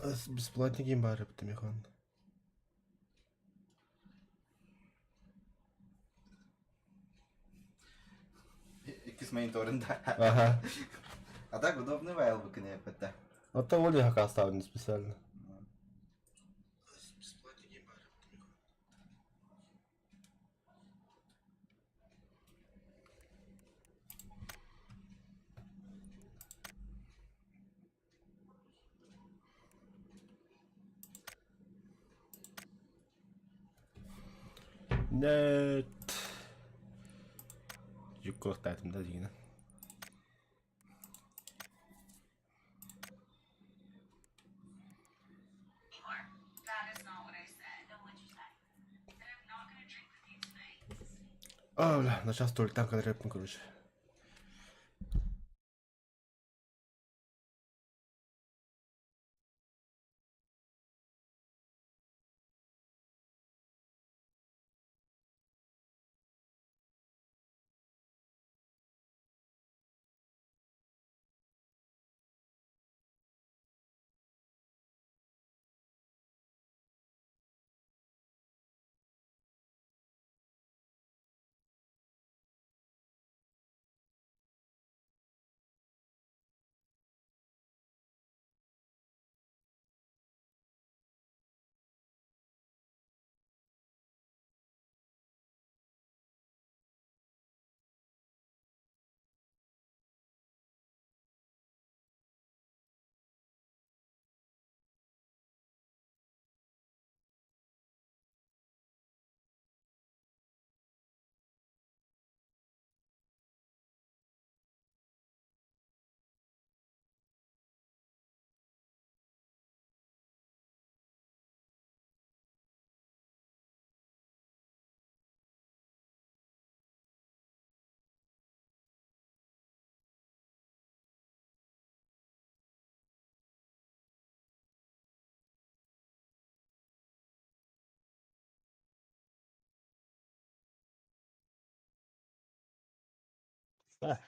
Бесплатный ким баар эбит механ. Иккис мониторын да. Ага. А так удобный файл выкинеппетте. А то Оля хакастаабын специально. Нет. Юккуохтаатым да дигинэ. А, бля, на час только там рэпнул, короче.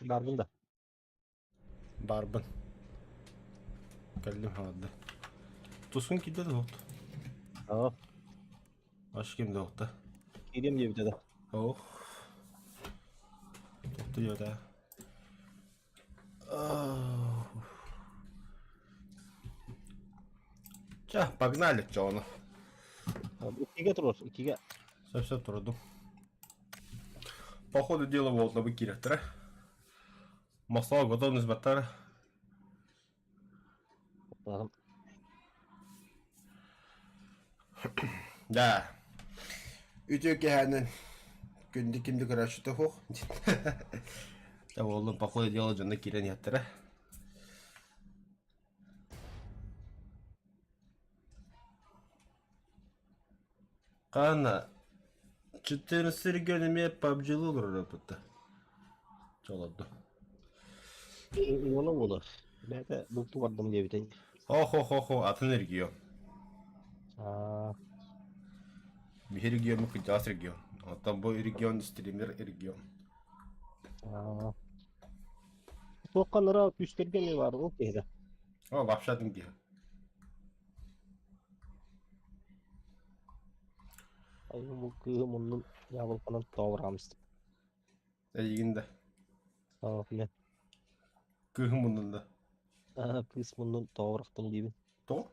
Барбын да. Барбын. Кэллим хаалда. Тускун киирдэ да суох. Аа, Аш ким да уохта. киириэм диэбитэ да. Ох. Тохту диэбэтэ. Ча, погнали, чону. Иккигэ турар, иккигэ. Сөп-сөп турдум. По ходу дела вот киирэхтэрэ. Москва готовность баттар. Да. Үтүө киэһээнэн күндү кимди көрөөччүтэ суох. Да буоллун, по ходу дела дьоно киирэн иһэттэрэ. Хаана 14 регион эмиэ PUBG-лыы олорор эбит Чолорду. Уола уола. Бэйэтэ бултуу бардым диэбитин. Хо-хо-хо-хо, атын регион. Аа, Биһи региоммут кырдьаҕас регион. Оттон бу регион стример регион. аа. Туохха нара күүстэргэ эмиэ баар ол киһитэ. О, вообще атын киһи. Айым бу кыыһы муннун дьаабылканан тоҕураамыстым. Эйигин да. Аа, билэн. Кыыһым муннун да. Аа, кыыс муннун тоҕурахтым диибин. Тоҕо?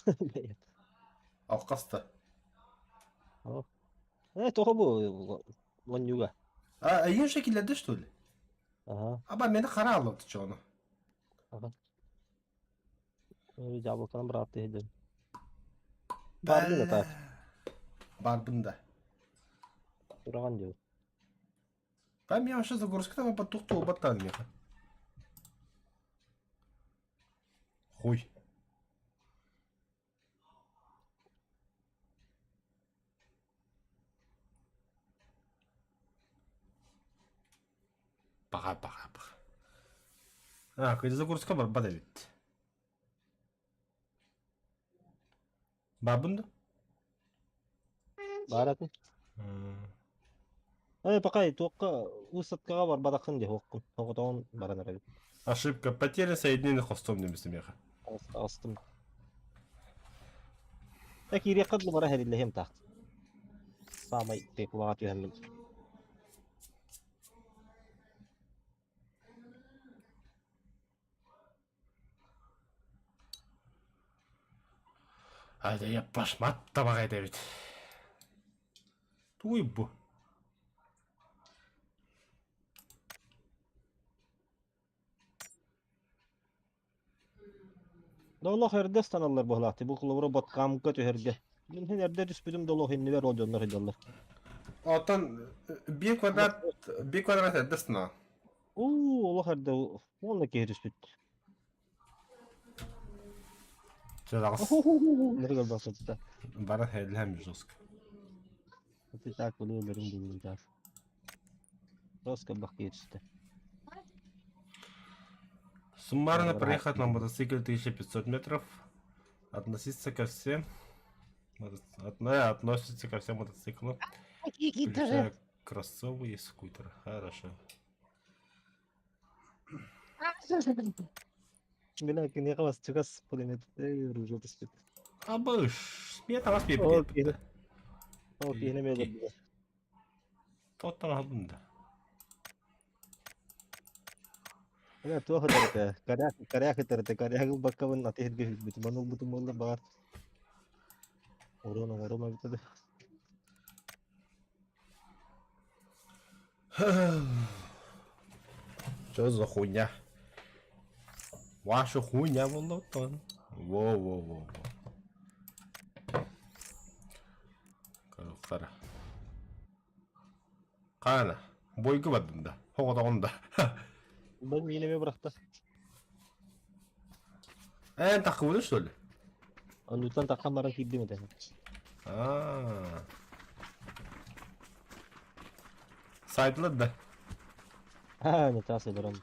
Бэйэт. Алхаста. Оо. Э, тоҕо бу монньуга? А, эйигин же киллэрдэ что ли? Аха. Аба мени хара алларды чону. Аха. Дьаабылканан быраатты иһдин. Барбын да так. Барбын да. Тураҕан диэбит. Там я вообще загрузка там под тухту баттан меха. Хуй. Баҕа, баҕа, баҕа. А, загрузка барбат эбит. Бабын да? Баар атын. Э, пока туохха высадкаҕа барбатаххын дии уоххун. Оҕотоҕун баран эрэбит. Ошибка. Потеря соединенных хостом немесе меха. Астым. Э киириэххэ дылы бара иһэриллэһиэм таах. Саамай теплаҕа түһэммин. Айда башмат табаҕа этэбит. Тугуй бу? Да олох эрдэ ыстаналлар быһылаахтыы. Бу холобура Баткамка түһэргэ. Мин иһин эрдэ түспүтүм да олох иннибэр ол дьоннор сылдьаллар. Оттон биир квадрат биир квадрат эрдэ ыстанаҕын. Уу, олох эрдэ уонна киһи түспүт. Чараҕас. Нырыгар басытта. Бара хеллэм жестко. Это так было өлөрүм булуутар. Жестко бах киһи түстэ. Суммарно проехать на мотоцикле 1500 метров. Относиться ко всем относится ко всем мотоциклам, включая кроссовые и скутеры. Хорошо. Бля, киниэхэ бас чугас пулемет оружие түспүт. Абыш, смета вас Ол биэбит. киһи ол киһини эмиэ өлөрдүлэр. Тоттан алдым да. Бля, туох ытарыта? Коряк, коряк ытарыта, коряк ылбаккабын аты иһиргэ сүлбүтүм. Ону ылбытым буоллар баҕар. Урон оҥорум эбитэ да. Что за хуйня? Ваша хуйня буолла Во-во-во-во. Коруктара. Хаана, бойгу бардым да. Хоҕотоҕун да. Бу миинэми бырахта. Эн таххыбыты что ли? Оннуттан таххан баран киирдим этэ. Аа. Сайдылар да. Аа, не тас өлөрөн.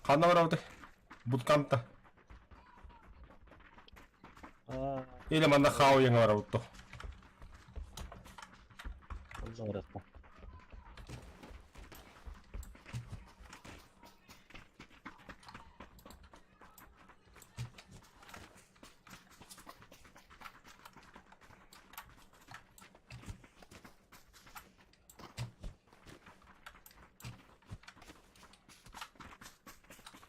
Ханна барабыт? Буткамта. Аа, Или манна хауйыңа барабыт то. онно барыахха.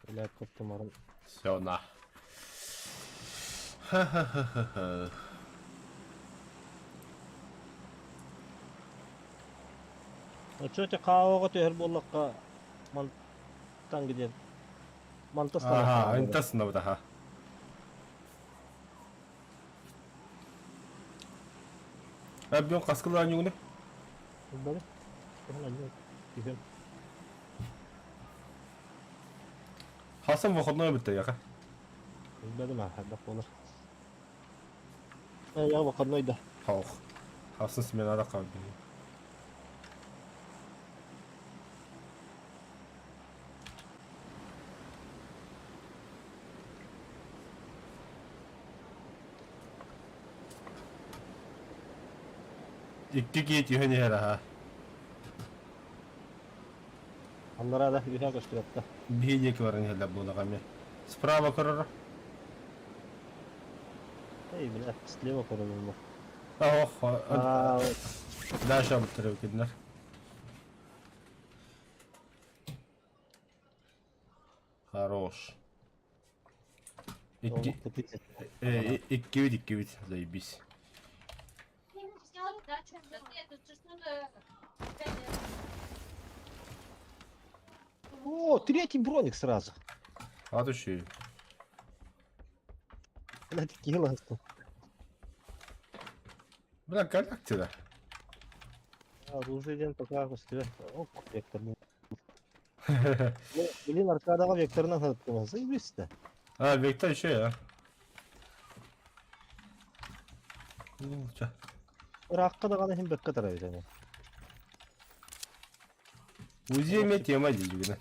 Бля, коптумарын. Все, на. Ха-ха-ха-ха-ха. Оччо ити хаоҕа түһэр буоллахха мантан где мантас Аха, ынтас навдаха. Әбден қасқылар нюгны? Бары. Түһүм. Хасан выходной бітті яқа. Билбэтим аа, хайдах буолар. Э, я выходной да. Хаух. Хасан сменада қалды. Икки киһи түһэн иһэр аһа. Аллараа да үһэ көстүбэттэ. Биһи диэки баран иһэллэр буолаҕа эмиэ. Справа көрөр. Эй, бля, слева көрөбүн бу. Ох, Аа, дальше абыттар кинилэр. Хорош. Икки, иккибит, иккибит, заебись. О, третий броник сразу. А то еще Бля, такие ласты. Бля, как тебя? Оружие диэн пока көстүбэт. О, вектор. Блин, аркадаҕа векторынан сатыттым. Заебись да. А, вектор еще я. Ну, чё? Ыраахха даҕаны иһин бэккэ тарабыт аны. УЗИ эмиэ тема диигинэ.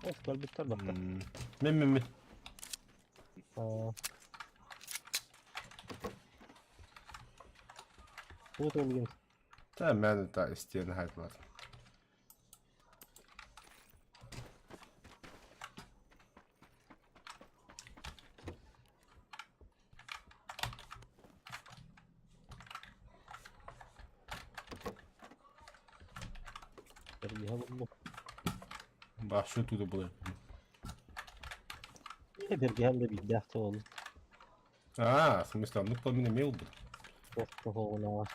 Ох, кэлбиттэр бакка. Мен мен мен. Туут ылгын. Та мен та истиэн хайдылар. Бэргэһэ буллум. Вообще туда было. Бэргэһэм да биирдээх суолу. А, в смысле, оннук мин эмиэ ылбыт. Туох тоһоҕунаҕа.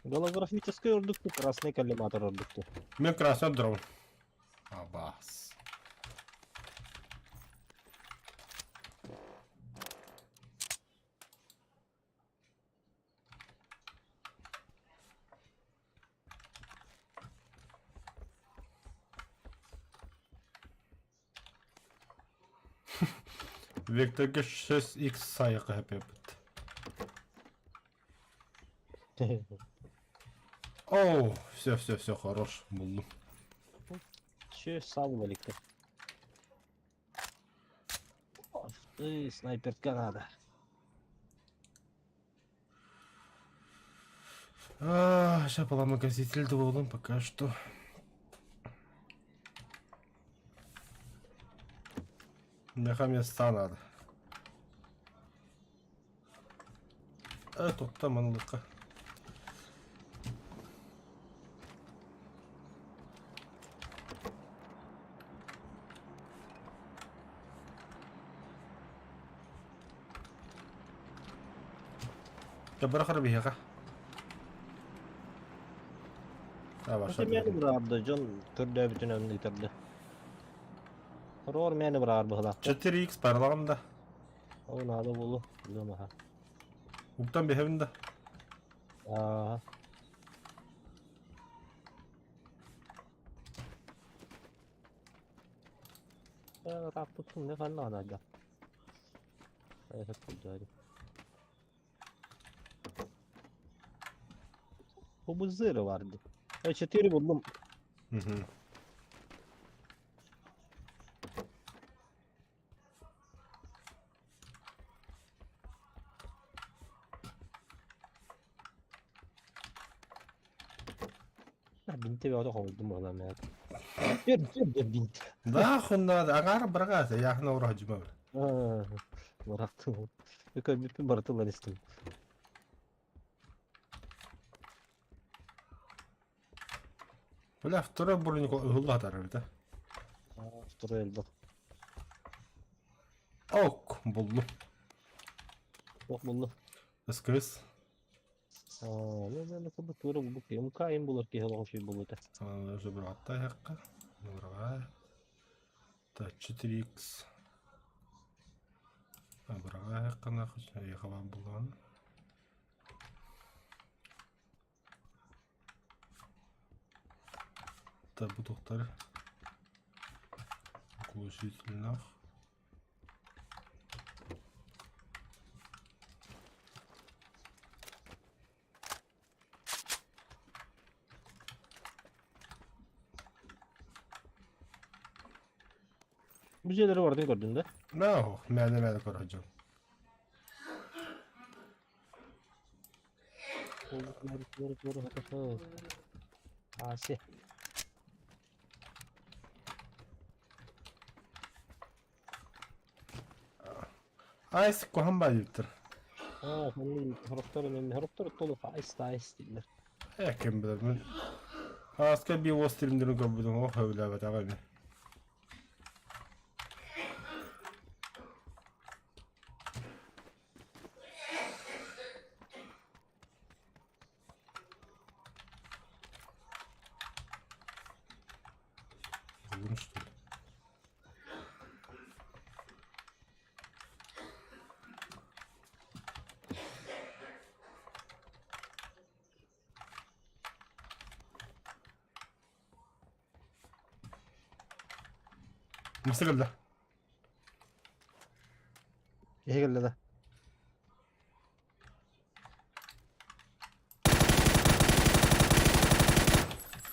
Голографическай ордук красный коллиматор ордук Мен красный дрон. Абас. Векторга 6x сайықы хэппит. Оу, все, все, все, хорош, булдум. Че сам иликтер. Ты снайперка надо. А, сейчас поломогаситель буоллум пока что. Меха места надо. Э, тохто манылыкка. Бырахар биһиэхэ. Мэни быраарда, дьон көрдөөбүтүнэн ыытарды. Рор мэни быраар быһылаах. 4x паралаҕым да. Ол наада буолу, билиэм аха. Уктан биһэбин да. Аа. Раппутун не ханна да. Bu zırhı vardı. 4 buldum. Угу. Бинти бөҕө хомуйдум буолан мен. Bir bir бинт. Да, хунна аҥаар быраҕаата, яхна ураһдьыма. Бырахтым. Көрбүппүн барытылар истим. Бля, второй броник уһулла да. Второй элбэх. Ок, буллум. Ох булду. СКС. Ну, курдук тура булдук. МК им булар киһи олоҕо шүй булута. Уже быраҕатта яққа. Быраҕа. Так, 4x. Быраҕа яққа нахуй. Яққа буллан. Так, бу тохтар. Глушительных. Бу дьиэлэри бардын көрдүн да? No, мээнэ мээнэ көрөжүм. Аси. Айс куһан баайыттыр. Аа, хороптор мен хороптор толук айс айс дииллэр. Э, ким билэр мин. Ааска би уос тиримдерин көрбүтүм, ох сөбүлээбэтэҕэ ини. Буллум что ли? Мастер да. Киһи кэллэ да.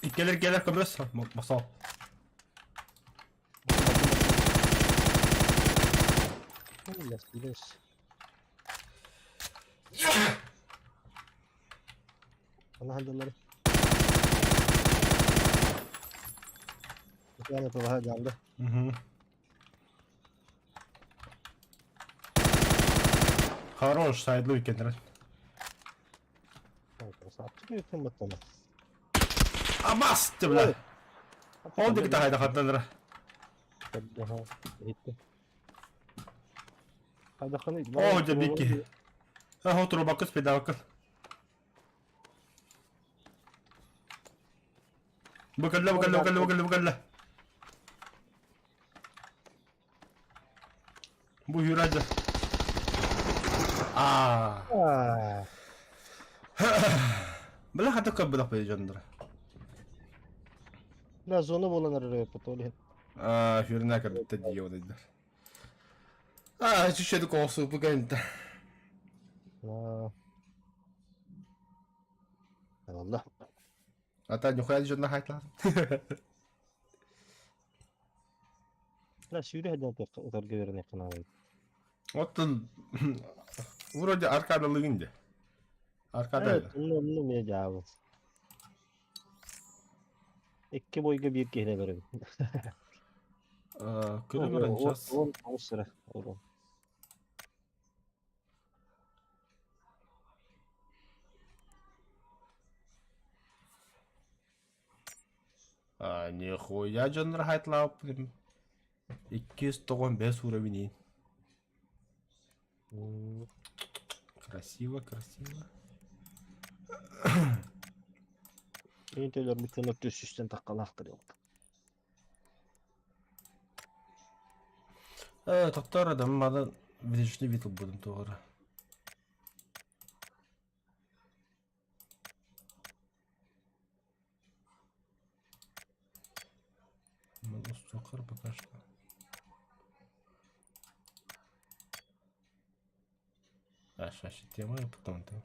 Иккилэр кэлэр көмөс мосол. Yes, yes. Ана сылдьаллар. Итиэннэ тылаһа дьаамда. Угу. Хорош, сайдлы кендрен. Красавчик кыммыттана. Абас, ты, бля. Он диэки таһайда хаттанара. Оо, дьэ бикки. Аха, турбаккыс педалкын. Бу кэллэ, бу кэллэ, бу кэллэ, бу кэллэ, бу кэллэ. Бу Юрадя. Аа. Бля хата көрбөтөх бэйэ дьонноро. Бля, зона буолан эрэр эппит Аа, хүрнэ көрбүттэ дии одайдар. Аа, чүчэди коосупу кэнтэ. Алла. Ата нюхая дьонно хайтла. Да, сүүрэ сылдьан ытарга үөрэниэххэ наада. Оттон вроде аркадалыгын де. Аркада. Онно онно эмиэ дьаабы. Икки бойга биир киһини өлөрөбүн. Көрө баран час. 19 эрэ урун. А, нихуя дьоннор хайтлаабыппын. 295 уровень. Красиво, красиво. Мин төлөрбүттэн өттүс сүүстэн таххалаахтар Тохтоор адам маны видишь вид ылбытым туора. Сухар пока что. А, сейчас тема, а потом ты.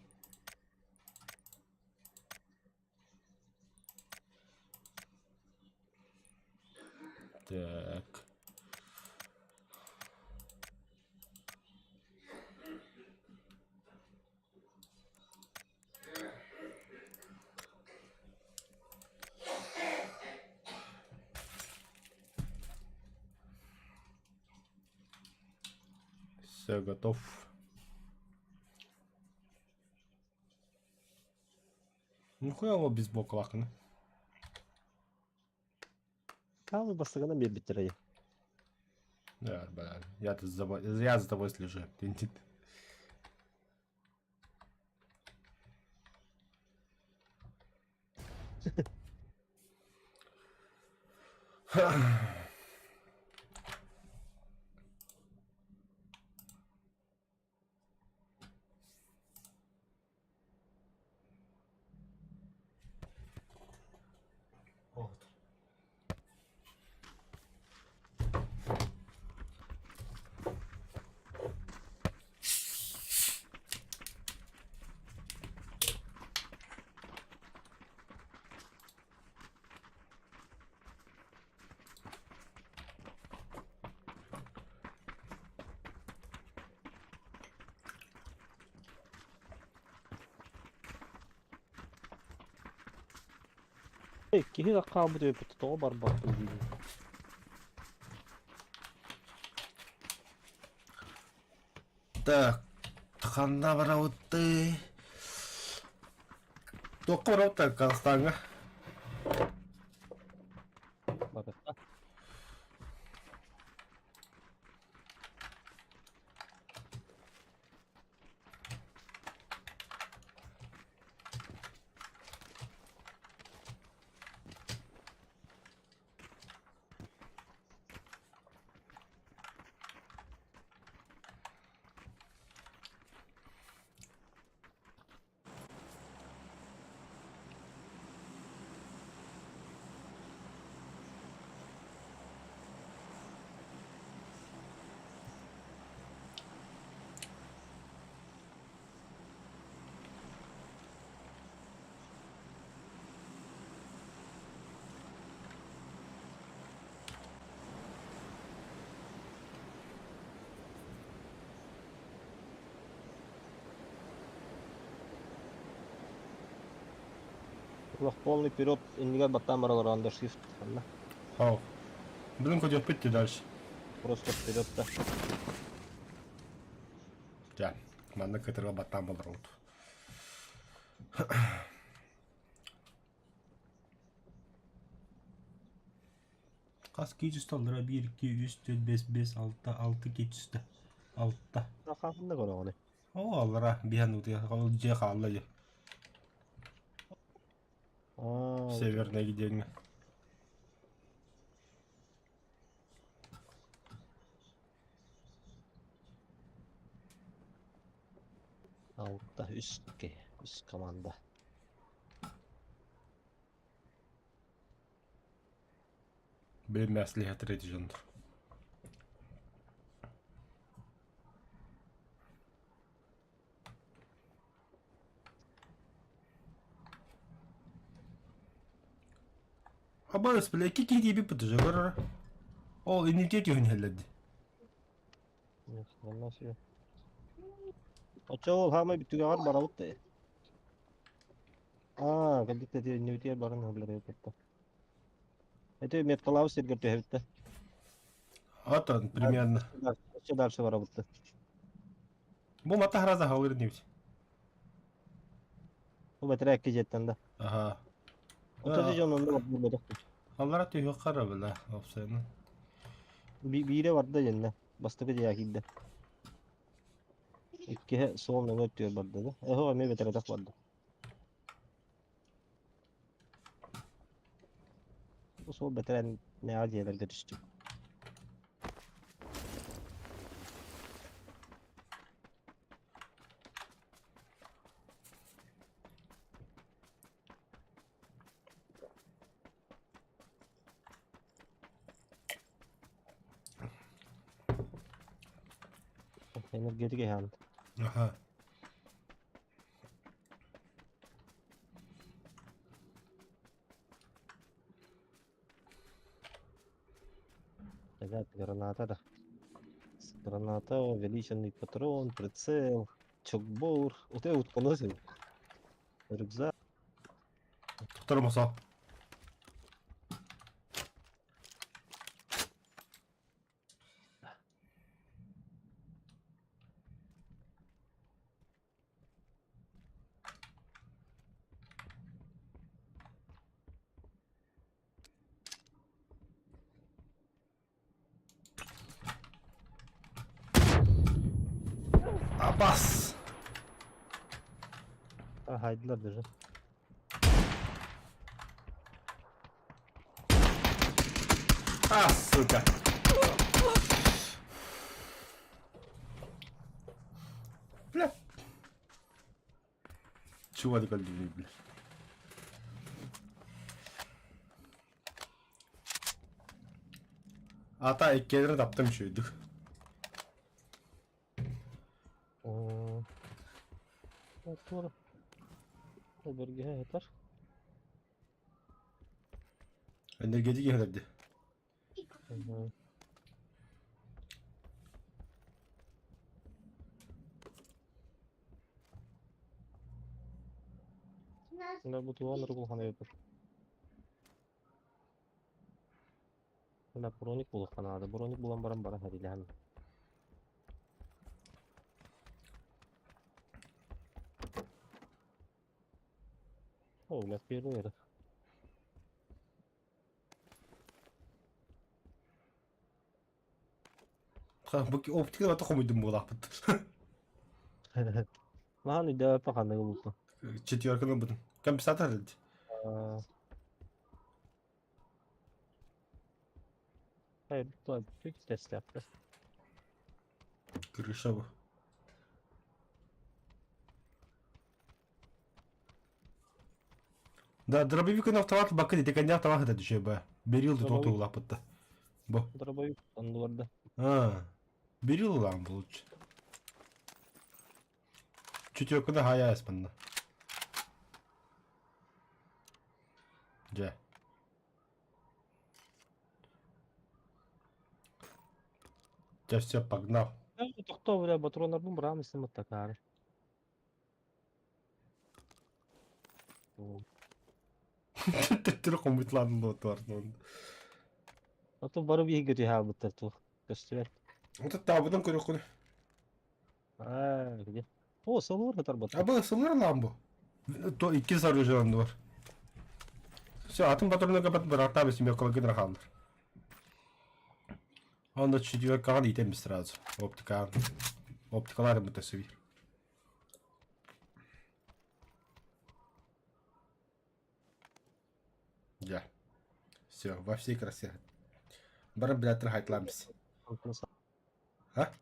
Так. Все, готов. Нихуя его без бока лаканы. Хаалы бастакынан биэрбиттэрэ Да, бля, я за тобой слежу. Ты не- Вот. Киһи да хаалбыт эбиппит тоҕо барбаппын диибин. Так, ханна барабыттый? Туохха барабыттар Казахстаҥҥа? Барыта. Туох полный вперед иннигэр баттаан баралар under shift ханна? Хау. Блин, хоть пить дальше. Просто вперед да. Дьэ, манна кытырга баттаан болоробут. Хас кии түстэ 1, 2, 3, 4, 5, 5, 6, 6 кии түстэ. 6. Ханна көрөҕүнүй? Оо, аллара биһэн утуйа, ол дьиэ хаалла дьэ. Аа, Северный диэҥҥэ. Алта, үс, үс команда. Билмэс лиһэтир эти дьоннор. Абарыс, бля, икки киһи тиийбиппит уже, көрөр. Ол инники түһүн иһэллэрди. Онно сүө. Оччо ол хаамай бүтүгэҕэр барабыт да. Аа, кэлбит да иннибитигэр баран иһэллэр эбит. Это меткалаабыт сиргэр түһэбит да. Атын, примерно. Өссө дальше барабыт да. Бу мата хараза халыр иннибит. Бу бэтэрээкки дьиэттэн да. Аха. Отто дьон онно барбатах. Аллара түһүөх хара била, опсайны. Биирэ барда дьэннэ. Бастакы дьиэ киирдэ. Иккиһэ суол нөҥүө өттүгэр барда да. Эһо эмиэ бэтэрэтэх барда. Бу суол бэтэрээн нэҕэ дьиэлэргэ түстүм. Энергетик иһэҕин. Аха. Ребят, граната да. Граната, увеличенный патрон, прицел, чокбор. Вот я вот поносил. Рюкзак. Тормоза. Абас! А, хайдылар даже. А, сука! Бля! Чего ты бля? Ата иккиэлэрин таптым үчүгэйдик. Туора бэргэһэ сытар. Энергетик иһэлэрди. Бу туган ыргылхан эбит. Броник булуохха наада. Броник булан баран баран хэрилэһэн. О, бля, первый это. Бу оптика да хомуйдум буолаахпыт. Махан өйдөөппө ханныгы булту. Четверканы бутун. Компенсатор деді. Hayır, bu test yaptı. Крыша bu. Да, дробовик автомат бакы дети коня автомат это еще бы. Берил ты тот улапытта. Бу. Дробовик оннуларда. А. Берил лам лучше. Четверканы хая эспанна. Дьэ. Дьэ все, погнал. Тохтоо бля, патроннарбын быраам истим такаары. Төттөрү хомуйтлаан луотуар. Ото бары биһиги түһаабыттар туох көстүбэт. Ото таабытын көрөххүнэ. Аа, где? О, сылур хатарбыттар. Абы сылыр лаан бу. То икки оружие бар. Все, атын патроннарга бат бырахтаабы семеркаларга дырахааллар. Онно четверкаҕа иитэн сразу. Оптика. Оптикалар быта сөбүр. Дьэ. Все, во всей красе. Бары билээттэр хайтылаан бис. А?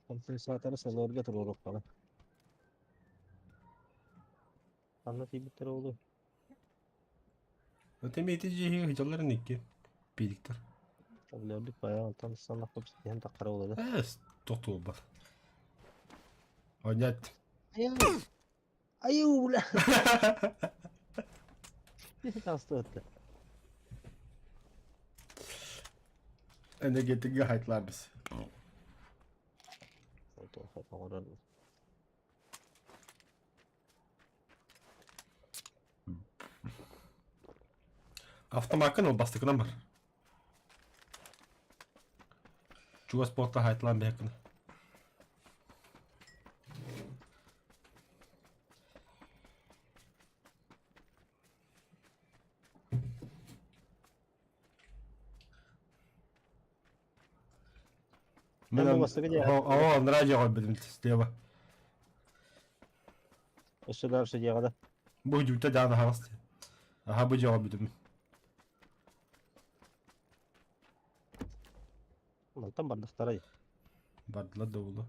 Компенсаторы сылыарга туруоруохтара. Ханна тиийбиттэрэ буолуой? Это ити дьиһи дьалларын икки пиириктэр. Өлөрдүк бая онтон санахпыт иһэн таххара буолла да. Эс, тохтуулбат. Онят. Айуу, бля! Таастыбытта. Энергетикгэ хайтлаабыс. Оҥорон Автомаккын ол бастакынан бар. Чугас спортка хайтлаан бэһэккин. Мен бу бастакы дьиэ. Оо, анараа дьиэҕэ барбытым слева. Өссө дальше дьиэҕэ да. Бу дьүүтэ даана хаҕас. Аха бу дьиэҕэ барбытым. Мантан бардахтарай. Бардылар да буолуо.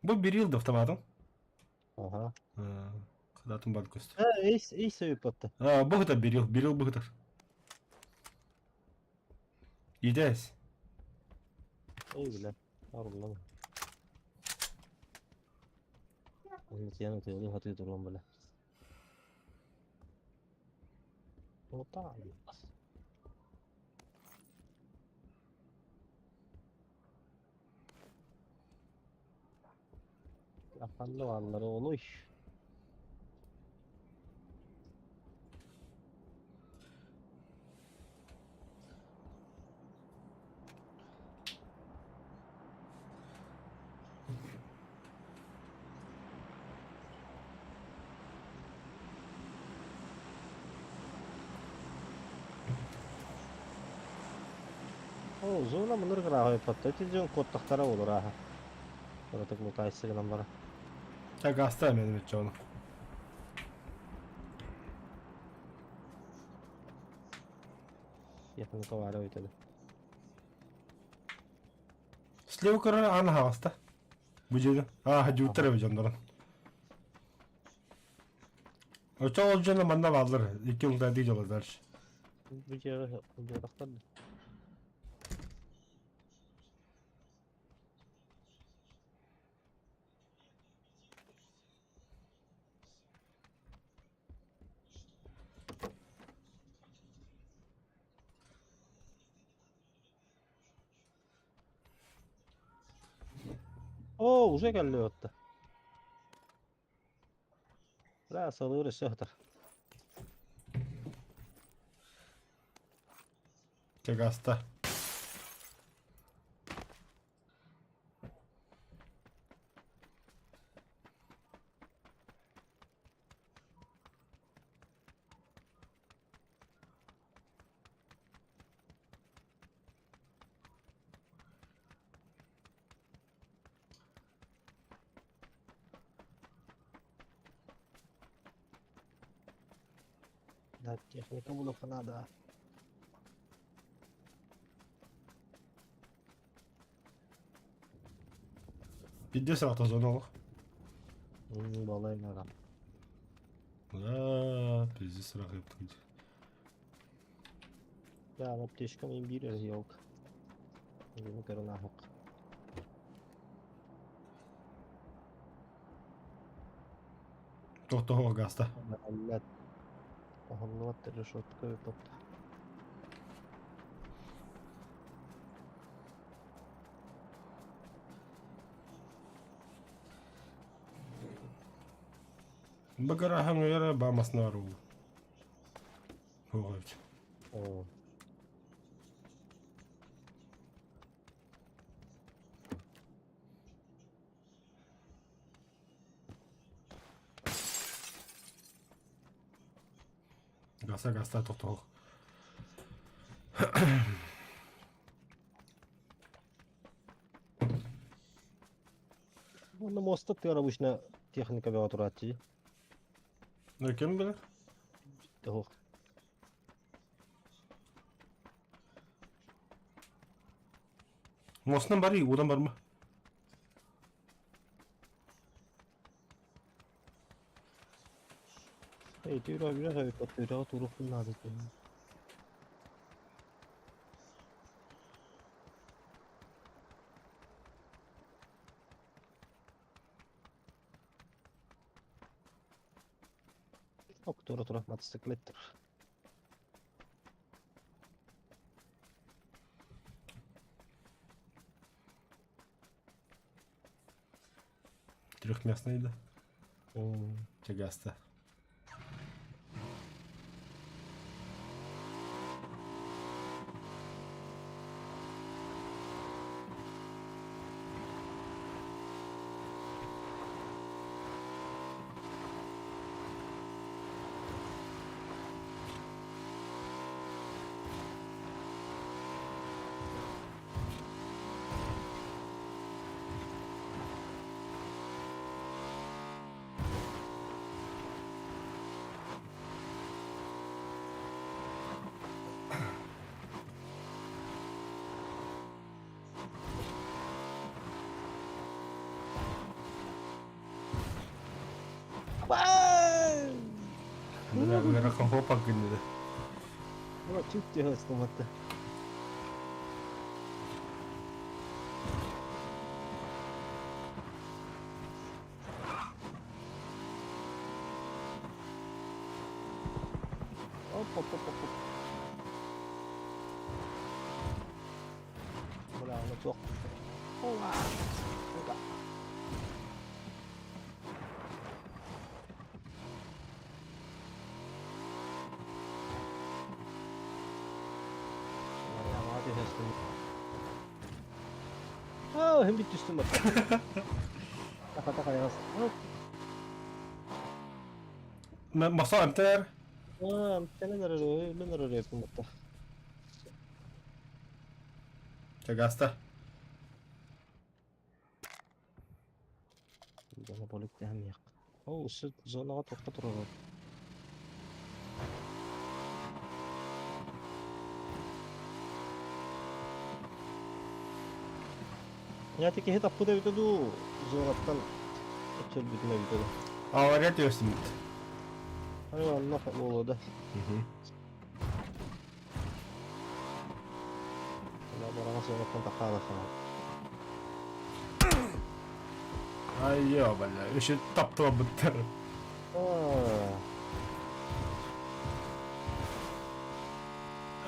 Бу берил да автоматом. Ага. Кадатын бар көстө. Эй, эй сөйүп А, бу берил, берил бу Идэс. Ой, бля. Арыллан. Онно тыалы хатыы туруом бля. Ота. Ханна бааллара олуй. О, зона мыныр гыраҕай патта. Ити дьон куоттахтара болор ааха. Кыратык лутайсы гынан бара. Так, оставим мен оны. Техника баара өйтеді. Слева көрөр аны хаҕаста. Бу жерде. А, жуттар эби дьоннорун. Очо ол дьоно манна бааллар. Икки улда дии дьоло дальше. Бу дьиэҕэ дьиэҕэ О, уже кэллэ Бля, салыыр өссө сытар. Чагаста. Да, техника булуохха наада. Пиздец саҕата зона олох. Балай наада. Да, пиздец сырақ ептік. Да, аптечка мен биир ёлк. Bunu көрөн ааһык. Тохтоһуга гаста. Блядь. Оһоннуот решетка выпапта. Багараһаҥ эрэ баамаснаар уу. Оҕойт. Оо. Гаса гаста тохтоох. Уонна муоста тыар обычно техника бөҕө турааччы. Ну ким билэр? Тоһуох. Муостанан барый, уутан барма. Эй, түүрэ үрэх эбит, үрэҕи туруохпун наада этэ. Ок, тура тура, мотоциклеттер. Трехместный да? Чагаста. Бля, ыарахан хопа гыннада. Ама чуть түһэ Оп, оп, оп, оп, оп. Бля, ону туох. Ола. Сука. Аа, хэн бит түстэн бат. Така така яас. Маса эмтэр. Аа, эмтэнэн эрэр, өлөн эрэр эбиппин батта. Чагаста. Дьоно поликтаһамыах. Ол өссө зонаҕа туохха турар? Ньээти киһи таппыта эбитэ дуу, зонаттан өтөлбүтүн эбитэ дуу. Авария түөстүмүт. Ай, онно буолуо да. Бараҕа зонаттан тахаала хаал. Айё, бля, еще таптылабыттар.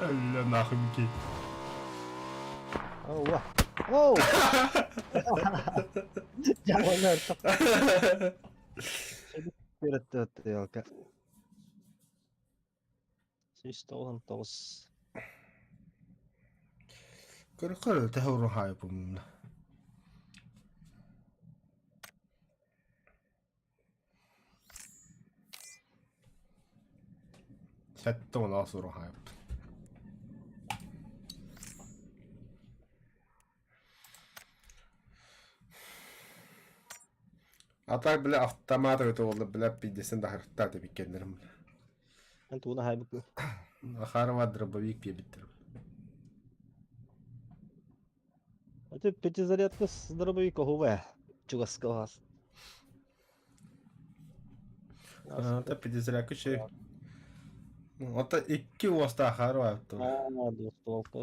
Өллө нахуй ки. Алла. Оу! Дьаҕанар. Переттэ. 199. Көрө-көрө төһө уруһаайбын. 76 уруһаайбын. А так, бля, автомат это буолла, бля, пиздесен да хартаа биккеннерим. Эн тууна хаайбыккын. Ахарова дробовик пиэбиттэр. А ты пятизарядка с дробовик оһуба. Чугаска хас. Это пятизарядка чей. Это икки уоста Ахарова. Аа, двустволка.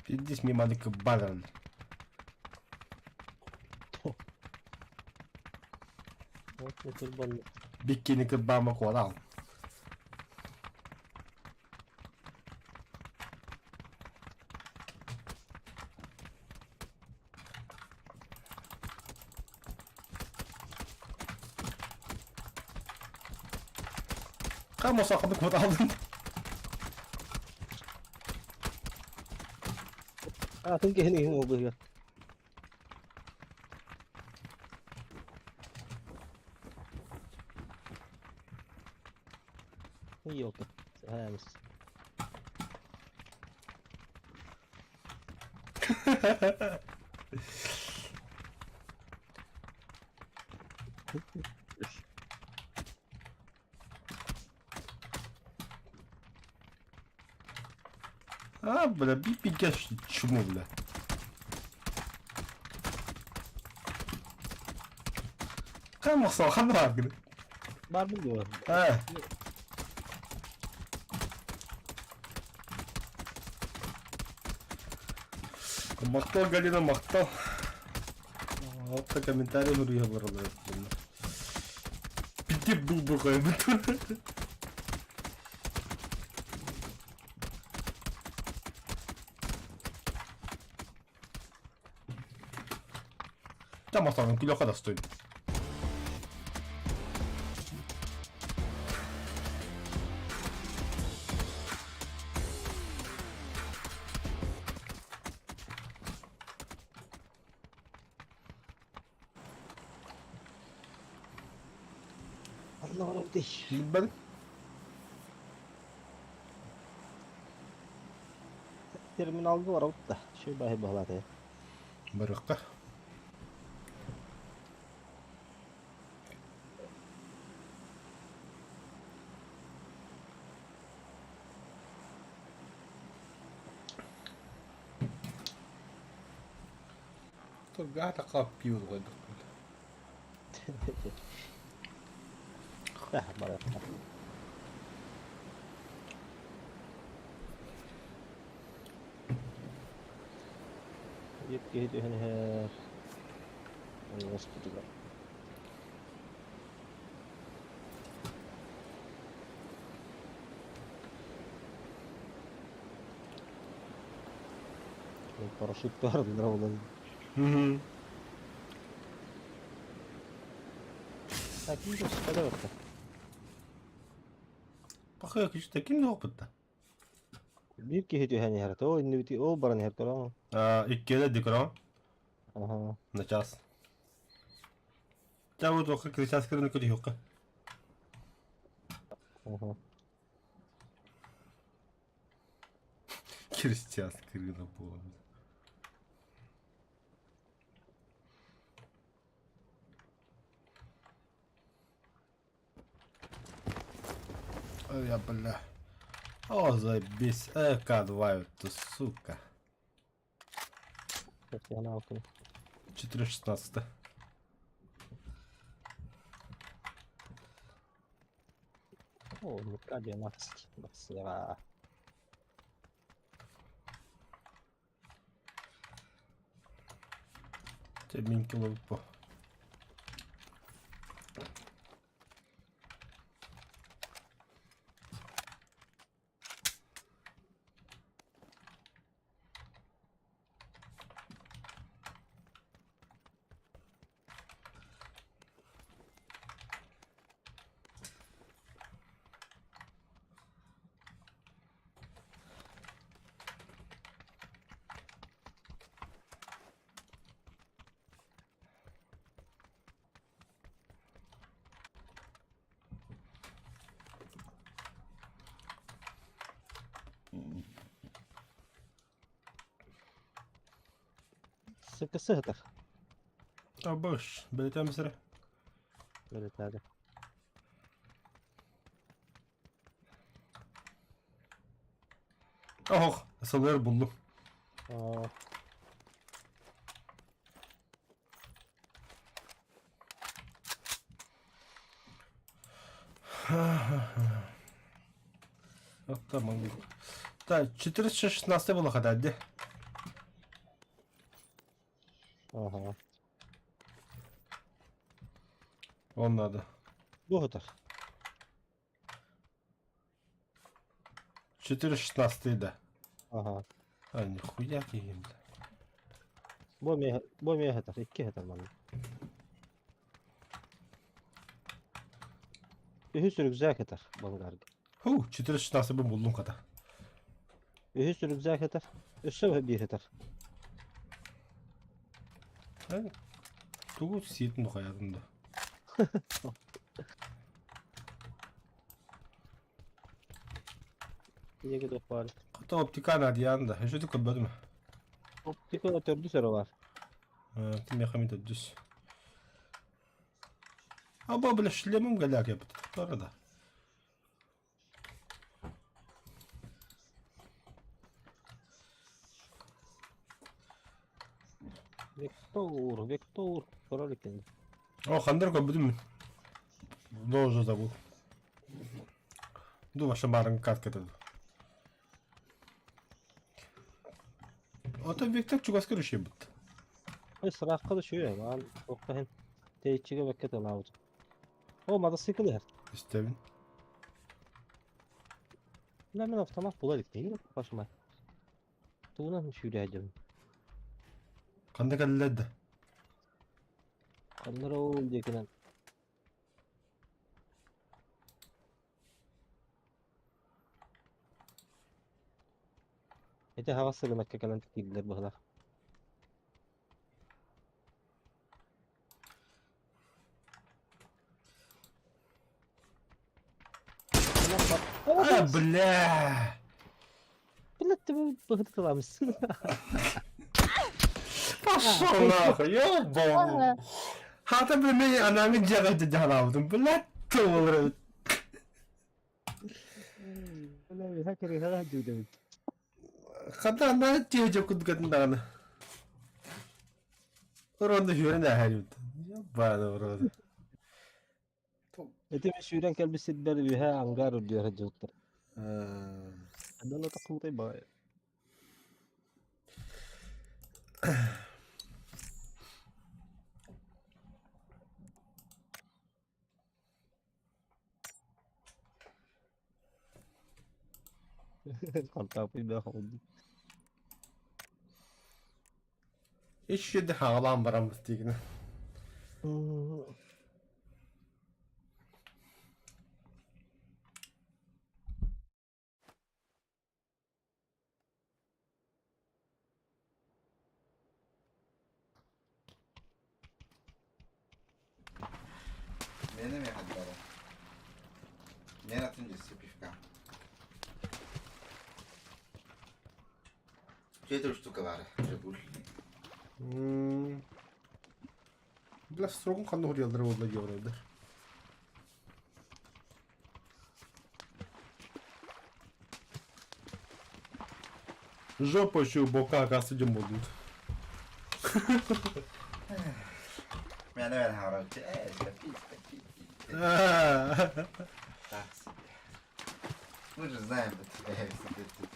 Пиздец мимадык баран. Биккини кырбаама куолаал. Кам осақы код алдың? Атын киһини иһин уолбуһугар. Ёлка, сэһээмис. А, бля, пипикеш чмо, бля. Кам охсоо ханна баар гына? Баарбын дуо? Аа. Махтал, Галина, махтал. Алта комментарий суруйа баралар. Питеп был бы қойбыт. Там оставим күлөкө да стоит. Билбэт. Терминалга барабыт да, шөй баһы баһылаата. Барыахха. Тургаата каппиул гойдук. Барыахха. Киһи түһэн иһэр. Оҥоспутугар. Парашют баар буолан. Так, ким да барта. Пахая кичте ким не опытта? Биир киһи түһэн иһэр, ол иннибити ол баран иһэр көрөҕүн. Иккиэдэ декорон Аха. на час. Ча вот оха кричас кырын көтүһүккэ. Аха. Крестьян кырына буолан. Ой, я, бля. О, заебись. ЭК-2, это сука. 4.16. О, МК-12. Басыра. Тебе кило по. Сыкы сыһытар. Абыш, бэлэтем сире. Бэлэтээдэ. Ох, СЛР буллум. Аа. Tamam. Так, 416 була хададди. Ага. Он надо. Бугутар. 4.16 да. Ага. А, нихуя киһим. Бу эмиэ бу эмиэ сытар, икки сытар манна. Үһүс рюкзак сытар болгарга. Ху, 4.16 бу булдум хата. Үһүс рюкзак сытар. Өссө биир сытар. Тугу сиэтин хайатын да. Ийэгэ туох баар? Хата оптика надьян да. Еще ты көрбөтүм. Оптика төрдүс эрэ баар. Тимиэхэ мин төрдүс. Аба бля шлемым голяк я да. Вектор, Вектор, көрөр экен. О, хандар көрбүтүм. Но уже забыл. Ду ваша барын катката. Ото Виктор чугаска решебит. Ой, сыраахха да үчүгэй, маан туохха иһин тэйиччигэ бэккэ тылаабыт. О, мотоцикл иһэр. Истэбин. Мына мин автомат була илик değil башыма. Тугунан сүүрээдим. Ханна кэллэ да? Ханнара ол диэкинэн Ити аһаҕас сыгынакка кэлэн киирдилэр быһыылаах. А, бля! Блядь, ты быһытыламыссың. Пошел нахуй, ёбаный. Хата бля мен анаңы дьиэҕэ дьаһалаабытым, блядь, туолар. Хата анаа дьиэ кудгатын даҕаны. Уронда сүүрэн ааһар Ёбаный в рот. Ити мен сүүрэн кэлбит сирбэр үөһэ ангар үрдүгэр сылдьыбыттар. Ханна тахсыбытай баҕайы. Хантаапый бээх олордум. Иш жерде хаалаан бараммыт диигин. Миэнэ эмиэ хайдара. Миэнэ атын дьиэсэ пивка. Четыре штука баара, Жигуль. Бля, срогун ханна уруйаллара буолла диэҕин Жопа еще бока оказывается идем будут. Миэнэ бэрт хаалааччы. Ээ, Так себе. Мы же знаем, что тебя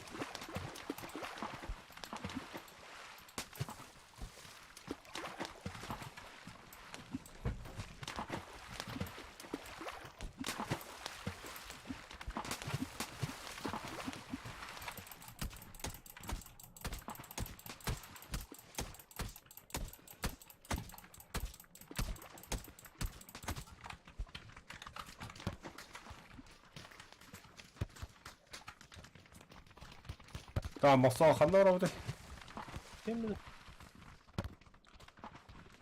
Там махсал ханна работай. Ким билэр?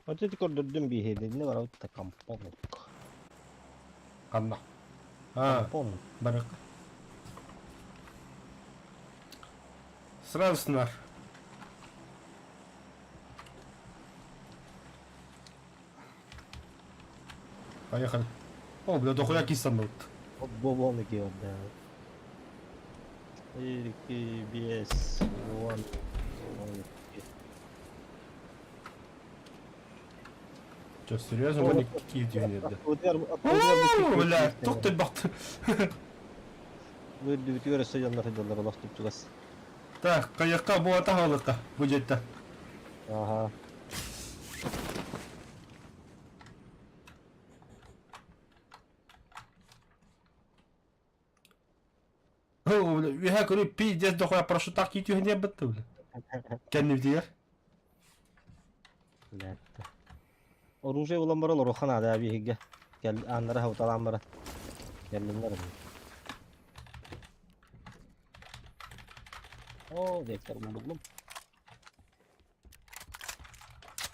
Вот эти көрдөрдүм биһиэдинне барабыт компонук. Ханна. А, Компонук. барык. Сразу снар. Поехали. О, бля, дохуя киса Бобоны киирдэ. Икки, биэс, уон, уон икки. Че, серьезно, мы никакие деньги, да? О, Бля, тух ты бахты. Үрдүбүтүгэр өссө дьоннор сылдьаллар олох чугас. Так, кайыкка буата халыкка, бу жетте. Аха. Үһэ көрү пиздец дохуя парашюттаах кии түһэн диэбит бля. Кэннибитигэр. Блядь. Оружие булан баран оруха наада биһигэ. Кэл ааннара хабыталаан баран. Кэллиннэр. О, вектор булдум.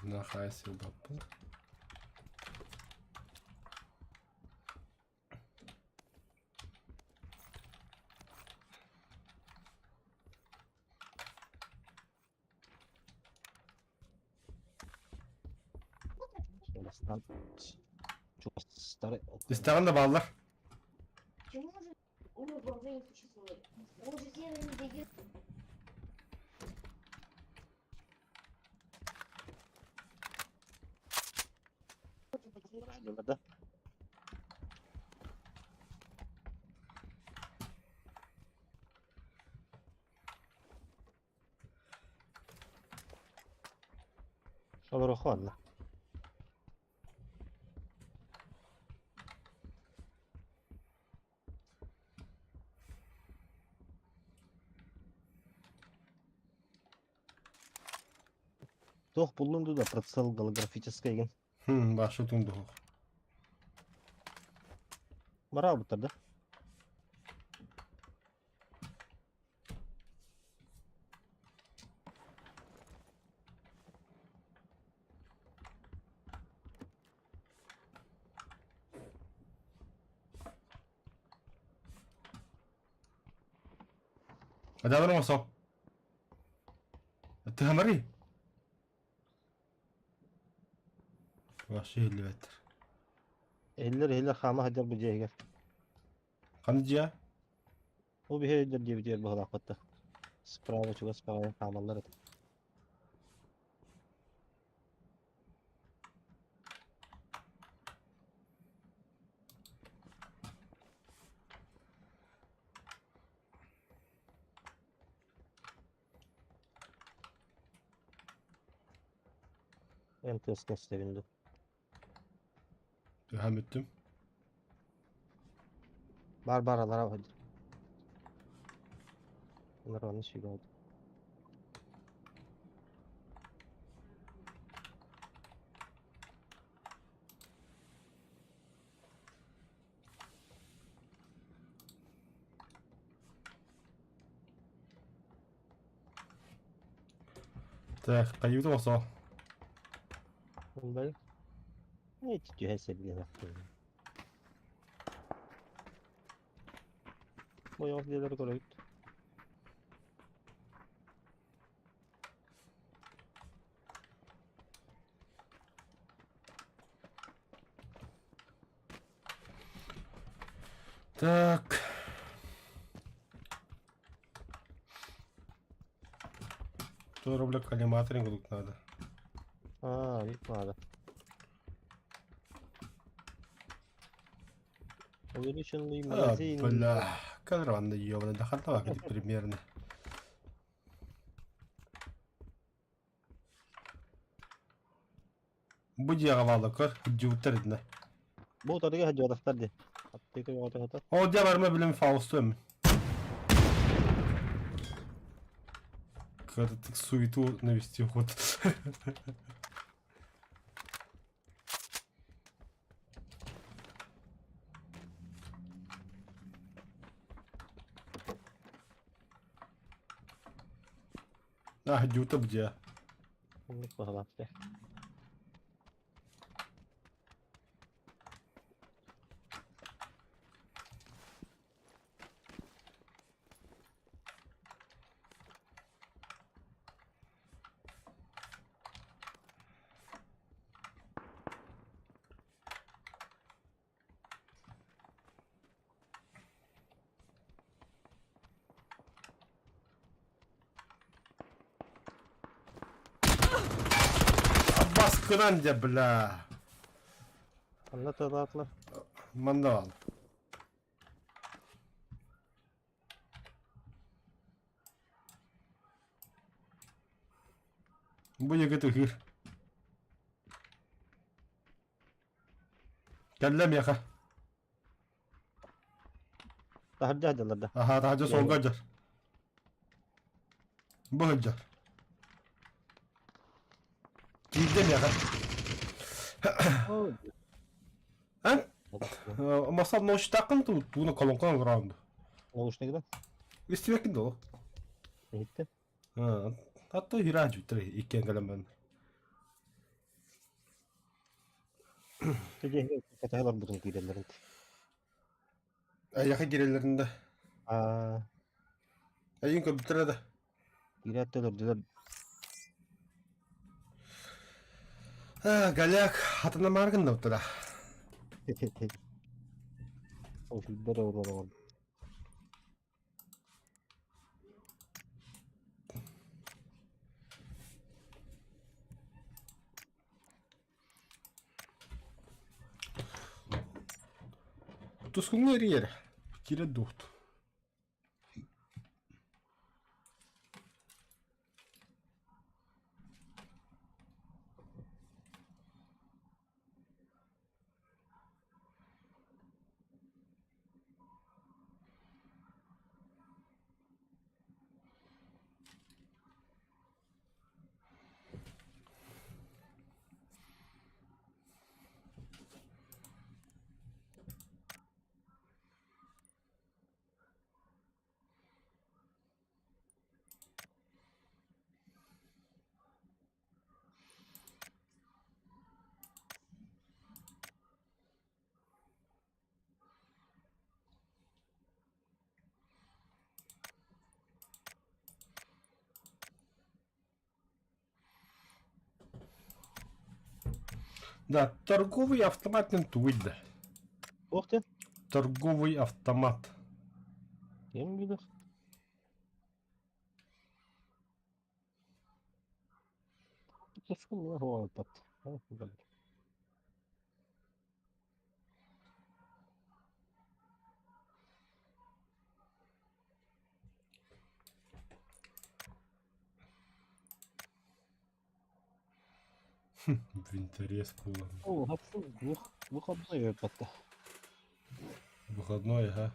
Нахай сылбаппын. Чугастан чугастары Истэҕин да бааллар. Да. Олорохуонна. Туох буллун да прицел голографическай игин. Хм, башы тундух. Бараабыттар да. Адамыр оҥосо. Тыһамарый. Вообще иһиллибэттэр. Иһиллэр иһиллэр хаама сылдьар бу дьиэ иһигэр. Ханна дьиэ? Ол биһи өйдөр диэбитигэр быһалаахпыт да. Справа чугас баҕайы хаамаллар этэ. Эн тыаска истэбин дуу. Түһэн бүттүм. Бар бар алара бар. Bunlar onu şey oldu. Так, хайыыбыт оҥосо. Бэл. Эти түһэ сэргиэхтэр. Бойоҕос диэлэри көрөбүт. Так. Сто рубля коллиматоринг курдук надо. Аа, их надо. Увеличенный А, магазин. бля, карван ёбаный, да хардава где примерно. Бу дьиэҕэ бааллар, дьуутар итинэ. Бу утарыга сылдьыбатахтар дии. Аттыга оҕото Ол дьэ барыма билим Фаусту эм. Когда суету навести ход. А, дьута где? Оннук баһылаах дии. Баскынан дьэ, бля. Ханна тылаатылар? Манна баал. Бу диэки тыһыыр. Кэллэ миэхэ. Таһырдьа сылдьаллар да. Аһаа, таһырдьа суолга сылдьар. Бу сылдьар. Киирдэ миэхэ. А? Масал наушниктааххын дуу, тууна колонканан олороҕун дуу? Наушник да? Истибэккин дуо? Иһиттим. А то хира дьүттэр иккиэн кэлэн баран. Кэтэһэ олорбутун киирэллэрин. Айаха киирэллэрин да. Аа. Айын көрбүттэрэ да. Киирээт өлөрдүлэр. Аа, голяк хатына гынна буттара. Ол силбэр олорор. Тускуҥҥа эрийэр, киирэ дуут. Да, торговый автомат тугуй да. Туох диэн? Торговый автомат. Ким билэр? Винторез буолан. Выходной ыыппатта. Выходной, ага.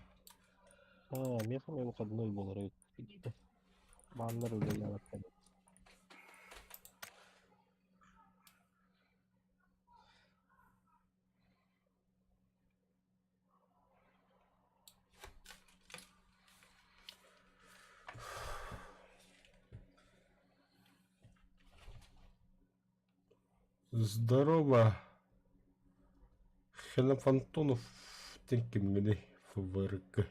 Аа, миэхэ эмиэ выходной буолар эбит. Бааннар үлэлээбэттэр. Здорово, Хенофантонов тинкиммини ФВРК.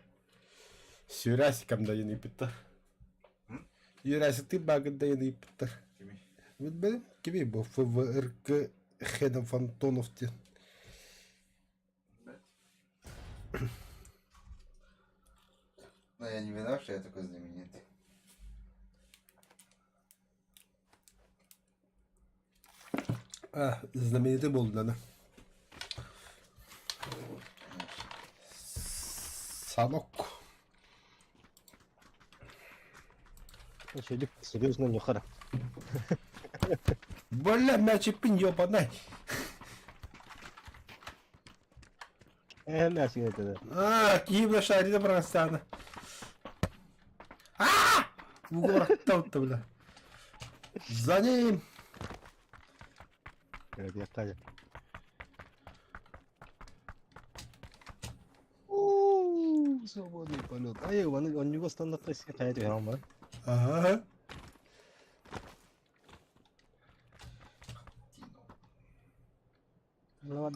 Сүрээсикам да ыйыппыттар. Юрасиктыы баагын да ыйыппыттар. Билбэтим кими бу ФВРК Хенофантонов диэн. Но я не виноват, что я такой знаменитый. А, знаменитый буолла да. Санок. Шелик серьезно нюхара. Бля, мячик ёбаный. Э, мячик это. А, киһи бля шарина бырастаана. А! Угораттаутта, бля. За ним! Я Уу, свободный полет. Ай, он, он него стандартный хайа түһэн бар. Ага.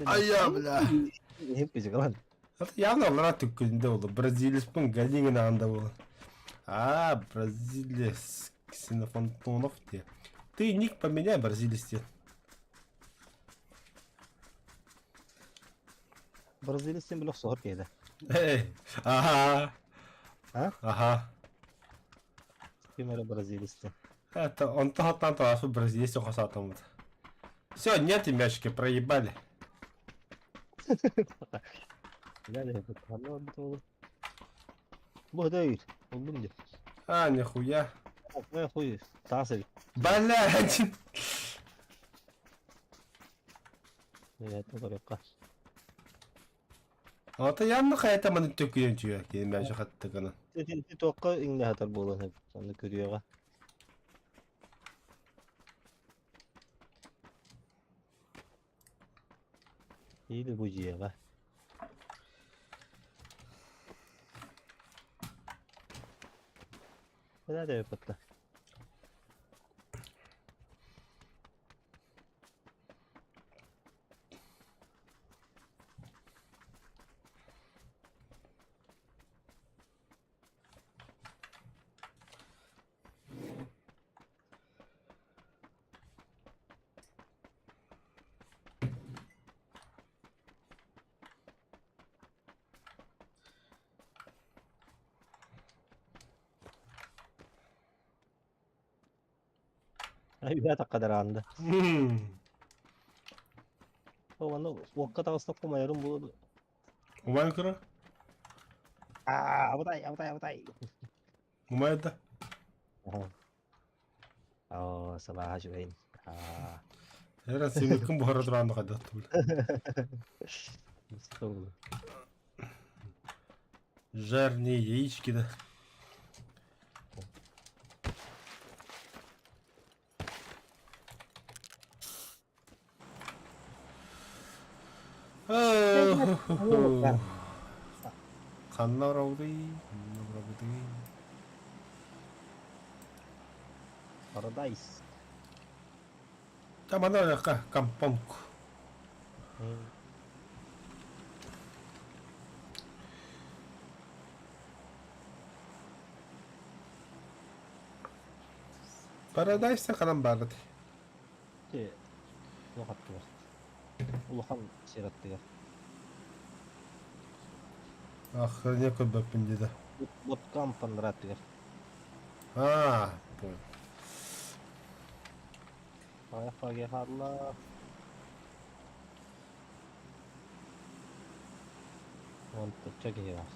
Айа, бля. Иһин Явно аллара түккүндэ болду. Бразилецпин Галиңин анда болду. А, бразилец Ксенофонтонов те. Ты ник поменяй, бразилец те. Бразилецтен бөлөх соһор киһитэ. Эй, ага. А? Ага. Ким эрэ бразилецтен. Это он то там то бразилец хосатамыт. Все, нет мячики, проебали. Бу дөйр. Булдум дии. А, нихуя. Э, хуй. Таас эбит. Блядь. Это көрүөххэ. Ата явно хайата маны төкүйөн чүйө. Кини мячик хаттыгына. Ити туохха иҥнэһэтэр буолан эбит. Аны көрүөҕэ. Или бу дьиэҕэ. Куда да Үһэ хадараанда. Ону уокка таҕыстахха умайарым буолуо. Умайан кыра? Аа, абытай, абытай, абытай. Умайда. Оо, сылааһа үчүгэйин. Аа. Эрэ сымыккын буһара тураанна хайдах тубул. Жарные яички да. Ханна барабытый? Ханна барабытый? Парадайс. Та манна барыахха, компонг. Парадайса ханан баарыт? Ти туох аттыгар? Улахан сир аттыгар. Охренеть көрбөппүн диэтэ. Боткам паннара аттыгар. Аа, понял. Аҕыйах хаалла. Уонтачча киһи баар.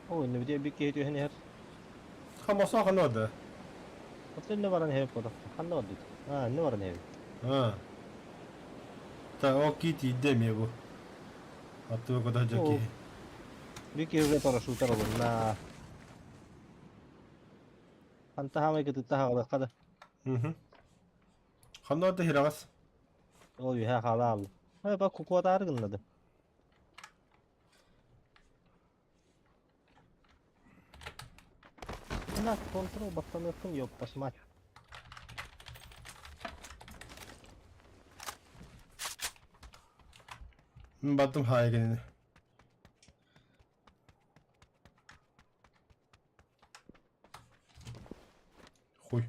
Оо, иннибитигэр биир киһи түһэн иһэр. Хамаса ханна барда? Оттон иннэ баран иһэр буолла. Ханна бардыт? Аа, иннэ баран иһэбит. Аа. Та ол кии тиийдэ эмиэ бу. Аттыга көтө сылдьар киһи. Биир киһигэ парашютар олунна. Ханта хаамай кытытта хаалыахха да. Мгм. Ханна барда хираҕас? Ол үһэ хаалаал. Ай, ба кукуатаары гынна да. На, контрол баттаныаххын ёптас мать. Баттым хаайа кинини. Хуй.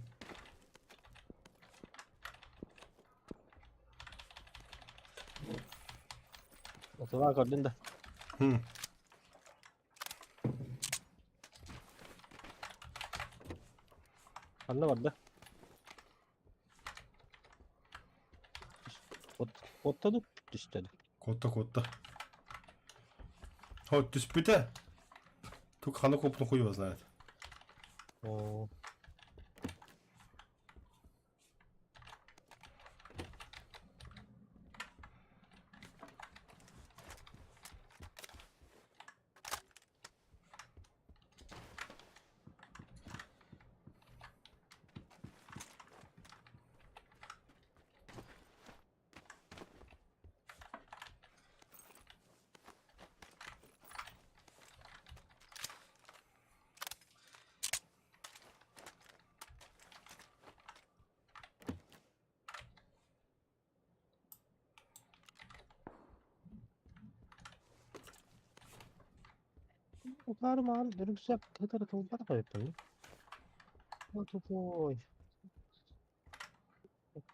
Отура көрдүн да. Хм. Ханна барда? Куотта ду? Түстэ ду? Куотта куотта. Хо түспүтэ. Тук хана куоппутун хуй его знает. Оо. Утары маҕан үрүксээк кытары тылбатах эбиппин дии. Тупой.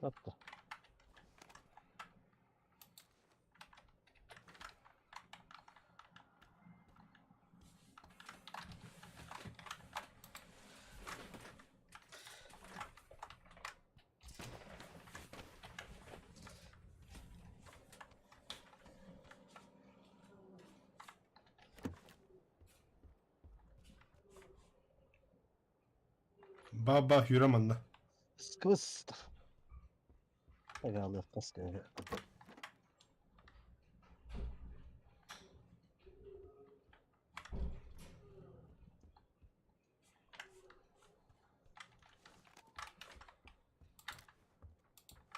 Атта. Ба-ба юра манна. Сквыз. Агалыахха скажу.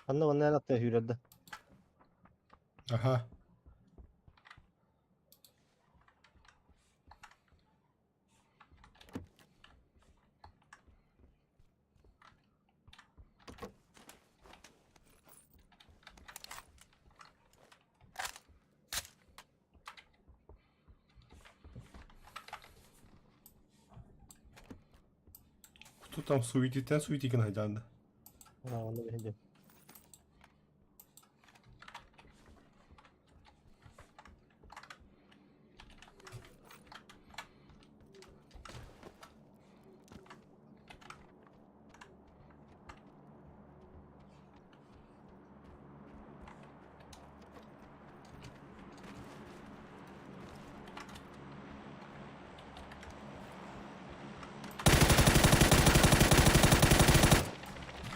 Ханна манна эн аттыга сүүрэр да? Аха. Кто там суетитен суетикин хайдаанды? Онно биһиги.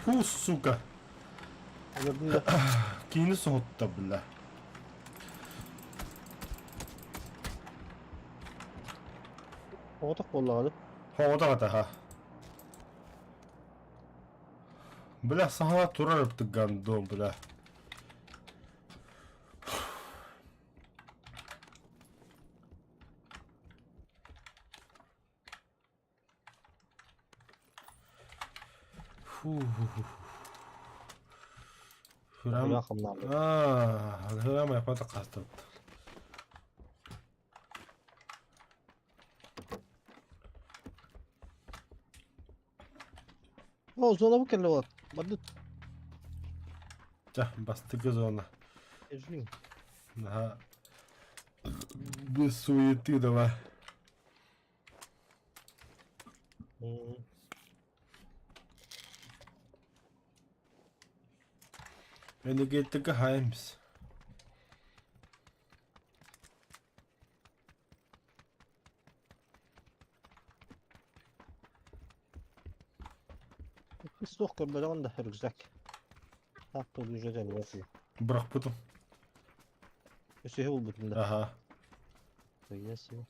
Фу, сука! Өлөрдүм да. Киини соһутта, бля. Оҕотох буоллаҕа дуу? Хоҕотох атаха. Бля, саҥа турар ыптык гандон, бля. Фу. Храм. Аа, храм япата кастып. О, зона бу кэллэ вот. Бардыт. Ча, бастакы зона. Ежлин. Ага. Без суеты давай. Энергетика Хаймс. Суох көрбөтөҕүн да рюкзак. Таах туолуужа эмиэ суох. Бырахпытым. Өсөһө булбутум да. Аха. Хуйня себе.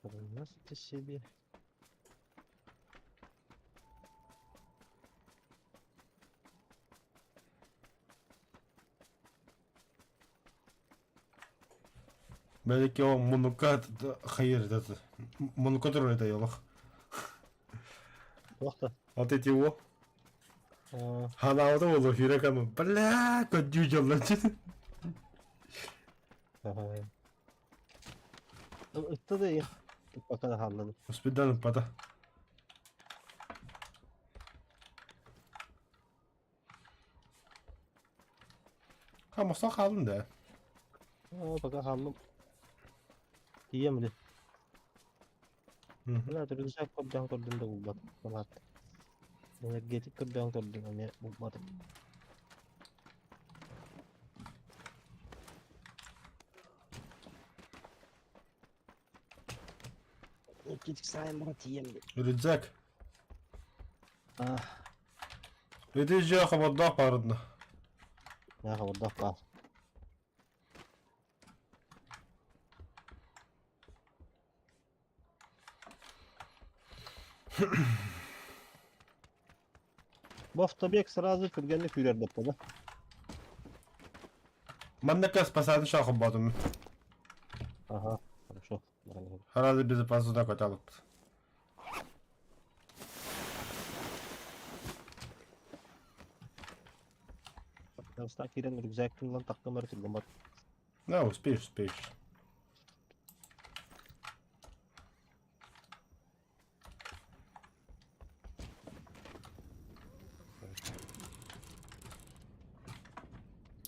Приносите себе. Бәлки ол мунука хайыр этот мунука турар это ялах. Туох да. Вот эти его. Ханаабыта буолуо Хирокама. Бля, көрдүү дьоллор. Ытта да пока хааллады. Успедан ыппата. Ха, мостан хаалын да. Пока хааллым. Тиийэм или. Бля, рюкзак көрдөөн көрдүм да булбатым. Салаат. Энергетик көрдөөн көрдүм эмиэ булбатым. Энергетик сайын бара тиийэм диэн. Рюкзак. А, Ити дьиэ хобордоох баарына. я хобордоох баар. Бу автобег сразу түргэнник күүрэр да. Манныка спасатын шахы Ага, хорошо. Сразу безопасно көталып. Бастаан киирэн рюкзак ылан тахтым эрэ түргэн бар. Да, успеешь, успеешь.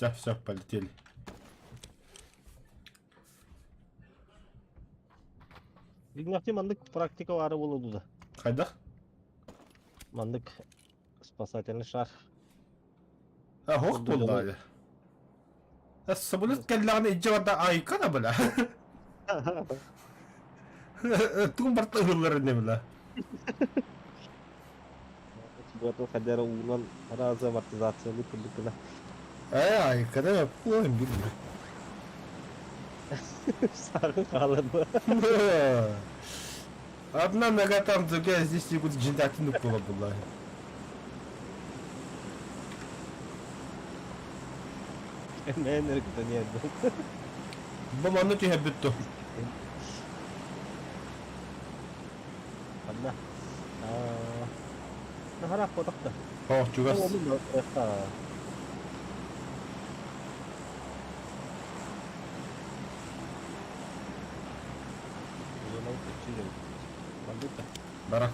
Да, все, полетели. Игнатий маннык практика баара буолуо да. Хайдах? Маннык спасательный шар. А, хох буолла. Самолет кэллэҕинэ илдьэ барда айка да бля. Тугун барта ыһыллар иннэ бля. Буоту хадера уунан разы амортизацияны курдук гына. Э, айка да куойм билбит. Сары хаалар. Одна нога там, другая здесь, и будет джиндатину была была. Мэн эргитэн иһэрдим. Бу манна түһэрбит ту. Ханна? Аа, Наһараах буотах да. О, чугас. Бара.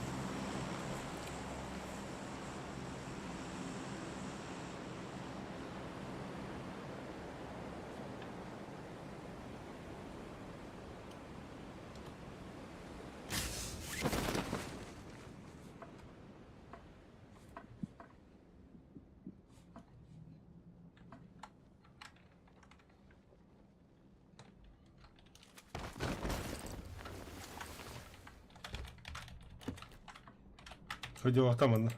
Ходила там одна.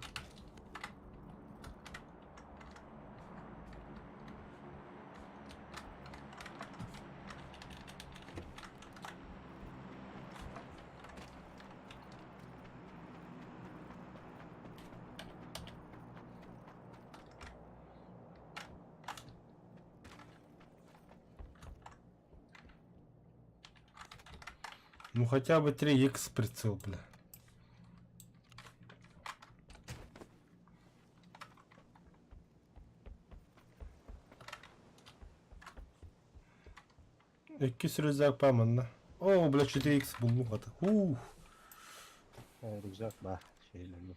Ну хотя бы 3х прицел, бля. Иккис рюкзак паманна. О, бля, 4х буллум хата. Ух. Рюкзак ба. Şeylerini.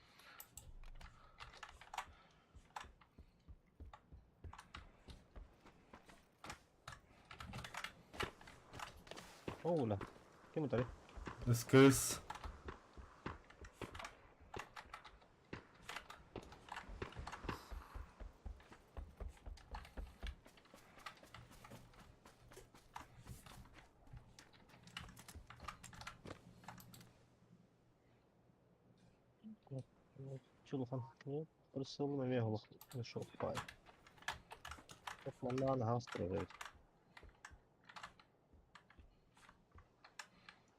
Оула. Ким утары? СКС. Чулухан. Присылны мегалах. Нашел пай. Манна хастыры.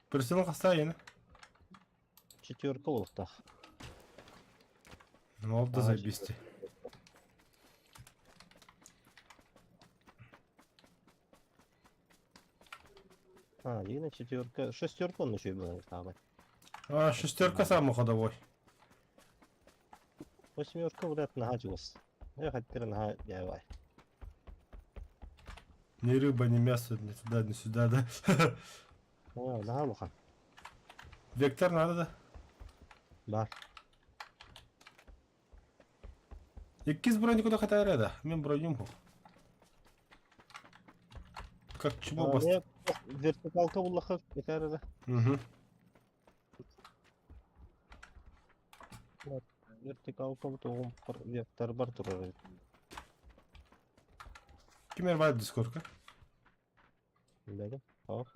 Прицел хастайын. Четверка олықтақ. Ну, ол да А, заебись. А, Лина четверка. Шестерка он еще и был там. А, шестерка самый ходовой. Восьмерка вряд нагадилась. Я хотел на давай. Ни рыба, ни мясо, ни туда, ни сюда, да. А, нагалуха. Вектор надо, да? Бар. Иккис брони куда хатайра, да? Мен бронюм хох. Как чего бас? Вертикалка улаха кетәрі. Угу. Вертикалка тоғым вектор бар тұрыр. Кимер бар дискордка? Біледі. Хоп.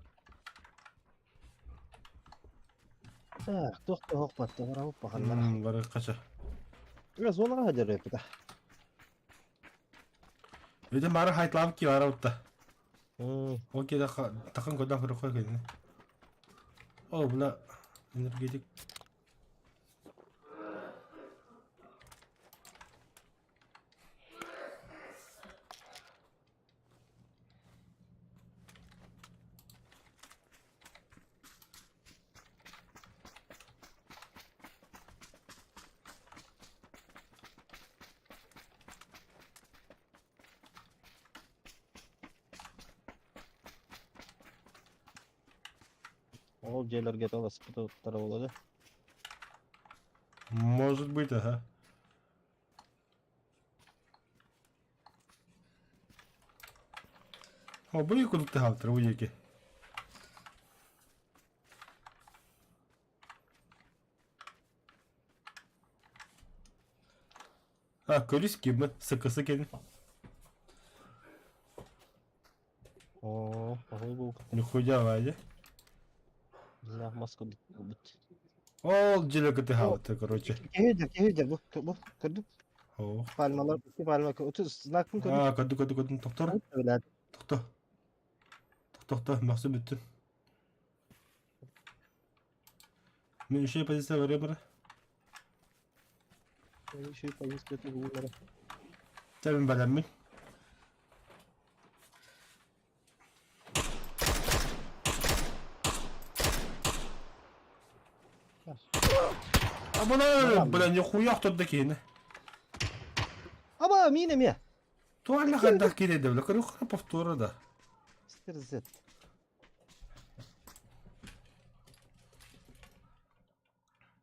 Так, тоқты хоқ батты барауып бақандар. Бар кача. Зонаға хадер репіта. Өйден бары хайтлап ки бара утта. Ол кеде тақын көден көрі қой кеден. О, бұна энергетик. Ол жерлерге таласып тұра болады. Может быть, ага. О, бу куда ты халтыр, бу еки. А, көріс кемі, сықысы келін. О, ағыл бұл. Нихуя вайде. Бля, маска бит. Ол желі ты халтыр, короче. Кehirdir, кehirdir bu. Bu көрдүк. О. Palmalar, iki palma. Отыз знакын көрдүк. А, көрдү, көрдү, көрдүм, тоқтор. Öyle. Тоқто. Тоқто, мақсу бүттін. Мин үчүгэй позиция барыам эрэ. Үчүгэй позиция тугу эрэ. Чэ мин бэлэммин. Абана, бля, нихуя кто киһини. Аба, мин эмиэ. Туалля хайдах киирдэ, бля, көрү повтора да. Стерзет.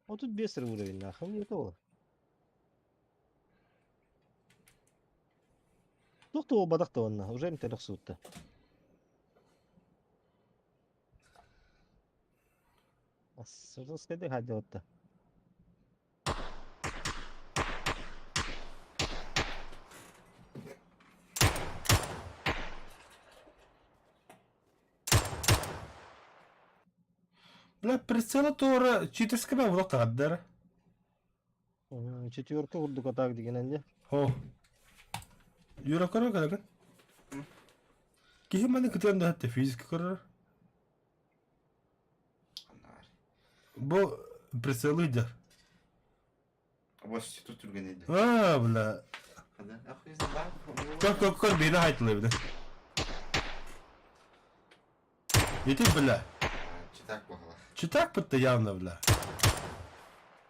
35 уровень, нахуй мне того. Туох да буолбатах да уонна, уже эмтэн охсубутта. Ассырыскайды хаадьабытта. Бля, прицела туора читерская буолуох таҕардар. Четверка курдук атаак дигэнэн дьэ. О. Юра көрөр кэлэҥин. Киһи маны кытыан да физика көрөр. Бу прицелы дьэ. Бос тут түргэн А, бля. Көр көр көр бейне хайтылы бile. Ити бля. Читак баҕала. Читак бытта явно бля.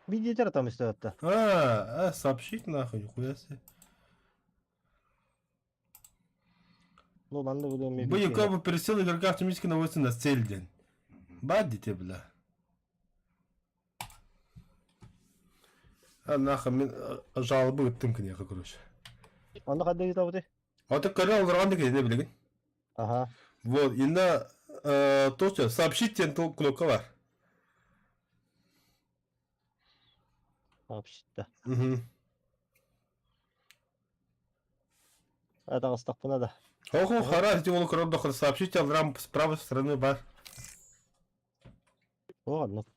Видите там истэбэтта. А, а, сообщить нахуй, нихуя себе. Ну, манна буду Бу якобы пересел игрока автоматически наводится на цель день. Бадите, бля. А нахуй, мен жалобы ыттым киниэхэ, короче. Онно хадда ыытабыты? А ты көрө олорон да кинини билигин. Аха. Вот, инна точно, сообщить диэн кнопка бар. Сообщить-то. Угу. Атаҕастахпына да. Охо, хара, ити ол көрөр дохор сообщить алрам с правой стороны бар. О, оннук.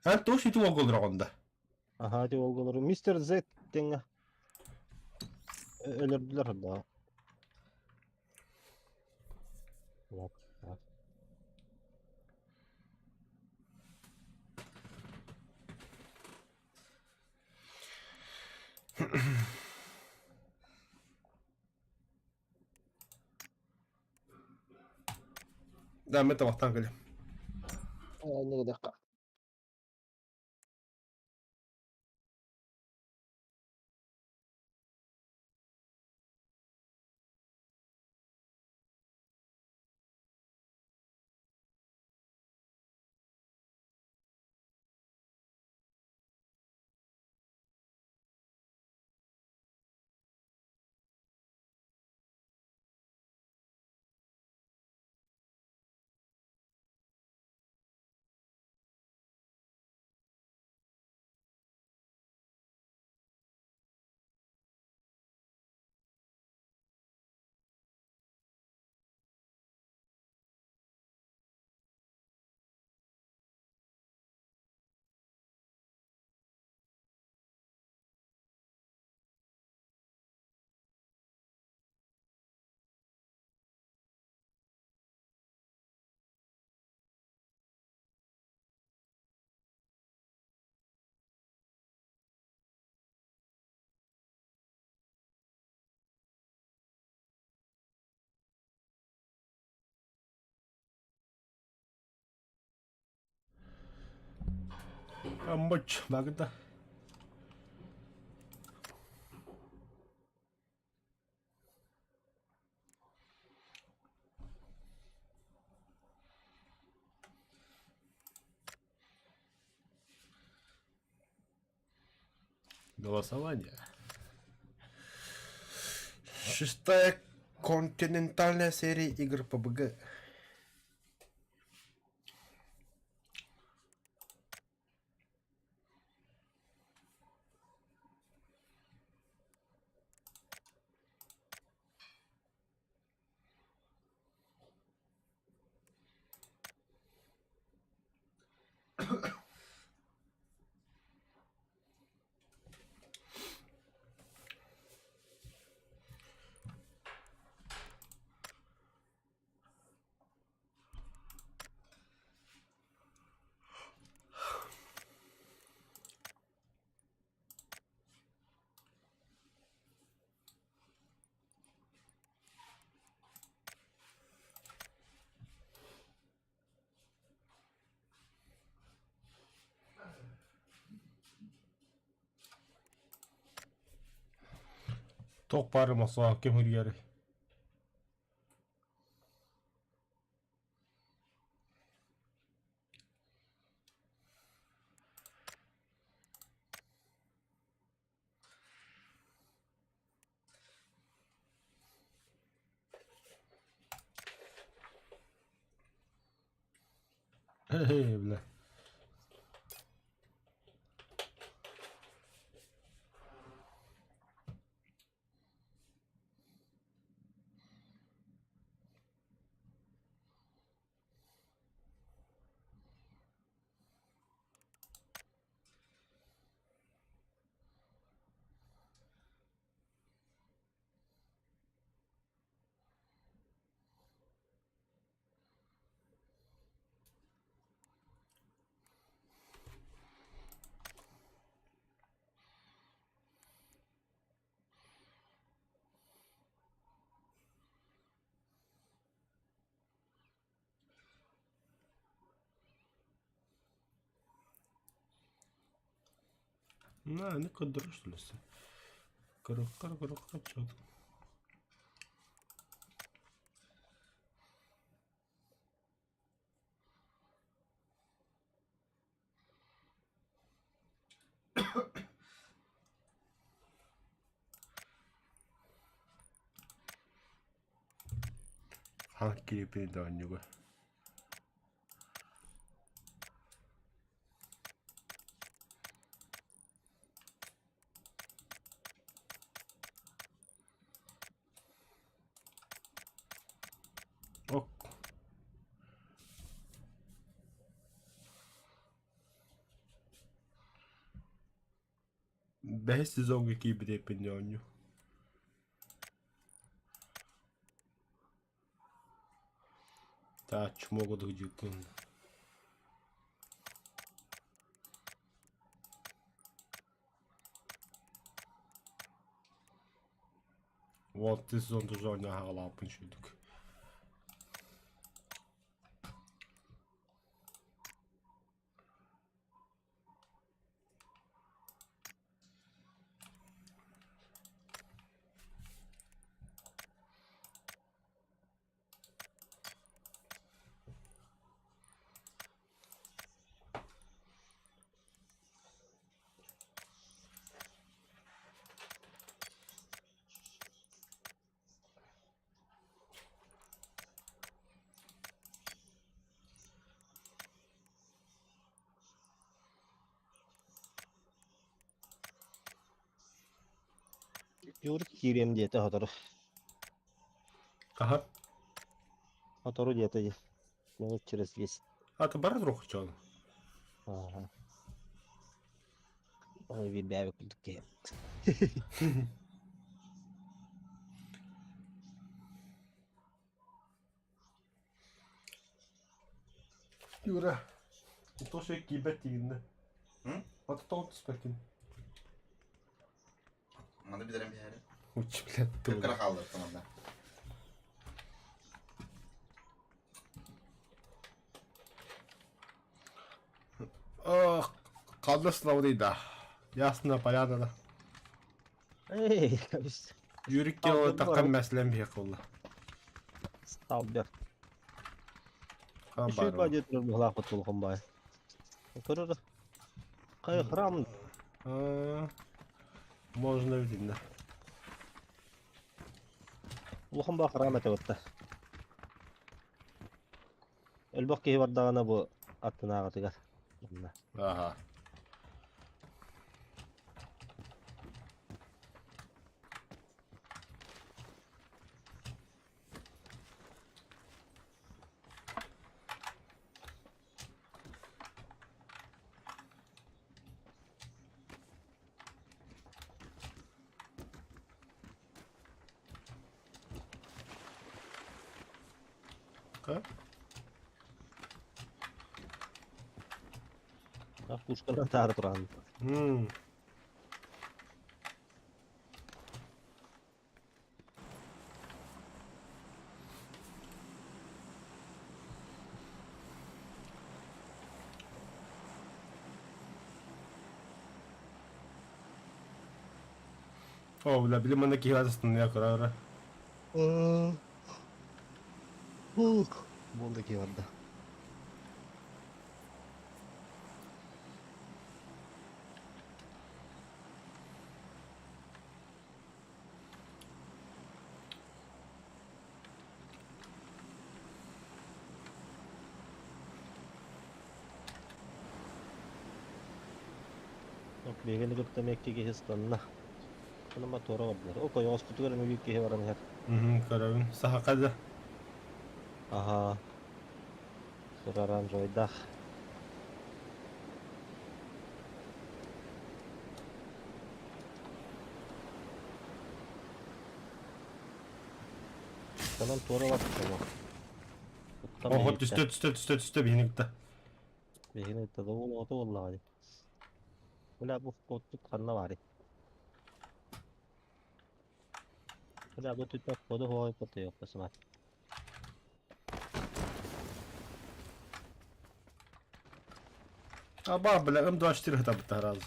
А точно ити ол олорон да. Аха, ити олголору. Мистер Z диэҥҥэ өлөрдүлэр да. Вот. Да, мы табахтан кэлэ. Оннук Амбач, багыта. Голосование. Шестая континентальная серия игр ПБГ. Туох баар Москваҕа ким үрүйэрий? Бля. На, не көрдөрөр что ли? Көрүөххэ көрүөххэ чё. Хаҥ киирбин да оонньууга. Ок. Бэһис сезоҥҥа киирбит эппин оонньуу. Тач могут дьиккин. Вот сезон тоже оонньоон үчүгдүк. Юрик киириэм диэтэ сотору. Аха. Сотору диэтэ дии. Минут через 10. А ты бара туруох чон. Ага. Ой, биирдээби курдук киһи. Юра, то что киирбэт тигиннэ. М? Ата тоҕо түспэккин? Маны бүтэрэн биһээри. Учи, блядь, Кыра хааллар манна. Ох, ханна славный да. Ясно, понятно да. Эй, кабис. Юрик Сталбер тахтан бар. мәслем бие кылла. Сталбер. Хан Үчүгэй бар. баа диэтилэр быһалаахпыт улахан баай. Көрөр. Хайа храм Можно видно. Улахан баа храм этэ батта. Элбэх киһи бардаҕына бу аттынааҕытыгар. Манна. Ага. Ка? Пушканан таары туран. М. О, бля, били манна киһи астынныа кыра Буолда киһи барда. Биһигини кытта эмиэ икки киһи ыстанна. Онон туора бардылар. О, ойоҕоспутугар эмиэ биир киһи баран иһэр. Көрөбүн. Саха да. Аһаа. Сураран жойдах. Онон туора барбыт Охо түстэ түстэ түстэ түстэ биһини кытта. Биһигини кытта да уол оҕото буоллаҕа дии. Бля бу куоттут ханна баарый? Бля бу түтэ ходу хоой потуйуохха сымат. Аба, бля, М24 хатабыта сразу.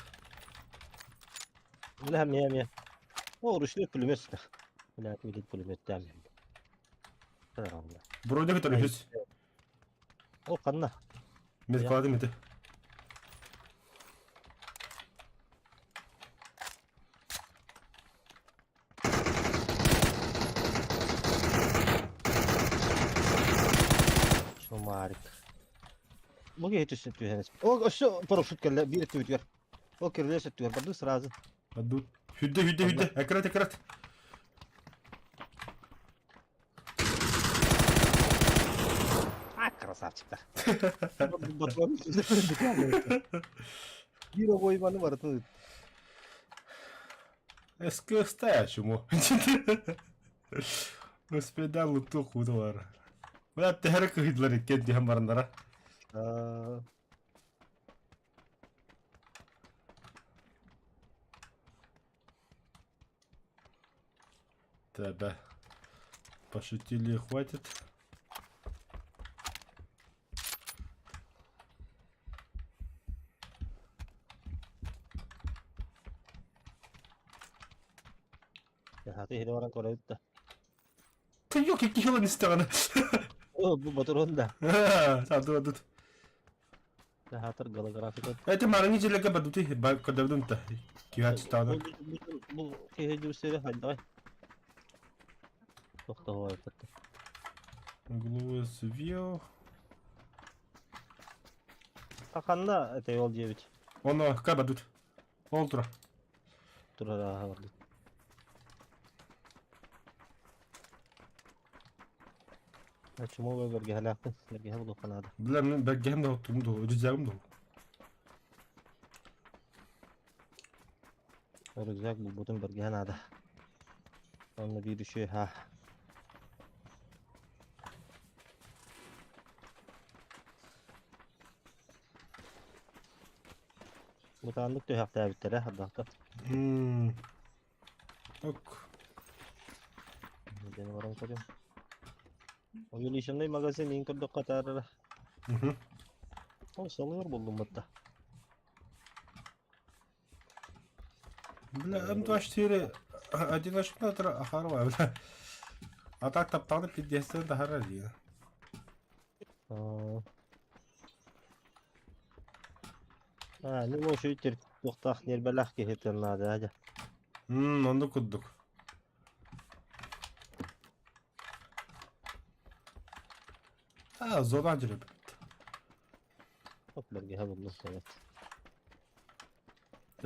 Бля, мия мия. О, ручной пулемет сытар. Бля, билит пулеметтаам. Броня кытары үһүс. Ол ханна? Медкладым ити. Шумарик. Бу киһи түстүн түһэн О, өссө парашют кэллэ биир өттүбүтүгэр. Ол кирилиэс өттүгэр бардыы сразу. Бардыы. Хүдде, хүдде, хүдде. Аккурат, аккурат. А, красавчиктар. Биир обойманы барытын СКС чему? Успедан луту худалар. Бля, тэһэр кыһыдлар иккен диһэн бараннара. Да, Пошутили, хватит. Хаты иһини баран көрөбүт да. Ты ёки киһилэн истэҕинэ. О, бу ботурун да. Саатыр Хаатыр голографика. Это мараңы жилерге бадути көрдөбүдүм та. Киһи ачтааны. Бу киһи дьүрсэри хайдагай. Тохтоһуой патта. Угловой свел. Ханна это ол диэбит. Оно кабадут. Ол тура. Турара бардыт. Чумовой бэргэһэлээхпин. Бэргэһэ булуохха наада. Бля, мин бэргэһэм да оттугум да, рюкзагым да. Рюкзак булбутум бэргэһэ наада. Онно биир үчүгэй ха. Бытааннык түһэхтээбиттэрэ ардахта. Ок. Диэн баран көрүм. Увеличенный магазин иин көрдөххө таарара. Ол салыыр буллум батта. Бля, М24 одиночка ахарва, бля. А так таптаҕына пиздецтэн таһарар дии. Аа, ну үчүгэй туохтаах ньиэрбэлээх киһи наада дьэ. Оннук курдук. Аа, зона дьөрөбүт. Оп, бэргэһэ буллум evet.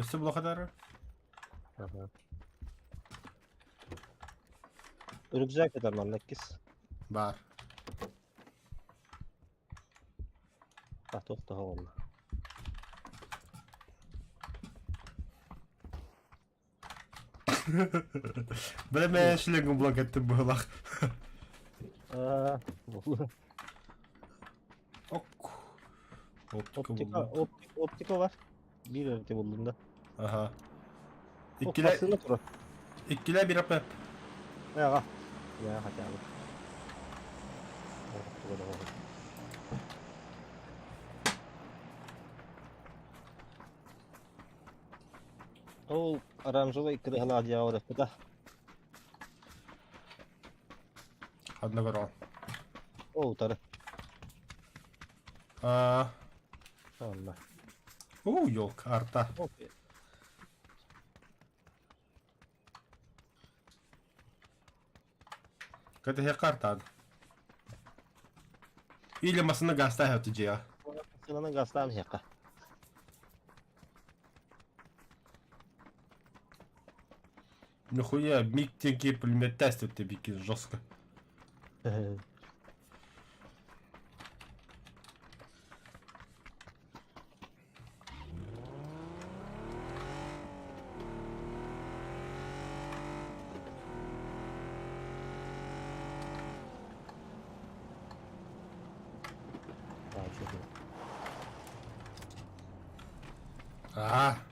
Өссө булахадары? Аха. Рюкзак это манна иккис. Бар. А, туох тоһоҕолло. Бля, мен шлегом булан кеттим быһылах. Аа, булла. Ок. Оптика Оптика, булдум. оптика, оптика бар. Биир эрэ буллум да. Аха. Ох, Иккилэ, массыына турар. иккилэ бир апп. Ага. Я хотя бы. Ол Оранжевай кырыһалаах дьиэҕэ барыахпыта. Ханна бараҕын? Ол утары. Аа, Онно. уу, елка, арта. Окей. Кэтэһиэххэ артаан. Или массыына гаастаах өттү дьиэҕэ. Массыынаны гаастаан иһиэххэ. Нихуя, миг тенки пулеметтасть ты бикин жестко. Аа.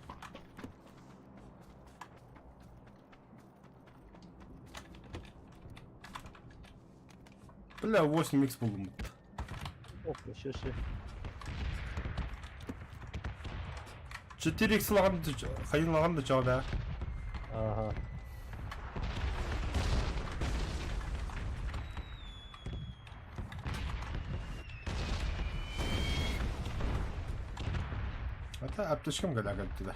Бля, 8 х буллум. Ох, еще все. 4 х лаган хайын лаган да чаҕа Ага. Ата аптечкам кэлэ кэлтилэ.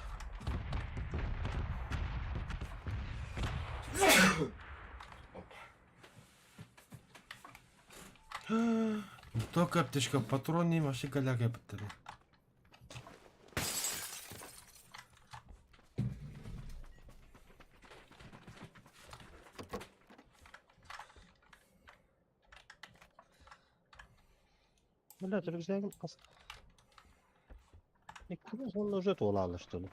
Не только аптечка, патроны вообще голяга быттары. Бля, рюкзагым хас. Икки он уже туолаалар что ли?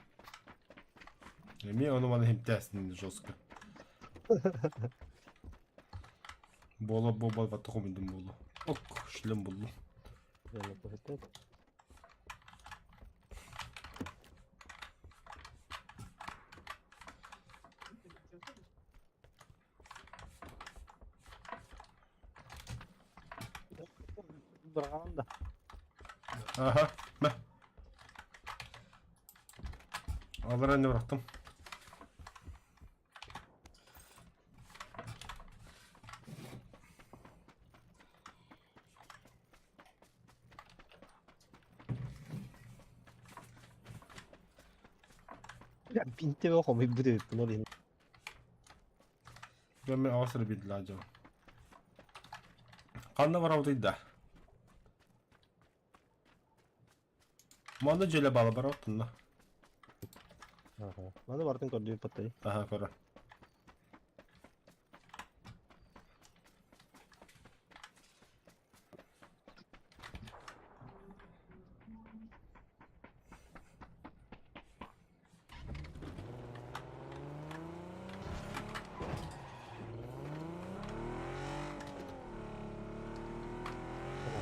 Эми ону маны химтээсин жестко. Буола буола баттахом буолу. Ок, шлем буллум. Бырҕаҕын да. Аха, мэ. Алар не бырахтым. Бинтебе хомуйбут эбиппин ол иһин. Мен аҕас эрэ биэрдилэр дьон. Ханна барабытый да? Манна дьиэлэ баала барабыт Аха. Маны барытын көрдүүр паттай. Аха, көрө.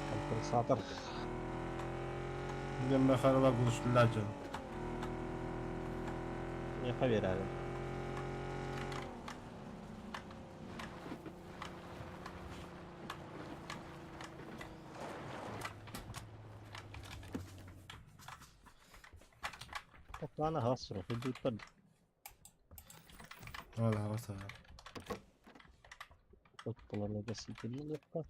Компенсатор. Мен харала buluştular дьон. Миэхэ биэрээри. Toprağına has hudutlar Hala hava Toplarına ситилилеппа.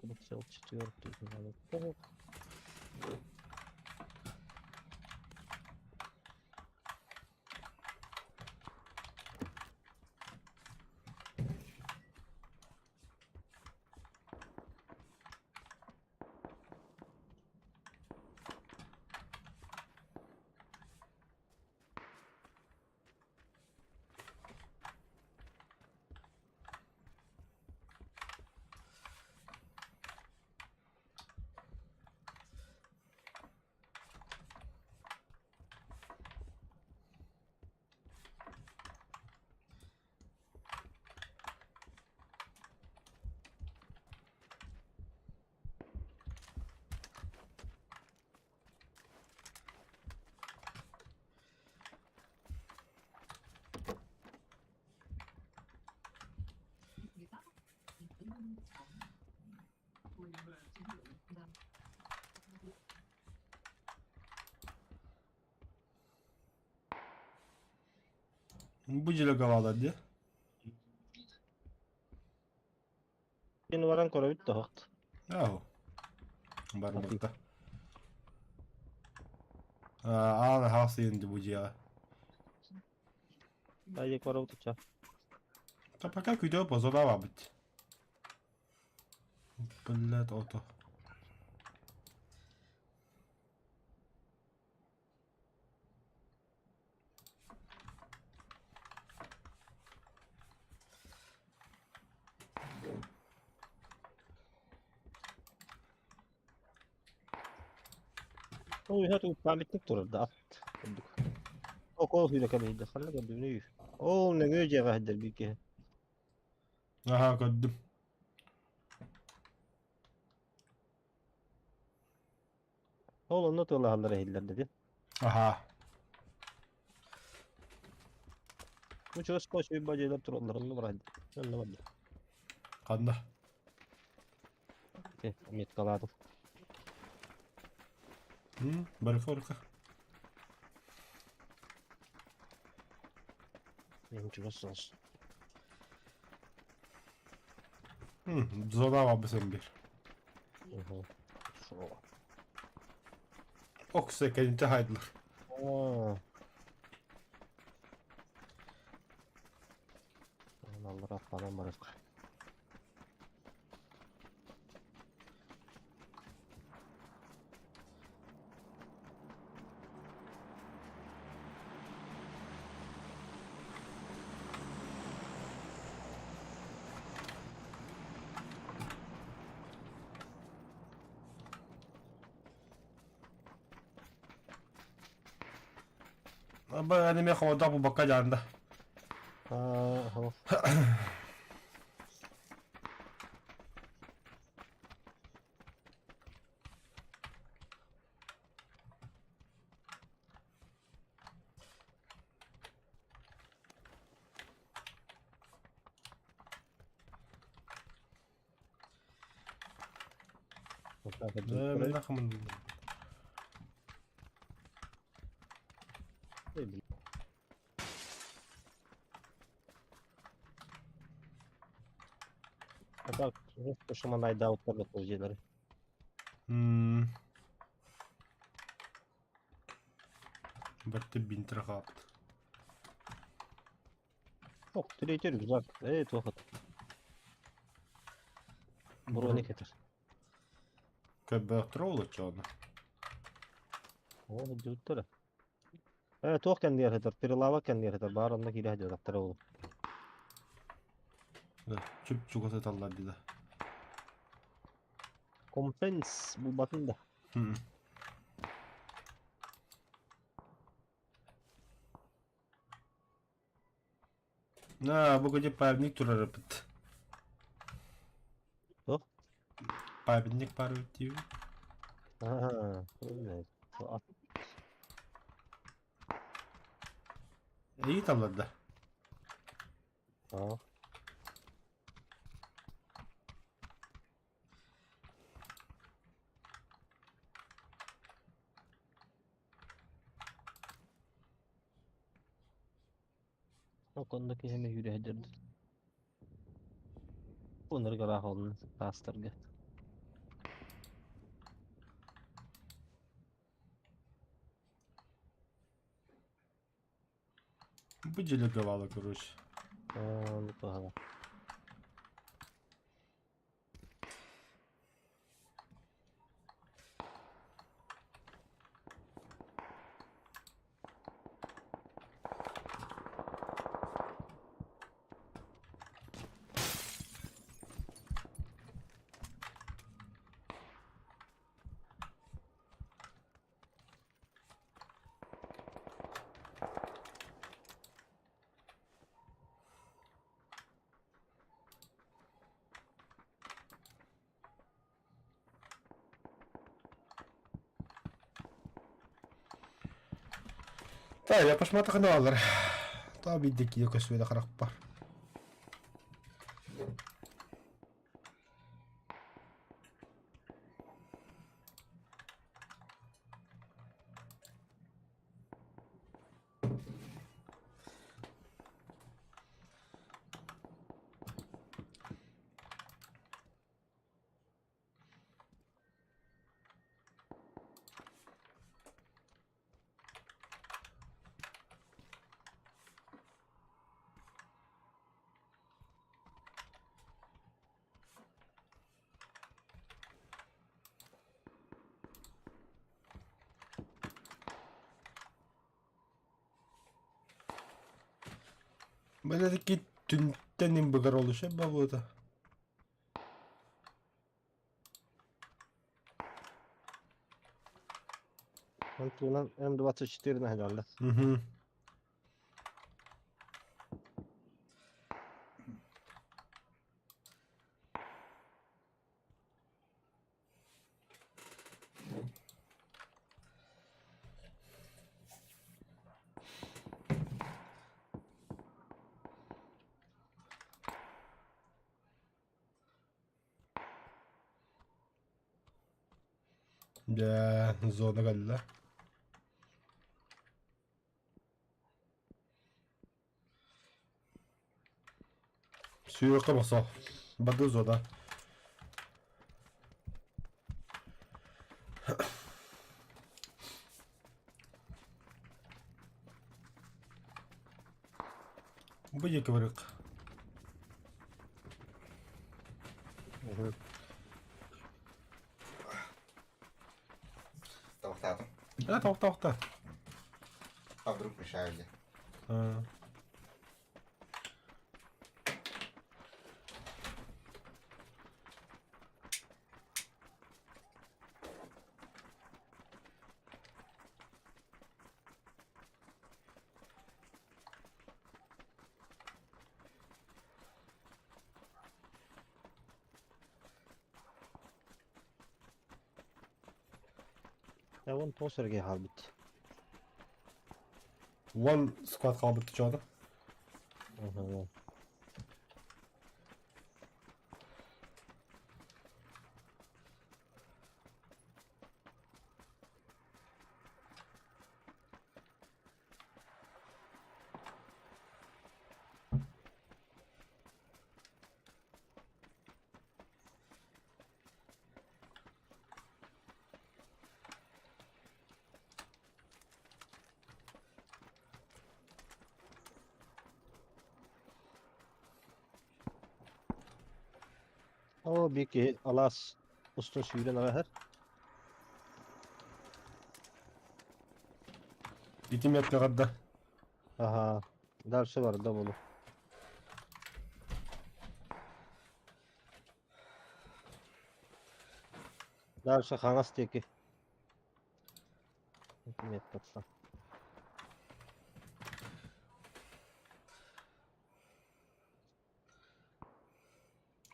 Прицел четвертый надо. Бу дьиэ бааллар дии. Кини баран көрөбүт да оһохт. Ааһу. Барбыта. Аан хаос енді бу дьиэҕэ. Айык барабыт. Та пока күйдөө бозолаабабыт. Блядь, ото. Ол үһэ тугу памятник турар да ат курдук. Окол сүүрэ кэлэйдэ ханна көрдүбүнүй? Ол нөҥүө дьиэҕэ сылдьар биир киһи. Аха көрдүм. Ол онно тыалаһаллара иһиллэр дии. Аха. Бу чугаска үчүгэй дьиэлэр тураллар онно баран. Онно барда. Ханна? Меткалаатым. Барыха. Мен чугас соҕус. Зона бабысын бир. Суоҕа. Окса кэннитэ хайдылар. Аа. Аллара аппанан барыах. Аба аниме холода бу бакка жаанда. Аа, Так, шуманайда уттар дьиэлэри. Бэртэ бинтер хаапт. Ох, третий рюкзак. Эй, туохат. Броник этэр. Көбө троллы чону. О, дьуттара. Э, туох кэнниэр этэр, перелава кэнниэр этэр, баар онно киирэ дьуттара ол. Чүп чугас эталлар дида. Компенс булбатын да. На, бу где памятник турар бит. Туох? Памятник бар бит. Аа, Iyi таллар да. Аа. Оконда киһини үүрэ Уныргара холун таастарга. Бу делеговала, короче. Аа, ну туһала. Та, я пошматах алар. Та бидеки көсведе харах бар. Бля, таки түнтэн им быгар олуша бабыта. Антунан М24 наһаалла. Угу. Дьэ, зона кэллэ. Сүүрүөххэ босо. Барды зона. Бу диэки барыах. Угу. Табахтаатым. А, тоқта, тоқта. А вдруг мешаю где? А. Я вон то Сергей хаалбыт. One squad хаалбыт чода. Угу. О, бики алаас устун сүүрэн ааһар. Ити метрга. Ага. Дальше барда буолуо. Дальше хаҥас диэки. Метр.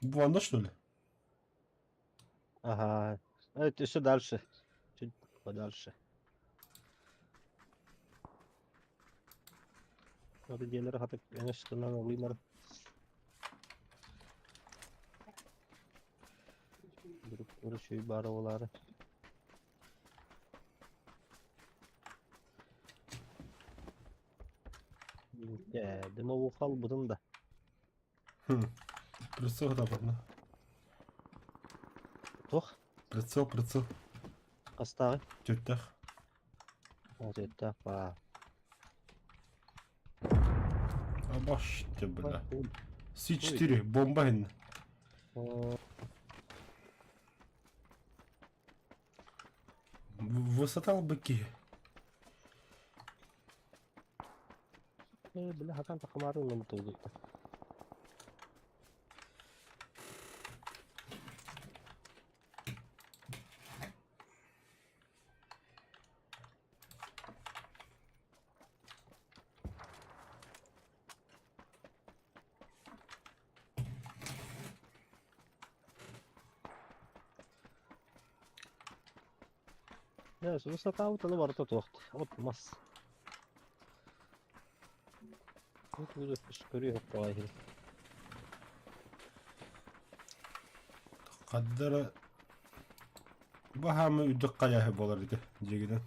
Бу что ли? Ага. Это еще дальше. Чуть подальше. Надо дьиэлэр хата эҥэстэнэн олуймар. Үрүчүй баар буолаары. Ээ, дымову халбытым да. Хм. Прицел да барна. Туох? Прицел, прицел. Хастааҕый? Түөртээх. Түөртээх баа. Абаште, бля. С4, бомба инна. Высота быки. Э, бля, хатан тахамары ылым тугут. Дьэ, высота аны барыта туох от мас. Көрүөх Хаддара баһаамы үрдүк хайаһы буолар ити дьиэгинэн.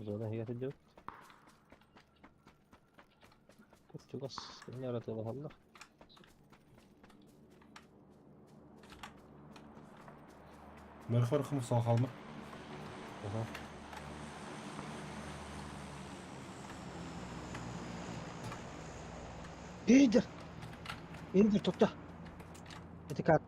Зона иһигэр Чугас аратылаһаллар. Мөрхөр хым халма. Ага. Индер! Индер тутта. Это как?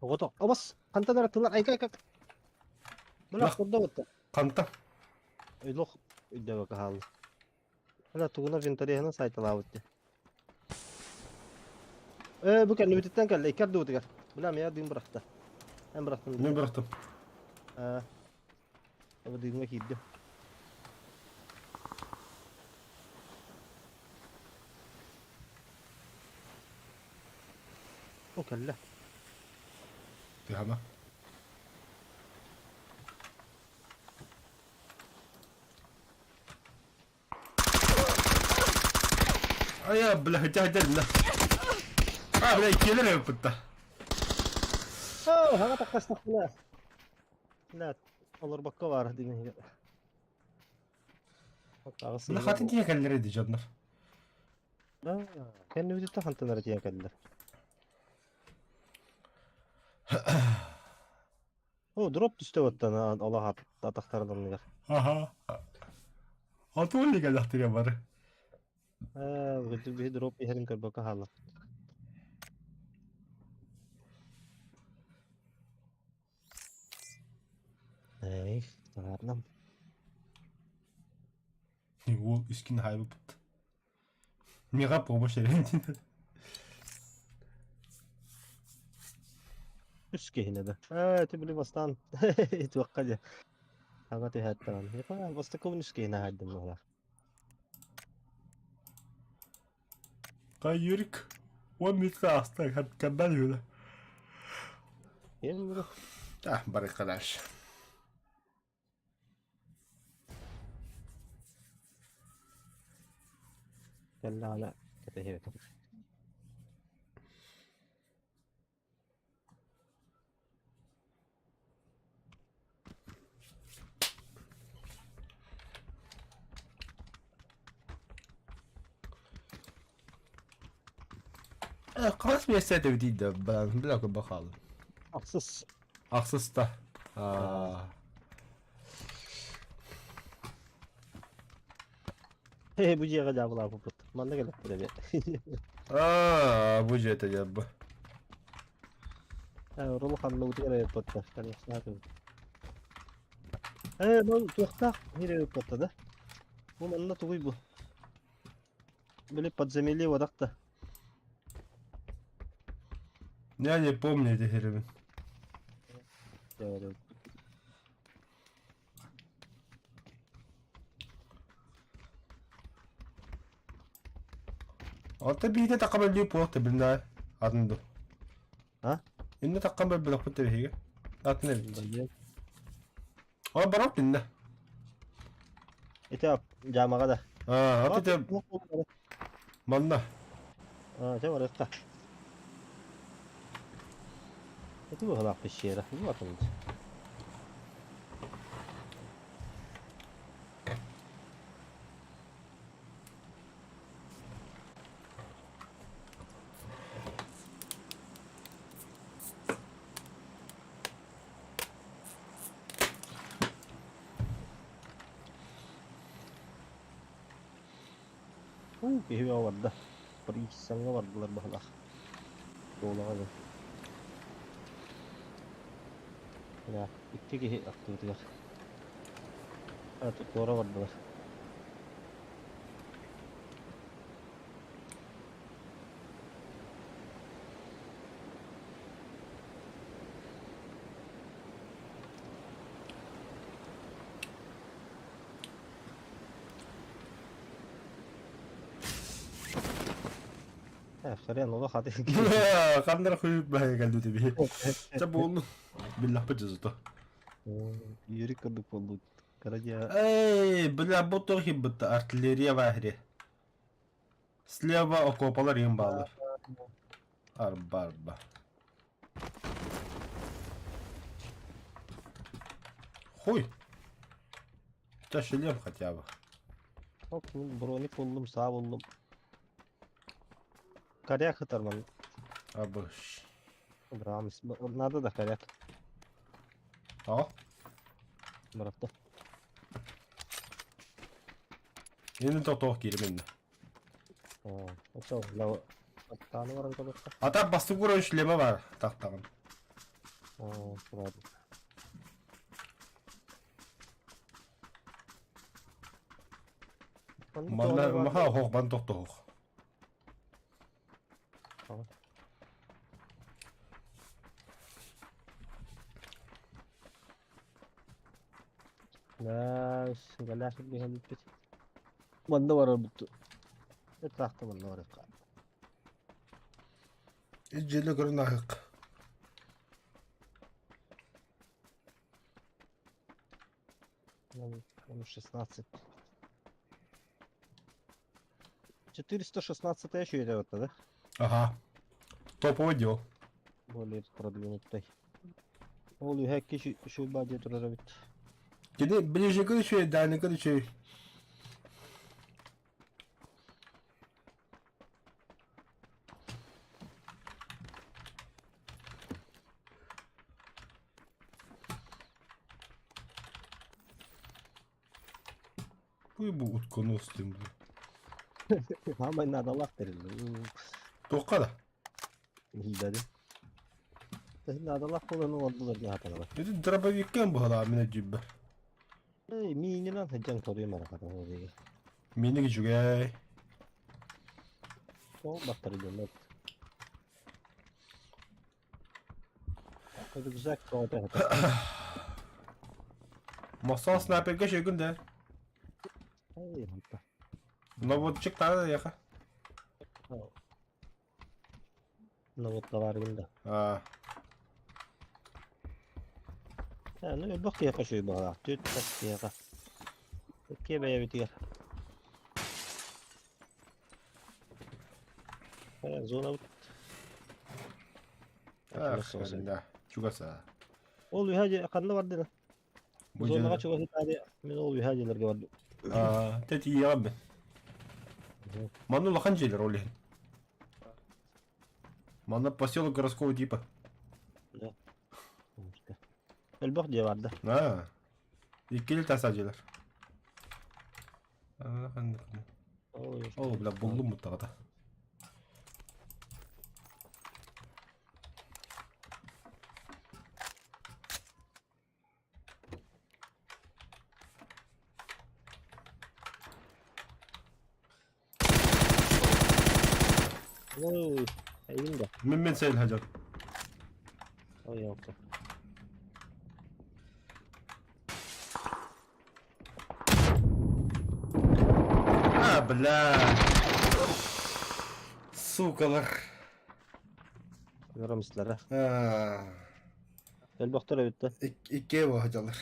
Оҕото, обос, хантан эрэ тылар, айка, айка. Бына курда бутта. Ханта? Өйлөх өйдөбөкө хаалла. Ана тугуна винториһынан сайталаабыт дии. Ээ, бу кэннибититтэн кэллэ, икки ардыбытыгар. Бля, мия дыым бырахта. Эн бырахтым. Мен бырахтым. Аа. Бу дыымҥа киирдим. О, кэллэ. Тыһама. Айа, бля, хотя хотя да. А, бля, киэлэр эбиппит Оо, хаҥа таххастахпына. Бля, олорбокко баар дии. Бля, хатын тиийэ кэллэр ди дьоннор. Кэннибититтэн хантан эрэ тиийэн кэллэр. О, дроп түстэ оттон олох атахтарын оннугар. Аха. Алтуон кэллэхтигэ бары. Ээ, биһи дроп иһэрин көрбөккө хаалла. Эй, ладно. Уол үскин хайбыппыт. Миэхэ помощь эрэн Үс киһини да. Ээ, ити били бастаан туохха дьэ. Хаҥа түһээт даҕаны. Епа, бастакыбын үс киһини аһайдым быһалаах. Кайырк. Он мүткө аста кэмбэл үһүлэ. Ем А, барыкка дальше. Кэллэҕинэ кэтэһиэбит. Хас миэстэ этэ да бля көрбө хаалым. Ахсыс. Ахсыста. Аа. Э, бу дьиэҕэ дьаабылаабыппыт. Манна кэлэппит эбит. Аа, бу дьиэтэ дьабы. Ролу ханныбытыгар эбиппыттар, конечно. Э, бу туохтаах сир эбиппытта да? Бу манна тугуй бу? Били подземелье бодахта. Я не помню эти херебин. Ота биитэ такка бөлдүү пуох тэбилнэ атын ду. А? Инне таккан бөлбөлөхпүт тэбиһигэ. Атын эбит. О барап инне. Ити дьаамаҕа да. Аа, аты те манна. Аа, чэ барыахха. Ити быһалаах пещера. Бу атын. Уу, киһи бөҕө барда. Приисаҥҥа бардылар быһалаах. Туолаҕа дьон. Бля, икки киһи аттыбытыгар. А, туора бардылар. Э, хрен, олох аты. Ханнара хуй баһа кэлдү тиби. Ча буолну. Биллахпыт жызыто. Юрик курдук буолбут. Кара дьиэ. Эй, бля, бу туох бытта артиллерия баһри. Слева окопалар иин баалар. Арба арба. Хуй. Ча шлем хотя бы. Оп, броник буллум, саа буллум. Коряк ытарман. Абыш. Брамс. Надо да коряк. А? Бырахта. Енді тоқтоқ киирим иннэ. Очо, аттааны баран көрүөххэ. Ата бастык уровень шлема бар тахтаҕын. Ладно. Манна маха оһох бан тохтоһох. Галяшек биһэлиппит. Манна барарбыт. Ыраахта манна барыахха. Дьиэлэ көрөн ааһык. Ну, 16. 416 еще идет, да? Ага. Топовый дел. Более продвинутый. Ол үһэкки шуйба дии турар эбит. Кини ближний үчүгэй, дальний үчүгэй. Бу бу утконос диэн бу. Хаамай наадалаах тэрил. Туохха да? Иһиилэри. Наадалаах буолан олордулар диэн хатанабар. Ити дробовикка быһалаа мин өйдүүбэр. Эй, миининэн сылдьан торуйум эрэ хатанабар. Мииниг үчүгэй. Ол баттары дьоннор. Рюкзак тоҕо Мохсоон снайперга шөгүн да. Эй, онто. Наводчик таа яха. Наводка да. А. Ну, элбэх киһиэхэ үчүгэй баҕалаах. Түөрт хас киһиэхэ. Икки бэйэбитигэр. Зонабыт. Ах, да. Чугаса. Ол үһэ ханна бардын? Зонаҕа чугас итаали мин ол үһэ дьиэлэргэ бардым. Аа, тэтийиэҕим бин. Манна улахан дьиэлэр ол иһин. Манна поселок городского типа. Да. Элбэх дьиэ барда. Аа. Иккили таса дьиэлэр. Ол бля буллум муттаҕата. Ой, эйин да. Мин мен сейл хадьар. Ой, окей. А, бля. Сукалар. Көрөмүстэрэ. Аа. Элбэхтэр эбит да. Иккиэ буоһадьалар.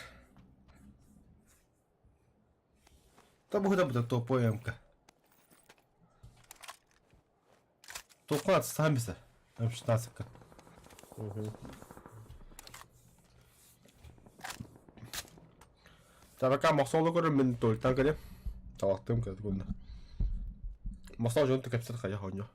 Табуһута бута топой МК. Тоққа атыстахан бисэ. М16-ка. Тарака мохсоолу көрөр мин туолтан кэлиэм. Талахтыым кэлэ Мохсоол дьон кэпсэтэр хайа оонньоо.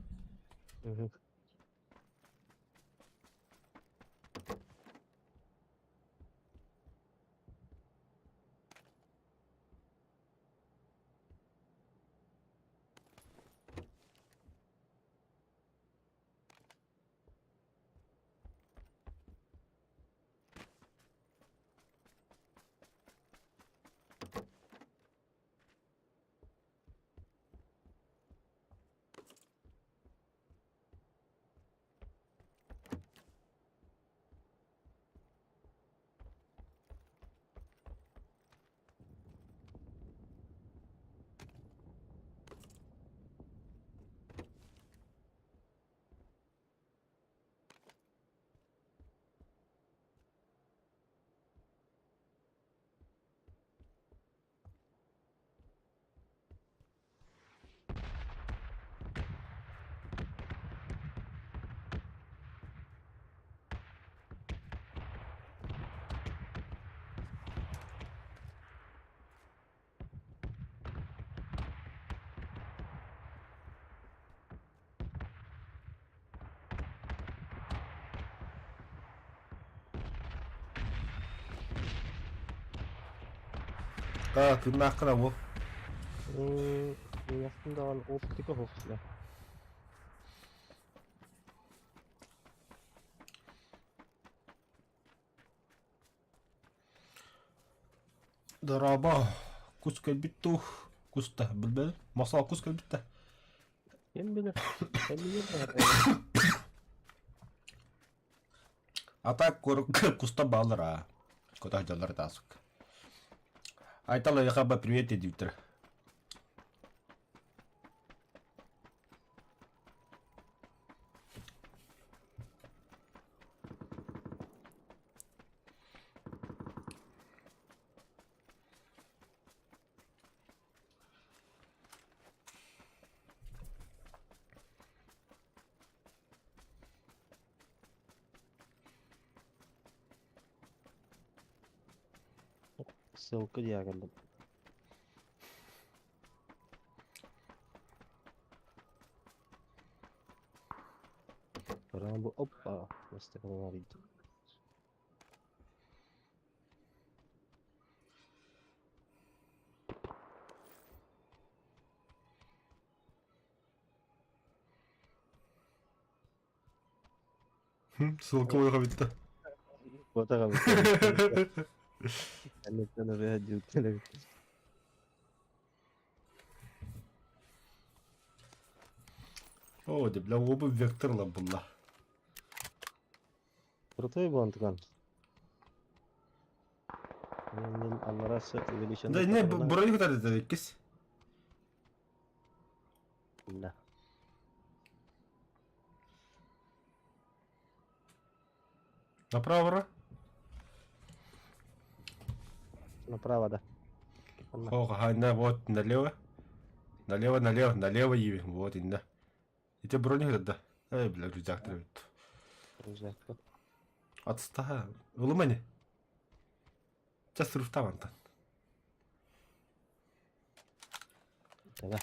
Аа, тыыннааххына бу. Миэхин даҕаны оптика суох. Дорообо, кус кэлбит дуу? Кус да, билбэтим. Мосоо кус кэлбит да. Ким билэр? Кэллиир А так куста бааллар аа. Кота дьаллар таасык. Айтал эйиэхэ привет диэбиттэр. Ссылка диагонал. Рамбо, опа, Мастер Ссылка ойға бітті. Отаға бітті. О, бля, оба векторла была. Крутой был Антган. Да не, броник көтәрді иккис. Да. Направо? Направо, да. Ага, на, вот, налево. Налево, налево, налево, и вот, инна. И тебе броник да. Эй, бля, рюкзак требует. Рюкзак. Отста. Улымани. Сейчас руфта вантан. Давай.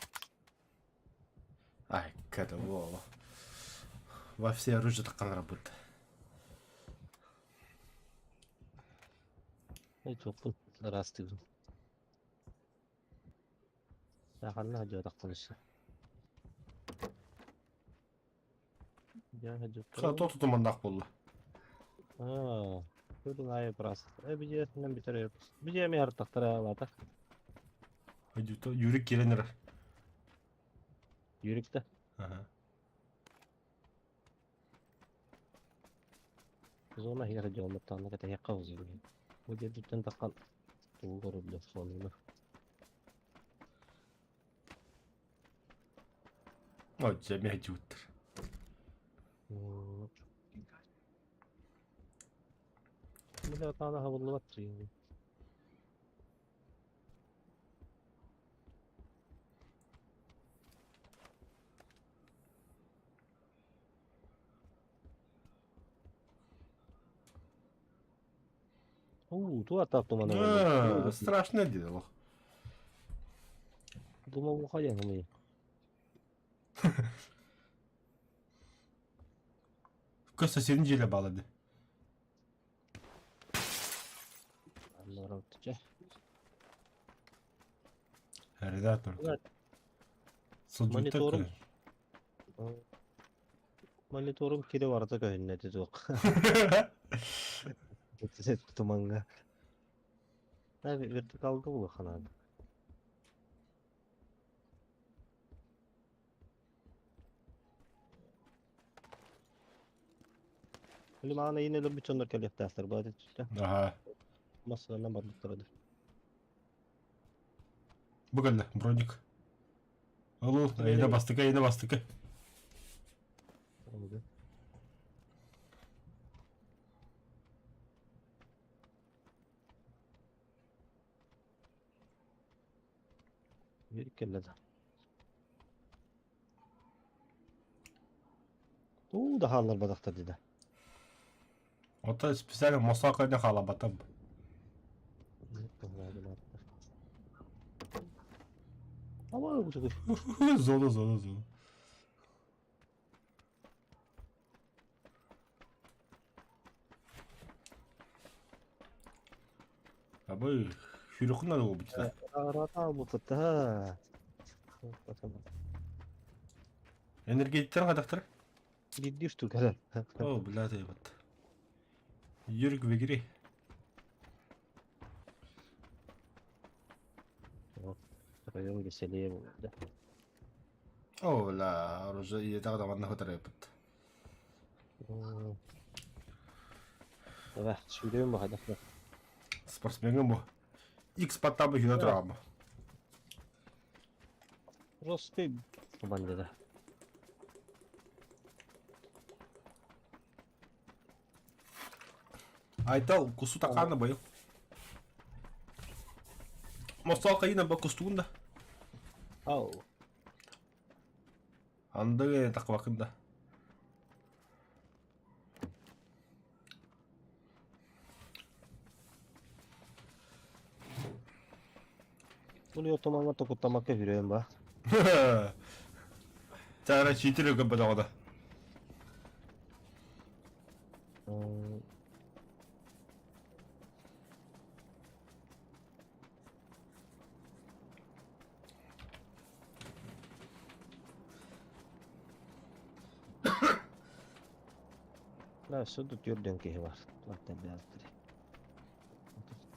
Ай, когда во. Во все оружие так работает. Эй, туохпун ыраастыыбын. Саахаллаах дьуотахпын өссө. Ха, тот туманнаах буолла. Аа, күрүн аайы быраас. Э, бидиэтинэн бүтэр Бидиэ эмиэ артахтара алаата. Юрик киирэн эрэр. Юрик да? Ага. Зона иһигэр дьуоллаттаҕына кэтэһиэххэ узуйуҥ. Бу диэбиттэн таххан тугу көрүллэр суолуна. Ой, дьэ, эмиэ дьиуттар. Бile таана хабыллыбат Уу, туох тумана А, страшное дело. Думал, уходя мы. Көстө сирин дьиэлэ баалады. Редактор. Мониторум. Мониторум кире барыта көһүннэ ити туох. Тумаҥҥа. Вертикалга улахан Били маҕан эйин өлөрбүт дьоннор кэлиэхтээхтэр бу түстэ. Аха. Массыынанан барбыттар ады. Бу кэллэ, броник. Ол эйинэ бастакы, эйинэ бастакы. Биир кэллэ да. Уу да хаалларбатахтар дии да. Ото специально мосоо көнө хаалабатым. Зона, зона, зона. Абы хүрүхүн буолбут Араата Энергетиктер хайдахтар? Биирдии штука. О, блядь, ебать. Юрик в игре. Вдвоем веселее будет, да? О, бля, оружие ийэтэх да манна хытарыппыт. Давай, сүүрүөм баҕайдах. Спортсмеҥҥа бу. X паттаабы хина турама. Росты бандида. Айтал кусу такаана быйыл. Мостол кайына ба кустугун да. Ау. Андыгы таквакын да. Bunu отомаңа токуттамакка хүрөйүн ба. Чара читер көбөдөгөдө. Да, все тут үрдүн киһи бар. Туаттан бэйэлтери.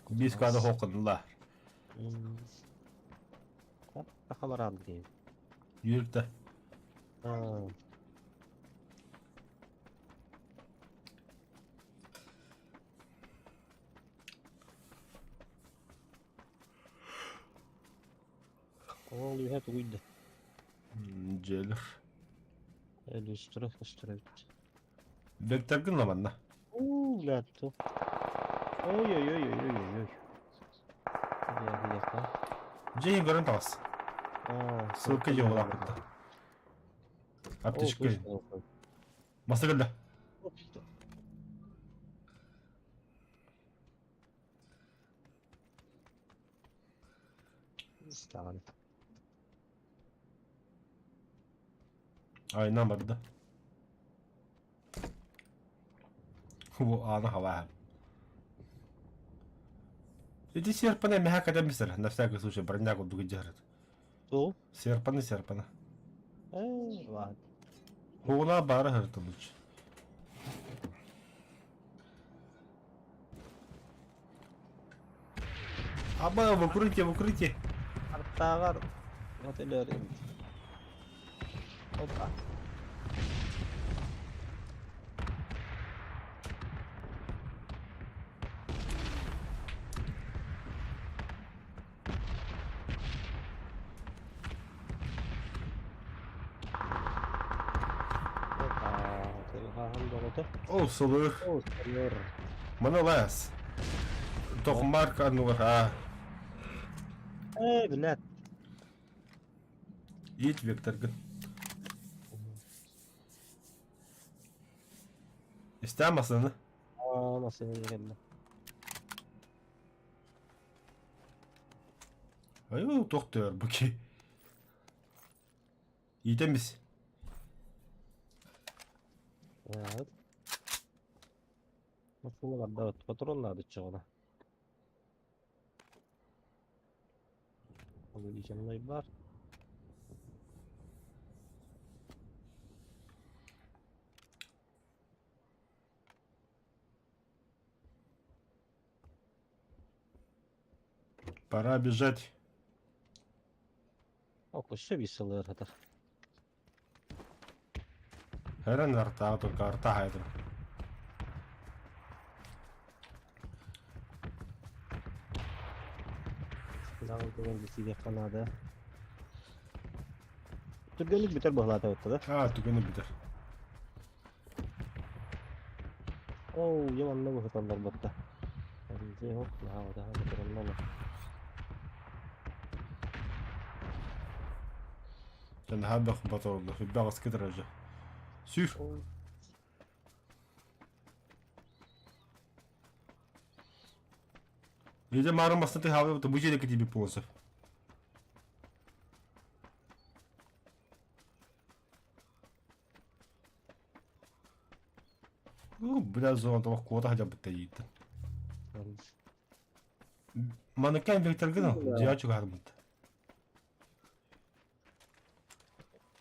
Биис каада хоққынла. Сахалар киһи. Юрта. Ол үһэ тугуйда. Дьэлэр. Өлүстүрэ көстүрэ. Бектергин ламанна. Уу, блядь. Ой-ой-ой-ой-ой-ой. Дьиэһин көрөн таҕыс. Ссылка дьиэ улааппытта. Аптечка. Маса кэллэ. Стан. Айынан барда. Бу аана хаваа. Иди серпана меха кадамисер, на всякий случай броня курдук дьарыт. Ту? Серпаны серпана. Э, ладно. Хугуна баара хырты лучше. Аба, в укрытие, в укрытие. Артааҕар вот өлөр эбит. Опа. Опа, тыаһаһын доҕото. О, сылыр. О, сылыр. Маны лас. Тохмар канугар, а. Э, блядь. Ит векторгын. Истээн масыны. Аа, масыны кэллэ. Аю, тохтор буки. Иитэмис. Вот. Массыына барда патрон наада чоҕуна. Увеличенный бар. Пора бежать. О, өссө биир сыл ыарахатар. Хэрэн артаа только арта хайдыр. Даҕан кэлэн билсиэххэ наада. Түргэнник бүтэр быһылаата бытта да? Аа, түгэни бүтэр. Оо, дьэ манна быһыталлар батта. Дьэ, оп, наһаа патроннана. Наһаа баторла. Баҕас кытыража. Сүр. Видя марын басты хавы, то бу жерге тебе полосов. Ну, бля, зона того квота хотя бы таит. Манекен Виктор Гынов, дьячу гармат.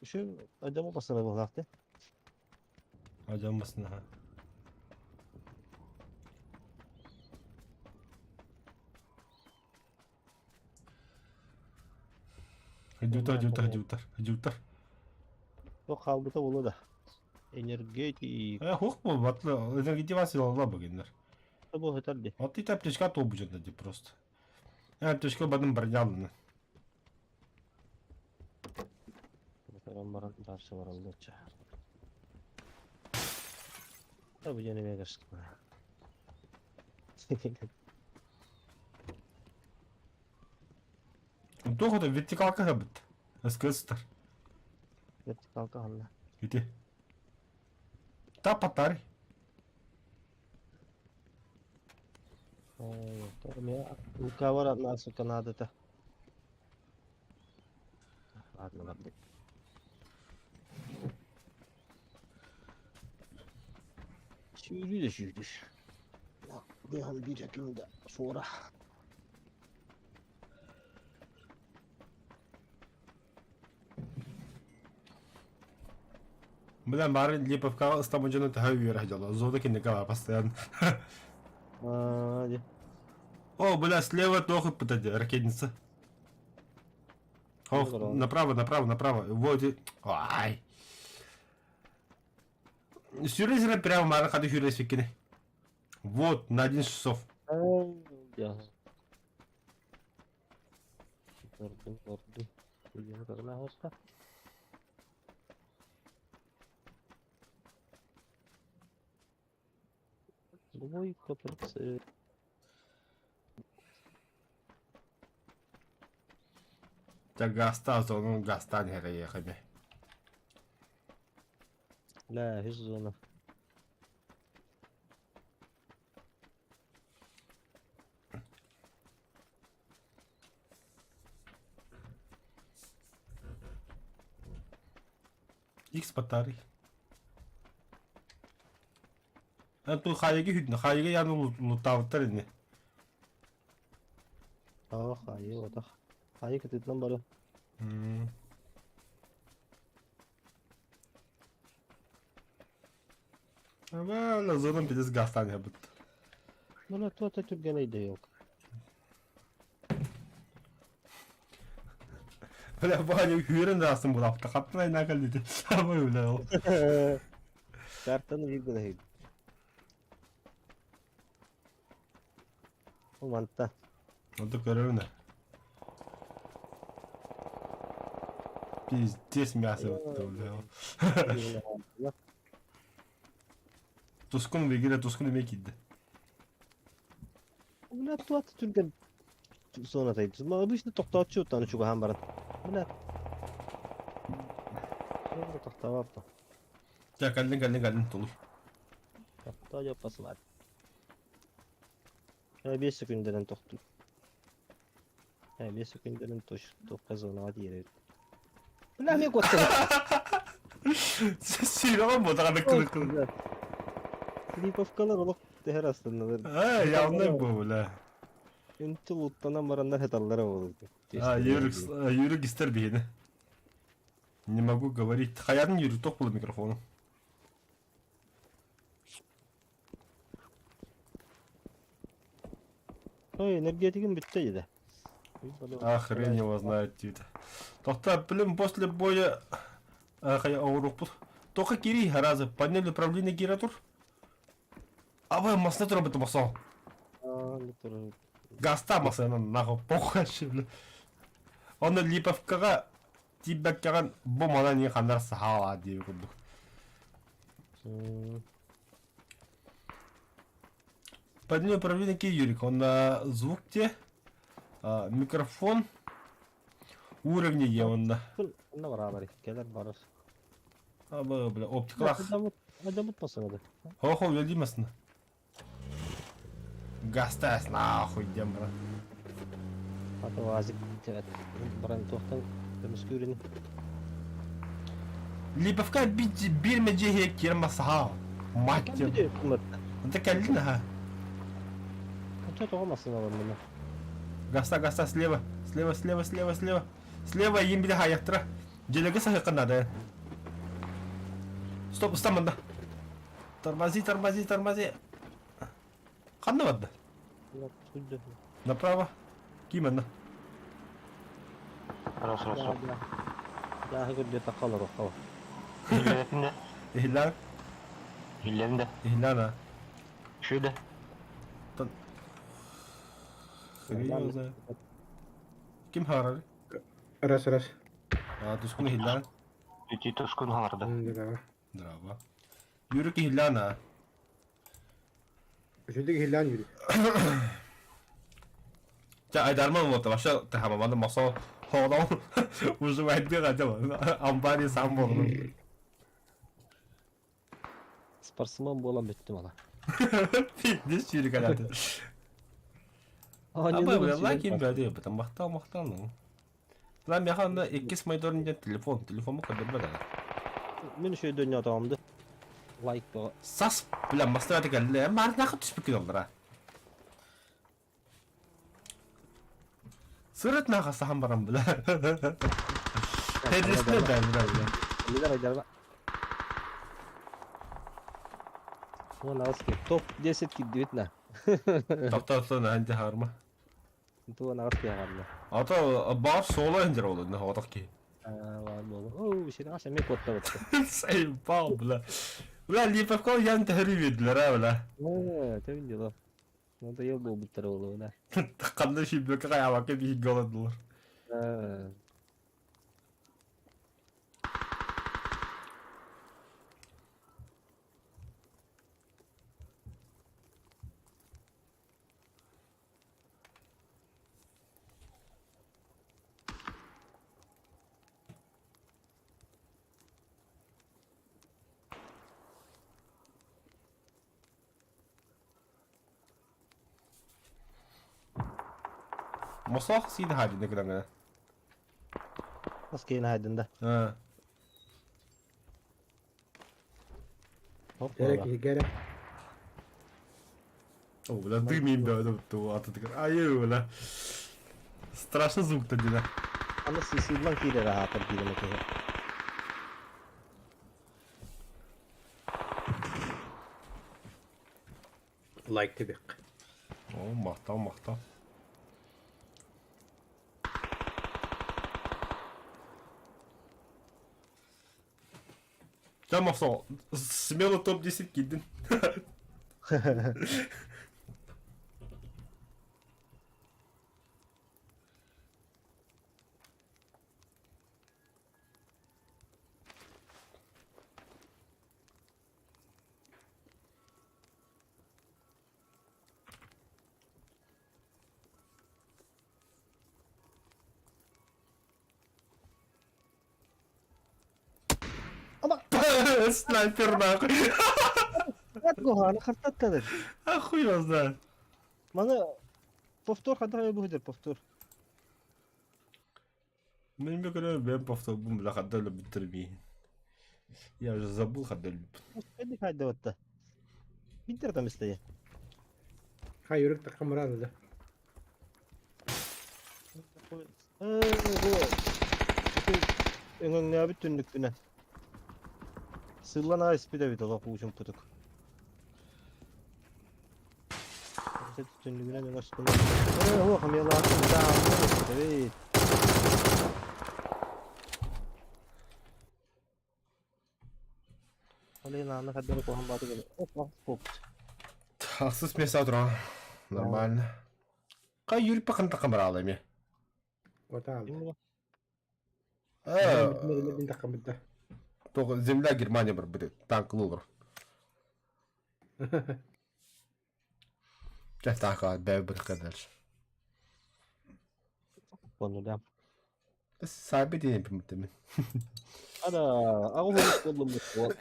Еще адама басына быһылаахты. Адьам басына. Дьутар, дьутар, дьутар, дьутар. Туох хаалбыта буолуо да. Энергетик. Э, хух буолбат, энергетик силалла бүгүннэр. Бу сытар ди. Вот и аптечка туобучун ди просто. Аптечка бадым барнялны. Баран дальше бараллыча. Да бу дьэни мегашка. Туох это вертикалка хабыт. СКС-тар. Вертикалка ханна. Ити. Та патарь. У кого одна, сука, надо-то? Ладно, ладно. Сүүрүү да сүүрүү. Быһан биир күндэ суора. Бля, бары Липовкаҕа ыстаммыт дьону төһө үөрэ дьоло. Зода кинигэ бар постоянно. Аа, дьэ. О, бля, слева туох ыппыта дии, ракетница. Ох, направо, направо, направо. Вот и... Ай. Сюррезера прямо мары хады сюррез Вот, на 11 часов. Дьэ. Көрдүм, көрдүм. Билиэни көрүмэ оҕуста. Двойка прицел. Ча гаста зонун гастан иһэрэ Лээ, үс зона. X батарей. А ту хайыгы хүднэ, хайыгы яны лутаабыттар ини. Аа, хайы отах. Хайы кытыытынан бары. Ама зонам пиздец гастан ябыт. Бля, туата түргэн өйдөйөк. Бля, Ваня үөрэн да астым булапта. Хаттан айна кэллити. Абай бля. Картаны биир гына иһит. Бу манта. Онто көрөбүн. Пиздец мясо бля. Тускун вегире тускун эмиэ киирдэ. Бля, туата түргэн зоната. Обычно тохтооччу уттан чугаһаан баран. Бля. Тохтообаппа. Чэ, кэллин, кэллин, кэллин, тулуй. Тохтоо дьоппа сылаат. 5 секундэнэн тохтуу. 5 секундэнэн туохха зонаҕа тиийэр Бля, эмиэ куоттым. Сирэҕин буотаҕа кылы кылы. Липовкалар олох тэһэр астыннылар. Э, явно бу, бля. Үнтү луттанан бараннар хаталлара буолур. А, Юрик, Юрик истер биһини. Не могу говорить. Хаятын Юрик тох было микрофону. Ой, энергетигин бүттэ деді. А хрен его знает, тиит. Тохта, блин, после боя оҥоруохпут. Тоха кири разы панель управления киирэ тур. Абай масына турар бит мосол. Гаста масына нахуй похуй бля. Онно Липовкаҕа тиийбэккэҕин бу манан не ханнар сахала диэби курдук. Панель управления Юрик, он на звук те, микрофон уровни е онна. Онно барабар кэлэр барар. Аба, бля, оптикалах. Адамыт масынады. Хо-хо, үлэлии масына. Гастас нахуй диэн баран. Ата вазик баран туохтан көмүскүүрүн. Липовка биир мэдьиэһиэ киирэн масаха. Мать тебе. Это кэллин аха. Что тоҕо массыыналанна? Гаста, гаста, слева, слева, слева, слева, слева. Слева им били хаяқтыра. Дьэлэгэ саһыахха наада. Стоп, ыстан манна. Тормози, тормози, тормози. Ханна барда? Направо. Ким манна? Раз, раз, Да, раз. да. Дааһы көрдүөтэххэ олоруохха. Иһиллээтин да? Иһиллээн? Иһиллээтин да? Иһиллээн а? Үчүгэй да? Тан... Хрен его знает. Ким хаарар? Раз, раз. А, тускун иһиллээн. Ити тускун хаҥарда. Здорово. Здорово. Юрик иһиллээн а? Үчүгэй иһиллээн Юрий. Чэ, айдарман вот вообще тахамаманы мосо хоолоон выживайдыга дьэ амбари сам буоллум. Спортсмен буолан бүттүм ала. Пиздец сүүрүк алаты. Аба бля ким бәде бытан махтал махтал ну. Бля меха анда иккис майдорын диэн телефон, телефону көрдөрбөт ана. Мин үчүгэй дөнньөтөҕүм лайк бөҕө. Сас бля мастааты кэллэ. Марнахы түспүккүн оллара. Сырыт нааха сахан баран бля. Террисне да бля бля. Лидер айдарба. Вон аҕыс топ-10 киирдибит на. Топтоотон анди харма. Туон аҕыс киһи хаалла. Ата баар суола индир ол инне хоҕотох киһи. Баар буолу. Оо, сирэҕэ эмиэ куоттабыт. Сайбал бля. Бля, Липовкол ян төһөрү биэрдилэр а бля. Ээ, төбүн дьоло. Надоел буолбуттара буолуо да. Ханна сүүрбэккэ хайаабакка биһиги олордулар. Ээ. Мосох сиин хаадьына гынаҥа. Хас киһини хаайдын да? Аа. Хоп, Кэрэ буола. киһи кэрэ. О, бля, дым им да, атытыгар. Айыы, бля. Страшно звук-то дина. Аны сыыллан киирэр аһаатар диирим киһи. Лайк тибик. О, махтал, махтал. Чэ, Мохсоҕо, смело топ-10 киирдин. Снайпер нахуй. Куһаҕаны хартаттаныр. А хуй его знает. Маны повтор ханна бу повтор. Мин бекөрө бэм повторбун бля хадда өлөбүттэр Я уже забыл хадда өлбүт. Хайдах хайдабатта. Биир там истэйэ. Хай юрик такамыран да. Ээ, бу өҥөҥнөөбүт түннүкпүнэн. Сыллан аҕай испит эбит олох уучун путук. Түннүгүнэн өҥөстүм. Ээ, уох, мелаатын дааммын эбит. Ол иһин ааны хардары куһаҕан баҕатык эбит. Оп, оп, Ахсыс места утра. Нормально. Кай Юрий пакын такамыралы эми. Отаал. Э, Мин такамыта. Только земля Германия бар бит танк лулар. Чэ так бэб дальше. Ону да. Саби диэн бимтэмин. Ада, аҕыс буоллум буол.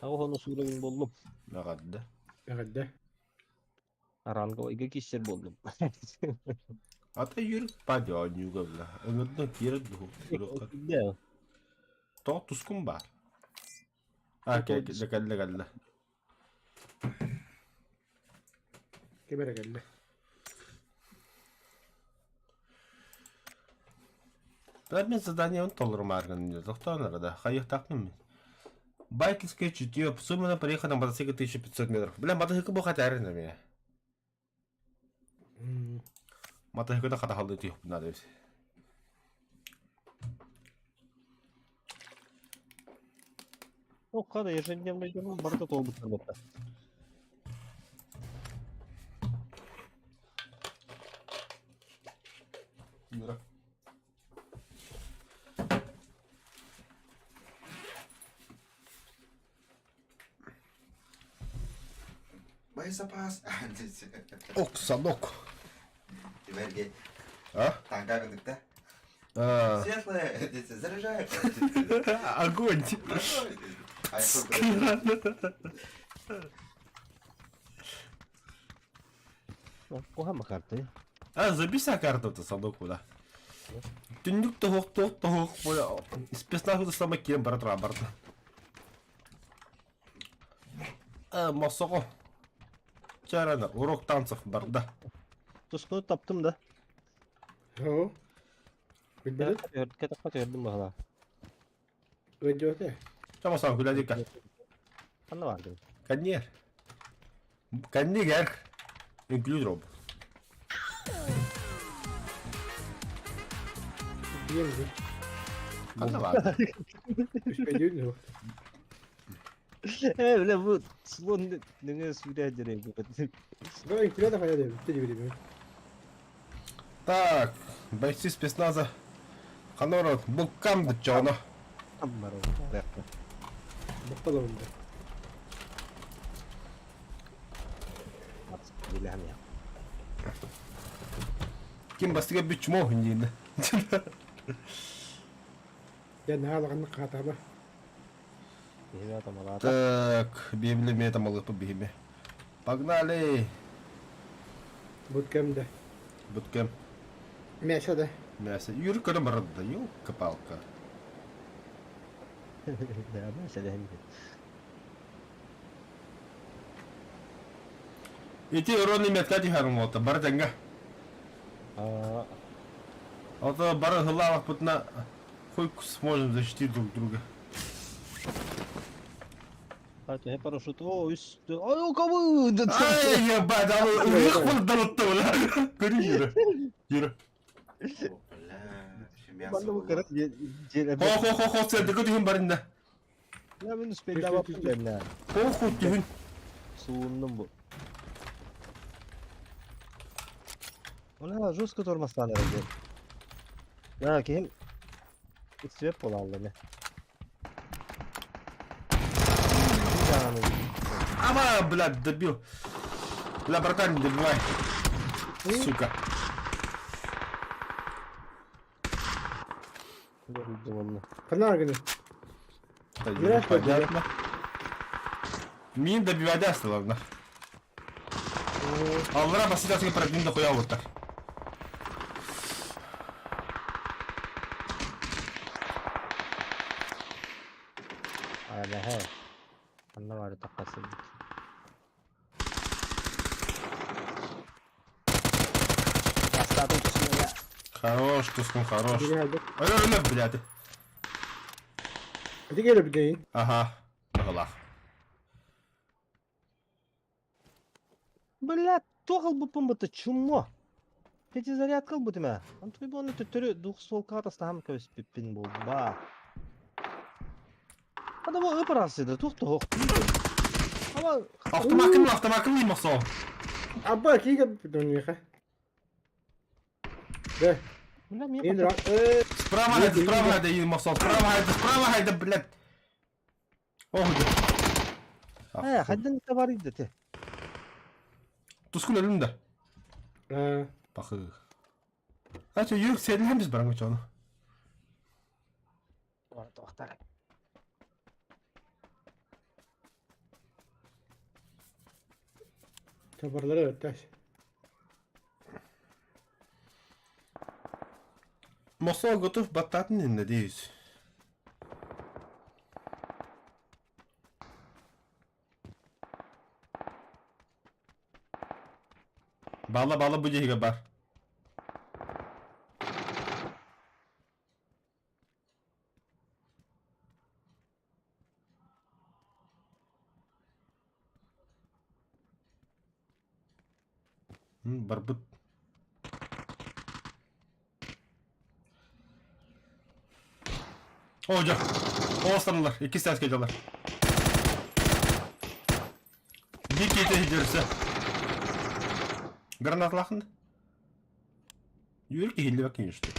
Аҕыс ону суура буоллум. Наҕадда. Эҕэрдэ. Ранговойга киирсэр буоллум. Ата юр падёнюга бля. Ыҥырдын киирэр дуһу. Да. Тоҕо тускун баар. А, кэллэ кэллэ кэллэ. Ким эрэ кэллэ. Бля, мен заданиебын толорумааргын тохтоон эрэ да. Хайыахтаахпын мин. Байкальское чутье. Сумма на проехать на мотоцикле 1500 метров. Бля, мотоцикл бу хатаарын эмиэ. Матаһыкыта хатаһаллыы түһүөхпүн наада эбит. Туохха да ежедневный дьону барыта туолбуттар буолла. Юра. Боезапас. Оксанок. Теперь А? танка курдук да? А. Светлое, заряжай. Огонь! А я Куһаҕан карты. А, забейся карту-то, Санок, куда? Түннүк тоһуох тоһуох тоһуох спецназ сама киэн бара тура барда. Мосоҕо. Чарана, урок танцев барда. Тускуну таптым да. Оо. Билбэтим. Кэтэххэ түһэрдим баһылаа. Ыалдьыбата. Чамасан күлэдика. Ханна бардым? Каннер. Каннигер. Инклюд роб. Биэм дии. Ханна барды? Үспэйдиир дуо? Э, бля, бу слон нөҥүө сүүрэ дьэрэй Бу инклюд да хайа диэбит диэбит. Так, бойцы спецназа. Ханорот, буккам да чоно. Буккалабын да. Ким бастыга бүт чмо диин. Дьэ наһаа улаханнык хаатаама. Так, биэбиле мета малыпы биһиме. Погнали! Буткэм да. Буткэм. Мясо да. Мясо. Юр көрө барда, ёлка-палка. Ити уроны метка тиһарым болта, бар тәңгә. А то бары хыллаабаппытына хуй сможем защитить друг друга. Түһэ парашют. О, үс. Ой, кого? Ай, ебать, а вы их далатты, бля. Көрү, Юра. Юра. О, бля, вообще мясо было. Хо хо хо хо сен дөкө түһүн барында. Я мин успейдабаппын дэмнэ. Хо хо түһүн. Сууннум бу. Ола жестко тормозтан эрэ. Да, киһим свет буолалла не. Ама, блядь, добил. Бля, братан, не добивай. Сука. Ханна гына. Да, Бля, понятно. Мин добивать ладно. Аллара басыдасыга проблем да хуя вот так. Анаһа. Ханна бары таххасın. Бастаатын тусуна. Хорош, Тускун, хорош. Бири албыт. Өлө, өлө, блядь. Ити келе билейин. Ага. Бағалах. Бля, туох ылбыппын быта чуммо. Перезарядка ылбытым ээ. Антуй буону төттөрү двухстволка атастаһан көспүппүн буолба. Ада бу ып-ыраас туох туох. Ама Автомакын, автомакын не мосо. Абба киигэ донуха. Бэ. Бля, мне Ин э Справа хайда, справа хайда, и мосо. Справа хайда, справа хайда, блядь. Ох, Э, хайдан бар иде те. Тускун өлүм да. Аа. Бахы. А чё, юрк седилһэн біз бараңга чону. Тоқтар. Табарлары өттәш. Мосо готов баттатын, надеюсь. Бала бала бу дьиэгэ бар. Барбыт. О, дьэ. Останылар. Иккис сааска дьалар. Дикий дөрсө. Гранаталаахын. Үөр киһиллибэт конечно.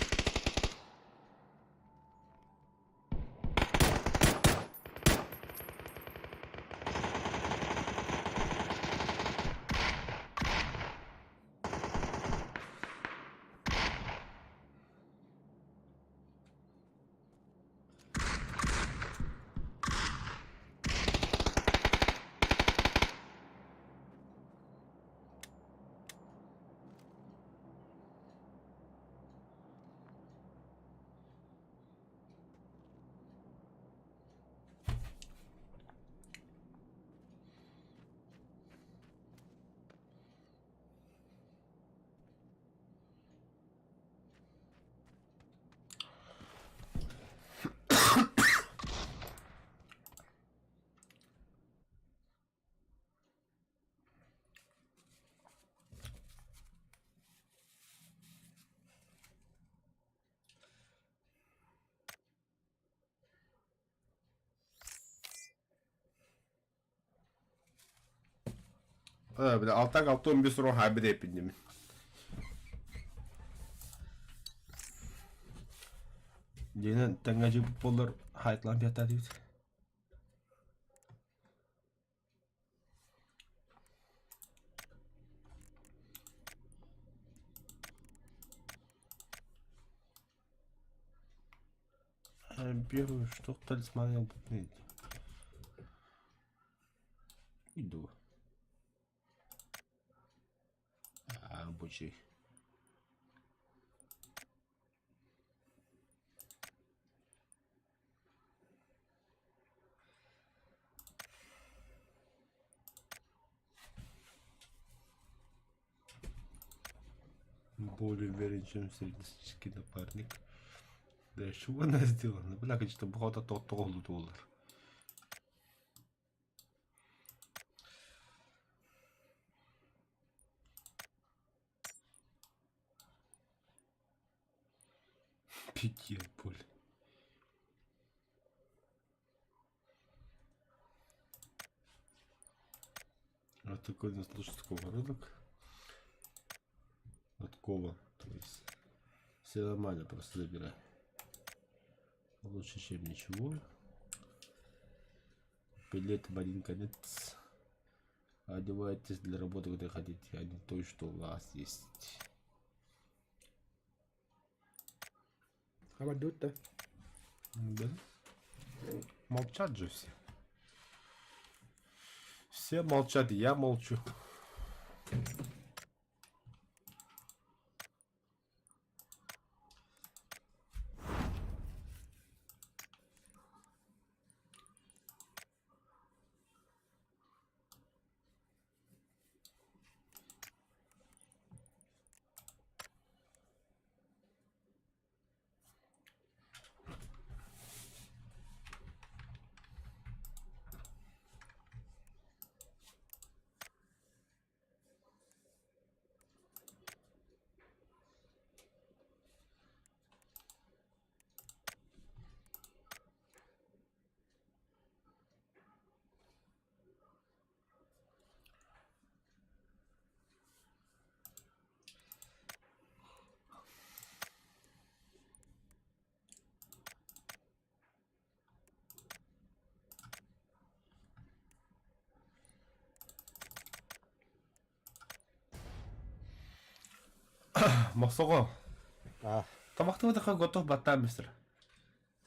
Бля, алтак алты он бес урон хабы деп деймін. Дьиҥинэн тэҥҥэ дьиэбит буоллар хаайыталаан биэртаатыбыт. Первое, что талисман ылбыт Иду. Рабочий. Более уверен, чем среднестатистический напарник. Да, чего она сделана? Бля, конечно, бухата тоғыз доллар. Пиздец, боль. Вот такой у нас лучше сковородок. От кова. То есть все нормально, просто забирай. Лучше, чем ничего. Билет в один конец. Одевайтесь для работы, когда хотите, а не то, что у вас есть. Абадутта. Да? Молчат же все. Все молчат, и я молчу. Мохсоҕо. А, Тамахтыбытыха готов баттаан мистер.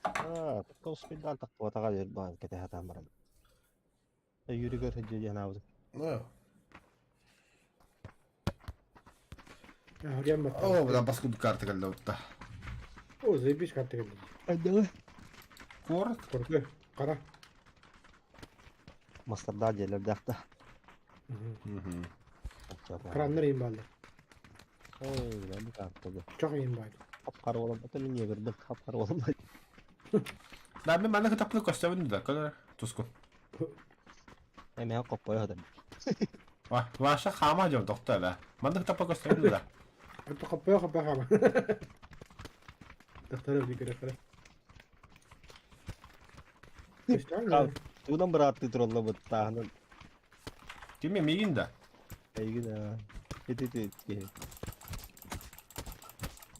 а, успейдаан тахтыбатаҕа диир баҕан кэтэһэ сатаан баран. Өйүүрүгэр сылдьыа диэн аабытым. Аһырыан О, баттаабыт. бля, паскуд карта кэллэ утта. О, заебись карта кэллэ. Хайдаҕый? Куорат. Крутой. Хара. Мастардаах дьиэлэрдээх да. Мгм. Краннар иин бааллар. Ой, бля, бу карта да. Чох иин бааллар. Хап-хара буолан, ото мин ньиэгирбин, хап-хара буолан Да, мен манна кытаппыны көстөбүн да, көр туску. Эмэһэ хоппойо сытар. Ваша хаама дьон тохто да. Манна кытаппа көстөбүн да. Ото хоппойо хоппойо хаама. Тахтара бикere хара. Көстөн Тугунан бырааттыы тураллар быттааһынан. Кими миигин да? Эйигин аа. Ити ити киһи.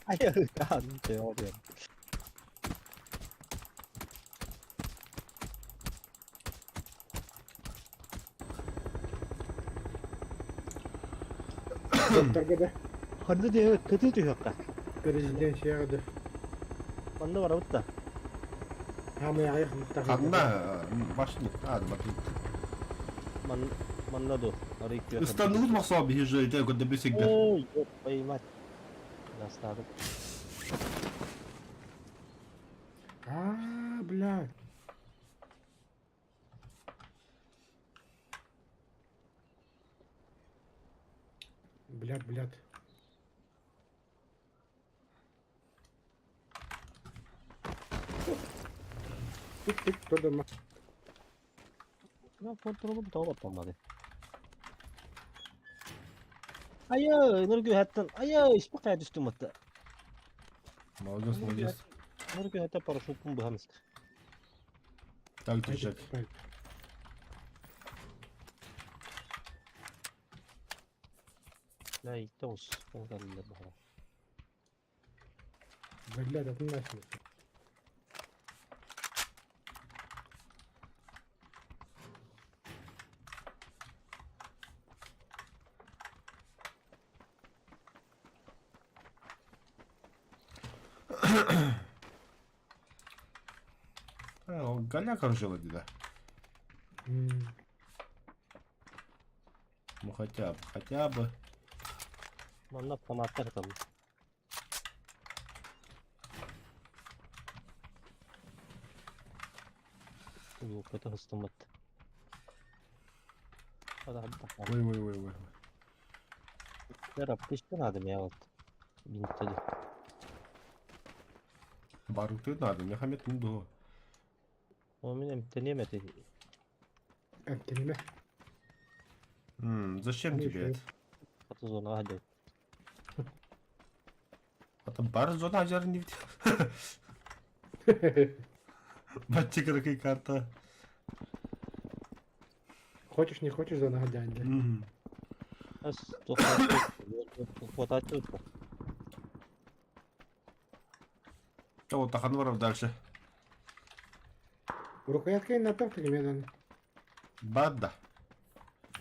Айа ытаан теория. Докторга да. Ханна диэ кытыы түһүөххэ. Президенцияҕа да. Манна барабыт да. Хаамай аҕыйах муттах. Ханна башник а башник. Ман манна ду. Арый күөх. Ыстанныбыт мохсоо биһи же ити көрдөбү сигдер. Ой, ёппай мать. Настаадым. А, блядь. Блядь, блядь. Тик-тик, кто дома? Ну, контролум тоҕо баттаммады. Айа, нұргү хаттан. Айа, испи қая түстүм атта. Молодец, молодец. Нұргү хатта парашютпун быһамыска. Так держать. Най, тоғыз. Оңғарылар бұғыра. Блядь, это нахуй. А, Галя, короче, да. Ну хотя бы, хотя бы. Манна автоматтар там. Луката хыстымат. Ой, ой, ой, ой. Аптечка надо мне вот. Бинтеди. Баруты надо, Мехамед ну У меня эмтенеме Эмтенеме. Зачем тебе это? Хаты зона хадя. А там бар зона ажар не Бачи какая карта. Хочешь, не хочешь, зона хадя. Хватать О, Таханваров дальше. Рукоятка на топ мен. Бада.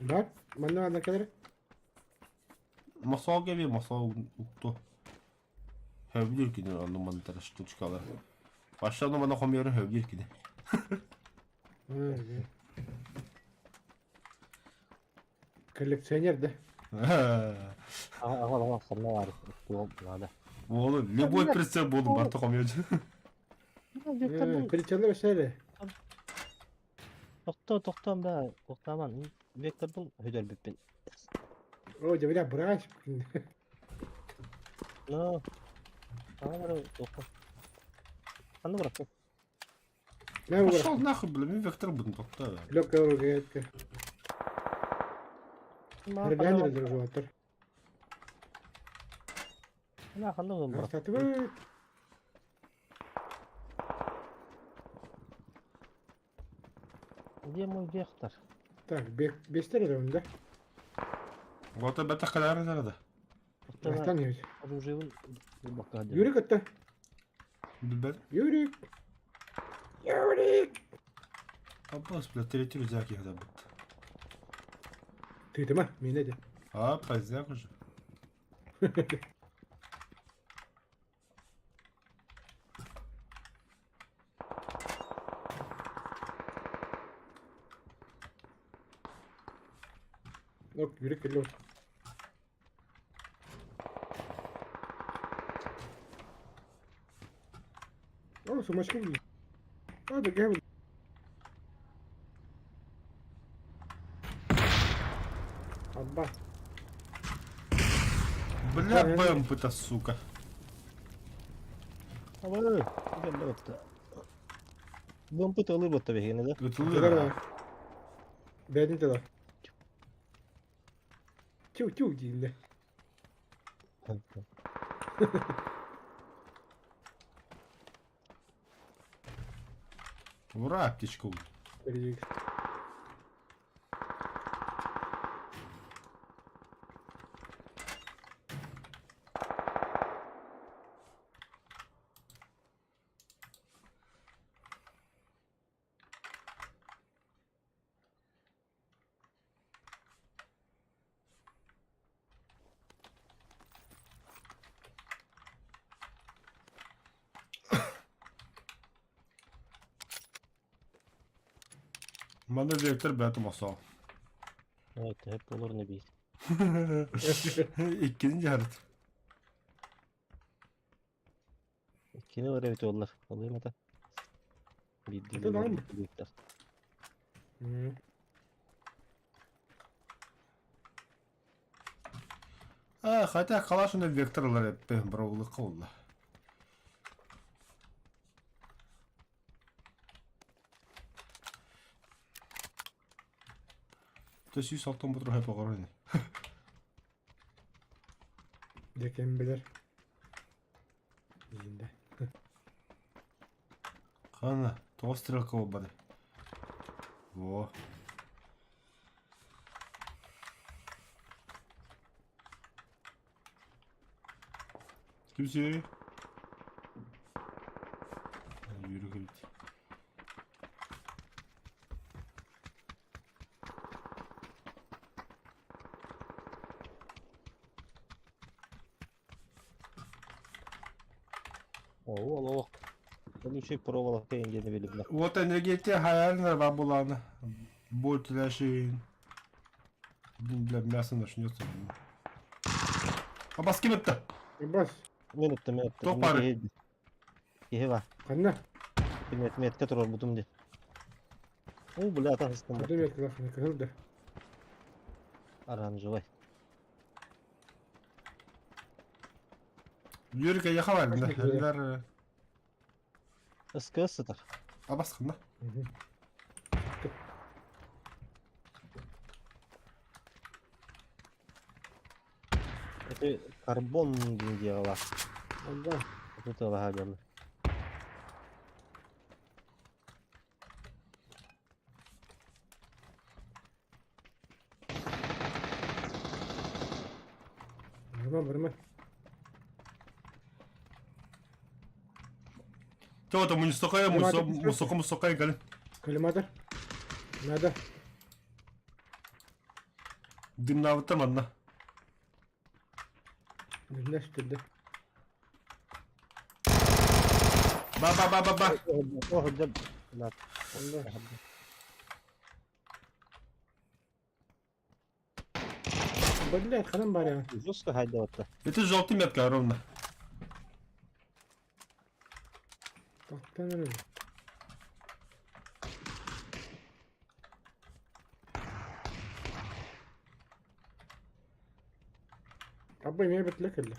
Бар, манна ана келер. Масал геби, масал укту. Хөвлүр кини анну мантара штучкалар. Башта мана хомьяры хөвлүр кини. Коллекционер, да? Ага, ханна бар. Надо. Oğlum, любой прицеп болдум барта хомьяры. Коллекционер өсәле. Тохто, тохто, да, тоқтаман. Вектордун хөдөл бүппин. О, бля, брач. Ну. Ага, тохто. Ханна бар. Пошел нахуй, бля, мен вектор буду тохто. Легкая рукоятка. Ребята, разрыватор. На, ханна бар. Где мой вектор? Так, бестер да? Вот это калары да. Останемся. Юрик это? Юрик! Юрик! Аббас, бля, третий рюкзак я забыл. Ты там, меня де. А, поздняк уже. Ну, Юрик или О, сумочка. А, да гавн. Абба. Бля, БМП-то, сука. БМП тылы бутта бегене да? Тылы. Да. Бәдин тылы. Тю тю дейін. Ура, аптечка ул. Манна Вектор бэт мосоо. Төһөп болор не биир. Иккини дьарыт. Иккини бар эбит оллар. Олуйм ата. Это норм. Биирдии А, хотя калаш уна Вектор ылар эппе бравлыкка улла. То 106 бутру хэп оҕорон ини. Дьэ ким билэр. Иинде. Хана, тоҕо стрелка буолбатый? Во. Ким сиэри? Yürü git. Оо, олох. Ол үчүгэй проволока иҥгиэнэ билибинэ. Вот энергетия хаярын бар буланы. Боль тляшин. Блин, бля, мясо начнется. А бас ким этте? Бас. Мен ыттым, мен ыттым. Тоқ бары. Киһи бар. Ханна? Мет метке турар бутум ди. О, бля, атах ыстым. Кырды метке кыһыл да. Оранжевый. Юрика яха бар. Лер. Ыскы сытар. А бас ханна. Это карбон диэн дьиэҕэ Анда. Тут алаһа дьон. Барыма барыма. Кто там мусокая, мусока, мусокая, галин. Коллиматор. Надо. Дымнавыттар манна. Билнес түрдэ. Ба ба ба ба ба. Ох, дьэ. Бля. Анда. Блядь, ханан бар я. Жестко хайдаватта. Это желтый метка ровно. Тохтан эрэ. Абы эмиэ бэтлэ кэллэ.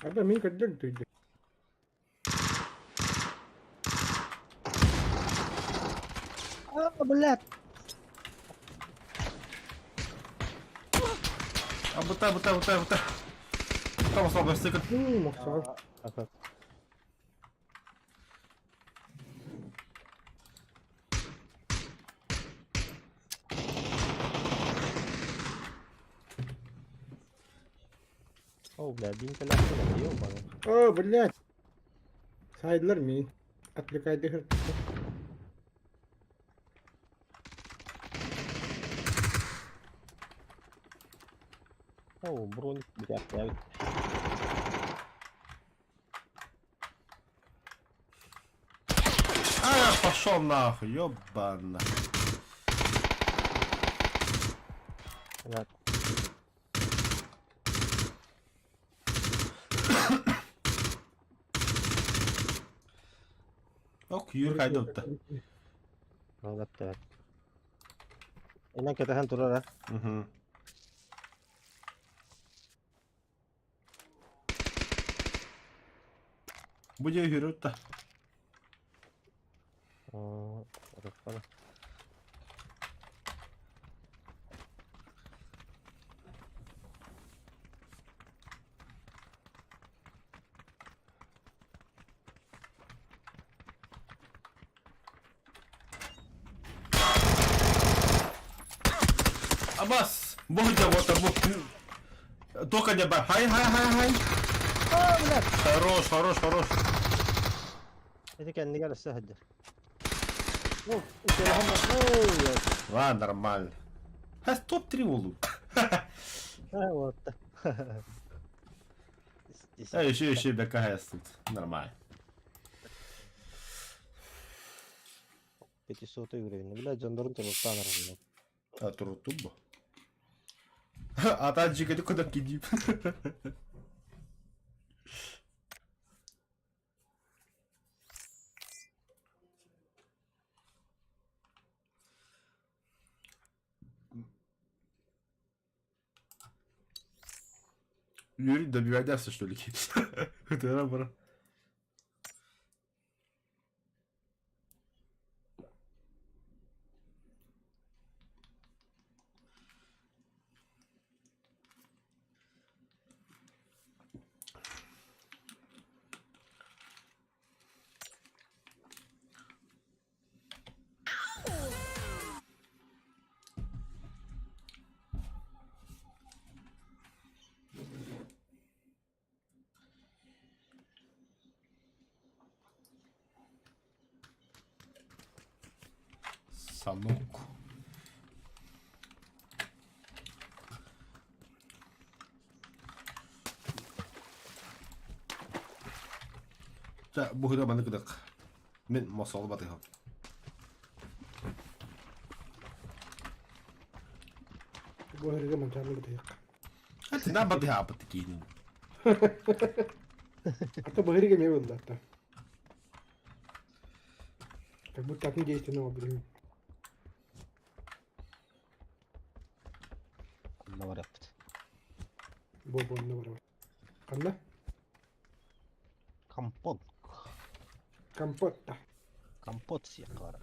Абы мин көрдүм түйдү. А, блядь. А бута бута бута бута. Там слабый стык. Ну, мохсоҕол. Ага. О, бля, один коляска, ёбаный. О, блядь. Сайдылар мин. Отвлекайды хыртты. О, броник, бля, я А, пошел нахуй, ёбана. Бля. Ок, Юрка айдытты. Аллатта. Инан кэтэхэн турар а. Угу. Бу дьэ үһүрүттэ. Барыахха. Абас! Бу вот бу. Только не бар. Хай, хай, хай, хай. Хорош, хорош, хорош. Ити кэннигэр өссө сылдьар. Ладно, нормально. Ха, топ-3 болу. Вот. А еще, еще БКС тут. Нормально. 500 уровень. Бля, дьоннорун туруктаан араллар. А турутуб. А та джига куда кидип. Юрий добивайся, что ли? Это бра. Санок. Чэ, бу хыра маны кыдык. Мин мосол батыһым. Бу эргэ мантааны бытыйык. Ата батыһа аппыт киинин. А то быһырга эмиэ буолла атта. Как будто атын действенного блин. Ханна барыахпыт. Бу бу онно барабар. Ханна? Компот. Компот-то. Компот сиэххэ бара.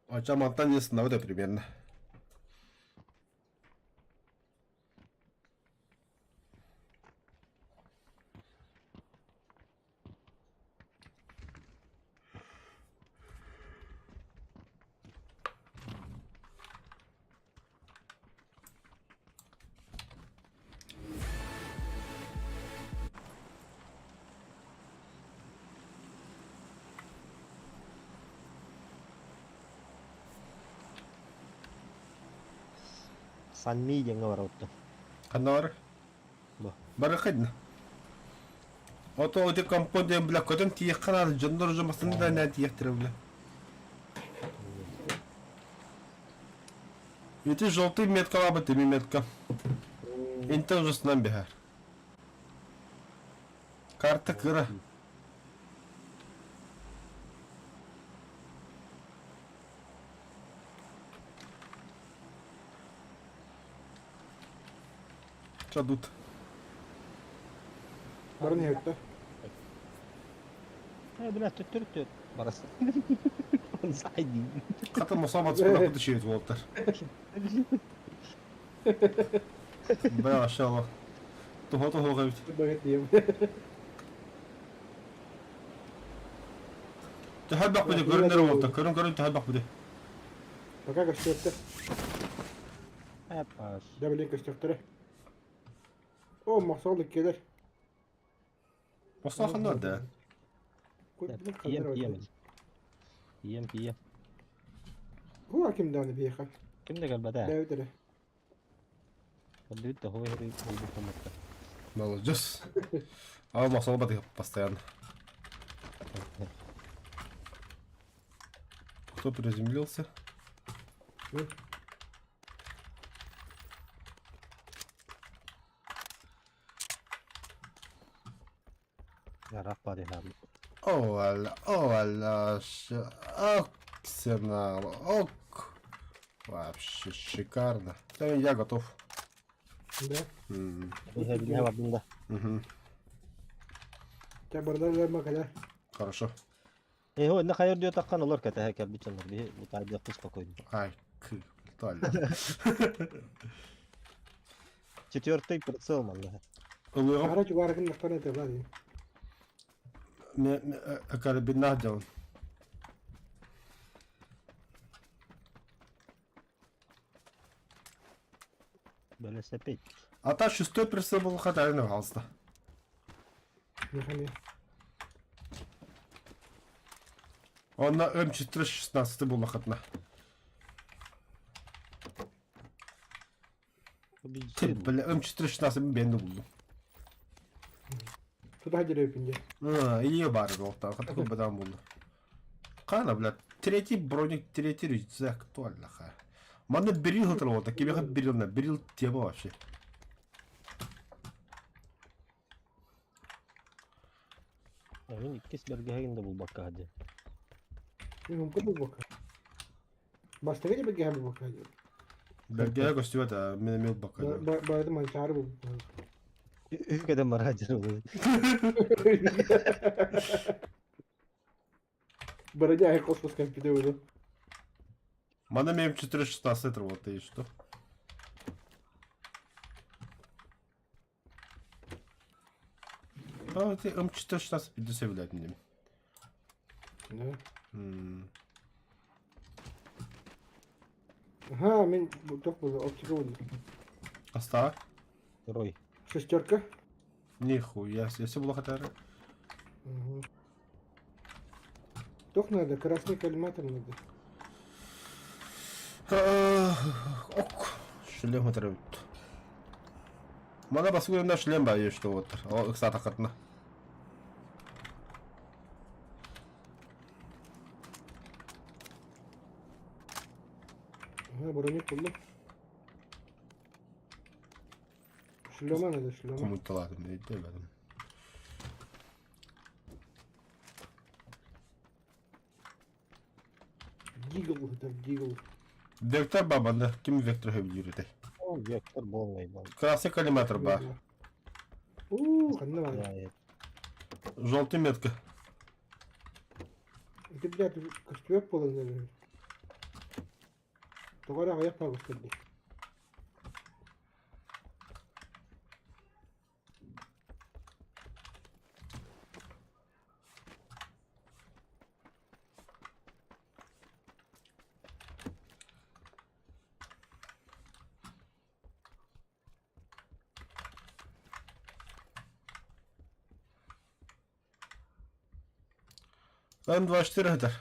Ача мантан не снавда примерно. Санми диэҥҥэ барабыт. Ханна бар? Бу. Барыхын. Ото оти компот диэн бля көтөн тиийэххэ наада дьоннор уже массыына да нэ тиийэхтэрэ бля. Ити желтый меткалаабыт ими метка. Интен уже сынан биһэр. Карта кыра. Чадут. Баран иһэттэ. Э, бля, төттөрү барас. Сайды. Хата мосабат спына куды шеет болыптар. Бля, ашала. Того того габит. Багат дием. Төһәбәк буде көрүнөр болта. Көрүн көрүн төһәбәк буде. Пока көстүөттэ. Эпас. Да блин көстүөхтэрэ. О, махсал иккилэр. Мосахан да. Кием кием. Кием кием. Ху ким дааны биэхэ. Ким да кэлбэтэ. Дәүтэрэ. Көрдүбүт да хой хой болбут хомутта. Молодец. А мосал баты постоянно. Кто приземлился? Ярах бар иһэ. О, алла, о, алла, Оксенал, ок. Вообще шикарно. Да, я готов. Да. Иһэ билэ бардым да. Мгм. Ча бардар макала. Хорошо. Э, онно хайыр диэтэххин олор кэтэһэ кэлбит дьоннор биһи утаайдыахпыт спокойно. Ай, кы, туалет. Четвертый прицел манна. Ылыаҕым Сахара чугаарыкын махтан этэ баар. Карабиннаах дьон. Бэлэсэпит. А та шестой прицел был хатарина пожалуйста. Механи. Он на М416 буоллахытына. Победил. Бля, М416 мен бенди булдум. Туда деревья. А, Ее бары был, такой бадан булду. Кана, блядь, третий броник, третий рюкзак, туаллаха. Манна берил отырып кебеха берил на, берил тема вообще. Мин иккис бэргэһэгин да булбакка диэн. Мин был бока. Бастыгы да беге был бока. Бергеге көстүбэт, а мен эмел бакка. Барды манчары был. Үһүкэдэн бараадьыр буолуо. Бороня космос компьютер уже. Манна мен М416 отырып и что? А, ты М416 пидесе билет мне. Да. Ага, мен тох был, оптика был. Аста? Второй. Шестерка. Нихуя, если было хотя Угу. Тох надо, красный коллиматор надо. Ок, шлем отрывит. Мана басугунда шлем ба что вот. О, ыксата картна. Ага, броник булду. Шлема надо, шлема. Кумуталадым, дейбедим. Дигл, это дигл. Вектор бабанда, ким вектор хөбүлүрүтэ? О, вектор болный был. Красный коллиматор ба. У, ханна бар. Желтый метка. Это, блядь, костюм полон, наверное. Тоҕо аҕыйах пагыстар дии. М24 этэр.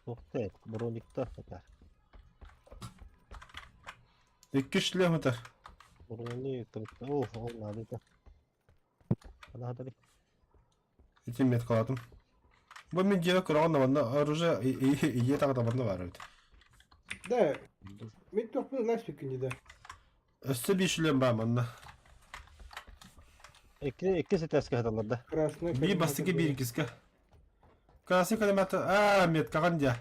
Туох брониктар этэр. Икки шлем этэр. Броник, о, ол надо это. Надо Ити меткаладым. Бу мен дьиэ көрөҕүн манна оружие ийэ таҕата манна баар эбит. Да, мен тохпун ласпикин да. Өссө биир шлем баар манна. Икки икки сетээскэ хаталлар да. Красный Биир бастакы биир иккискэ. Красный коллиматор. Аа, меткаҕын дьэ.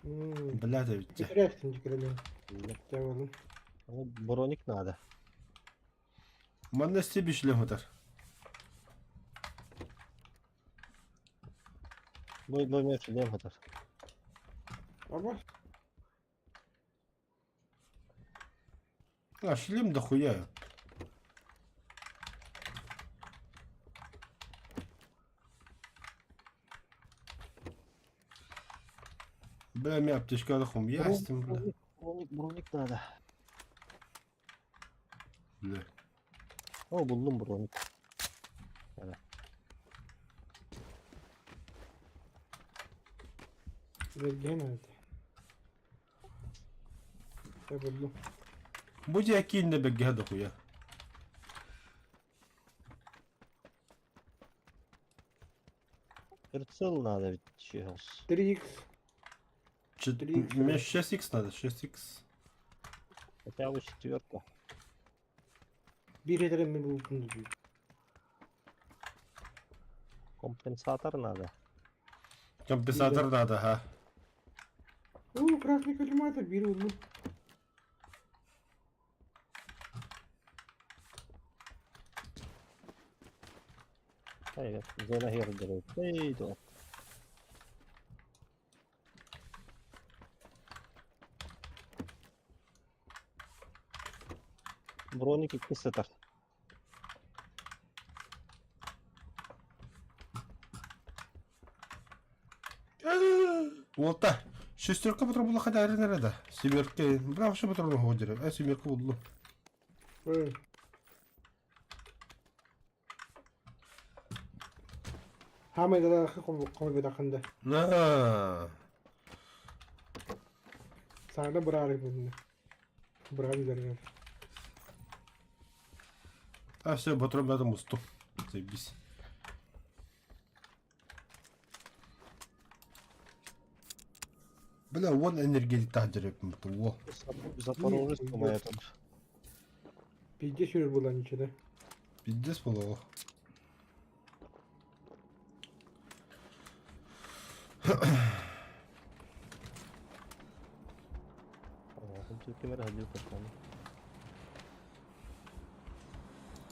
Блядь, эбит дьэ. Теряхтин дикрелен. Броник надо. Манна өссө биир шлем этэр. Бу бу мен шлем хатар. Аба. А, шлем дохуя. Бля, мен аптечканы хум ястым, бля. Броник, броник надо. Бля. О, буллум броник. Берген это. Я буллум. Бу дьэ кииннэ бэггэһэ дохуя. Прицел надо ведь сейчас. 3х. Мне 6х надо, 6х. Хотя бы четверка. Биир этэрин мен буллум дии. Компенсатор надо. Компенсатор надо, ха. О, красный коллиматор биир буллум. Зона иһигэр Эй, дуо. Броник иккис сытар. Уолта, шестерка патрон була хадарын эрэ да. Семерка, браво что патрон ходжер. А семерка буллу. Хаамай да хомойбатаххын да. На. Саҥа быраары бунна. Быраан дэргэн. А все, патрон бята мусту. Заебись. Бля, вон энергетик таһдыр эппин Во. Запорожец, по-моему, там. Пиздец сүрүр буолан ничего да. Пиздец было.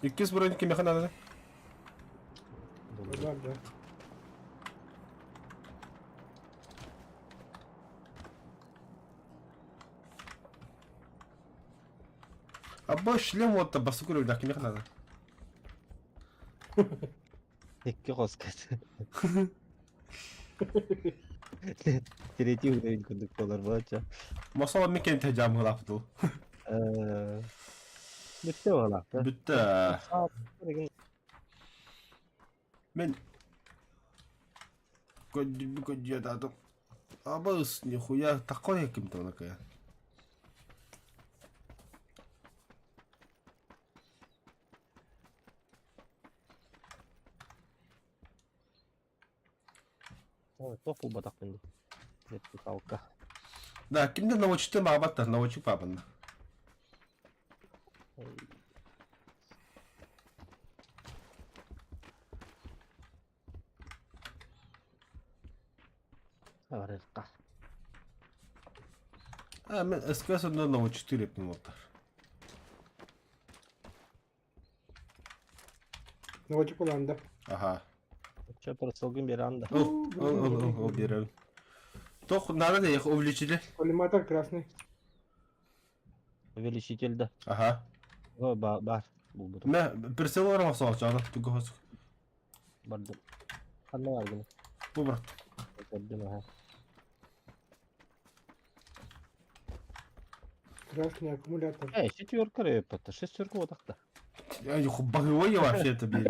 Иккис бронь кимиэхэ надо? Да, да. Абба шлем вот басыкур да кимиэхэ надо? Икки хос Третий уровень курдук буолар буолачча. Масала мекен тежам гылаптыл. Бүттэ буолаахта. Бүттэ. Мен көддү Абыс нихуя такой ким-то такая. Туох булбатахпын дии. Вертикалка. Да, кимде научты мабаттар, научик папан. Арыхха. А, мен СКС на научты лепнем оттар. Наводчик булан да. Ага. Чө просылгын беран да. Ол, ол, ол, ол, ол берем. Тох, надо да их увеличили. Коллиматор красный. Увеличитель да. Ага. О, бар. Булбутум. Мә, прицел бар мақсал чағда, түгі хосық. Бардым. Ханна бар гына. Бу брат. Көрдүм аха. Красный аккумулятор. Э, четверка репета, шестерка вот так-то. Ай, боевой вообще это Вы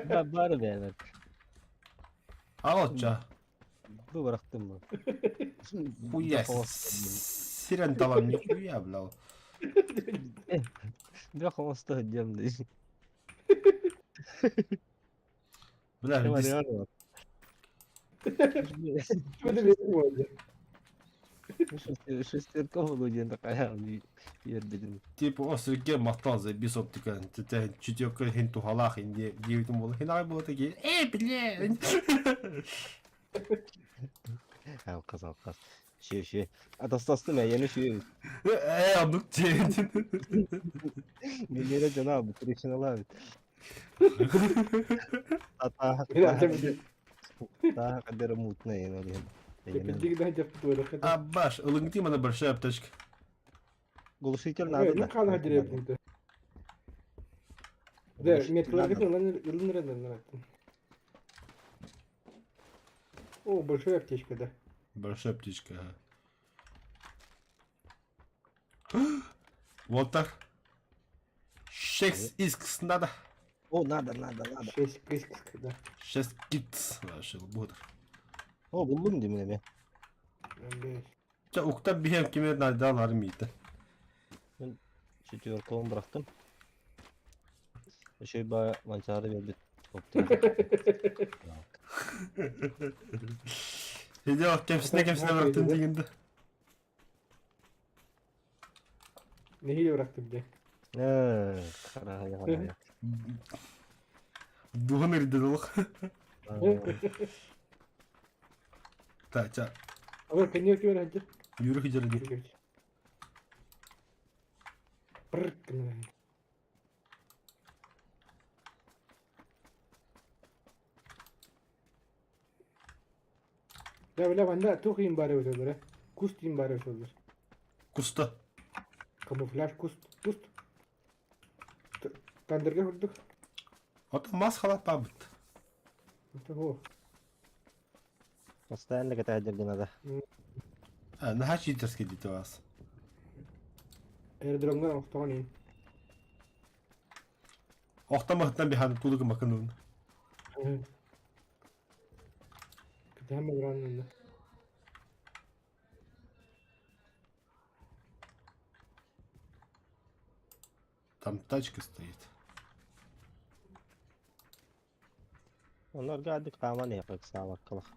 Да, бар бәрі. Ал ча. Бу бырахтым бу. Хуя. Сирен талам нихуя, бля. Бля, холостой дем да. Бля, Шестерка буолуо диэн такая үөрбүтүм. Типа, о, сирге мақтал заебись оптика. Тете, четверка хин тухалах, инде девятым болу. Хин ай болу такие. Эй, бля. Алкас, алкас. Шү, шү. Атастастым эйэни шү. Эй, алдык те. Милere жана бу трещиналар. Ата. Та кадер мутна эйэни. Абаш, ылыңты мана большая аптечка. Глушитель надо. Ну, хана деревню. Да, О, большая аптечка, да. Большая аптечка, ага. Вот так. Шесть искс надо. О, надо, надо, надо. 6 кискс, да. Шесть китс. Вообще, будет. О, буллум дим эме. Блядь. Ча, укта бихем кимер надо армита. Четверка он бырахтым. Еще ба манчары бербит. Сидел, кемсine кемсine bıraktın дегенде. Нехиле бырахтым де. Кара я. Дугын ирдедилық. Та, ча, Ага, коньяк кимер ханча. юрых жерде. Прррк. Бля, манна туох иин баар эбит олоро? Куст иин баар эбит олор. Куста. Камуфляж куст. Куст. Тандырга курдук. Ото мас халат баабыт. Того. Постоянно кэтэһэр гынада. Наһаа читерский дите вас. Аэродромҥа охтоҕун иин. Охтамаһыттан биһан тулугу макынын. Кэтэһэн баҕаран онно. Там тачка стоит. Оннор гадик хааман иһэххэ саабаккалах.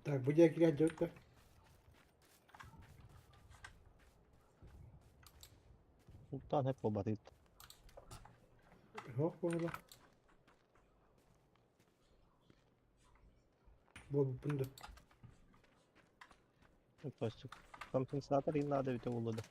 Так, бу диэки киирэ да. Ултаан хэп буолбатыт. Суох буолла. Буолбуппун да. Пластик. Компенсатор им надо ведь буолла да.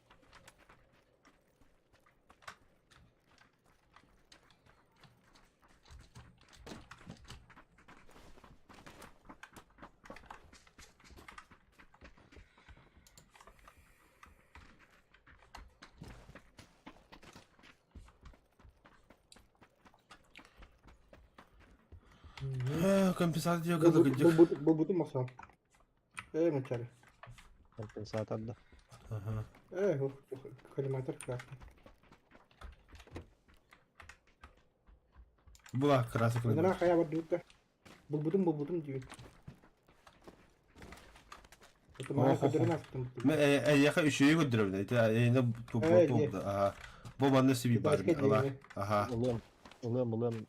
Компенсатор диэки Буолбутум махсам. Ээ, мачары. Компенсатор да. Ага. Ээ, коллиматор красный. Была красный Манара коллиматор. хайа бардыбытта. Булбутум булбутум диибин. Это мана көрдөрөн астым. Эйэхэ үчүгэй көрдөрөбүн. Ити эйне бу бу аха. Бу манна сиби бар. Аха. Ылыам, ылыам, ылыам.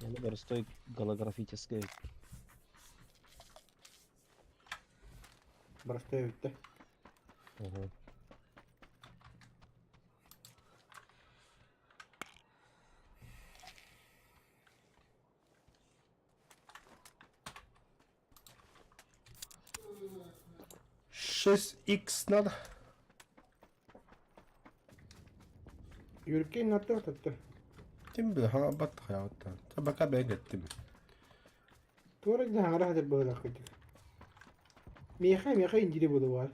Это простой голографический. Простой бүттэ. Угу. Шесть икс надо. Юркей наттар татта. Ким билэр, хаҥарбат хайаҕыттан. Табака бэйэҥ эттим. Туора дьэ хаҥара хатыр быһыылаах кырдьык. Миэхэ, миэхэ индири буолуо.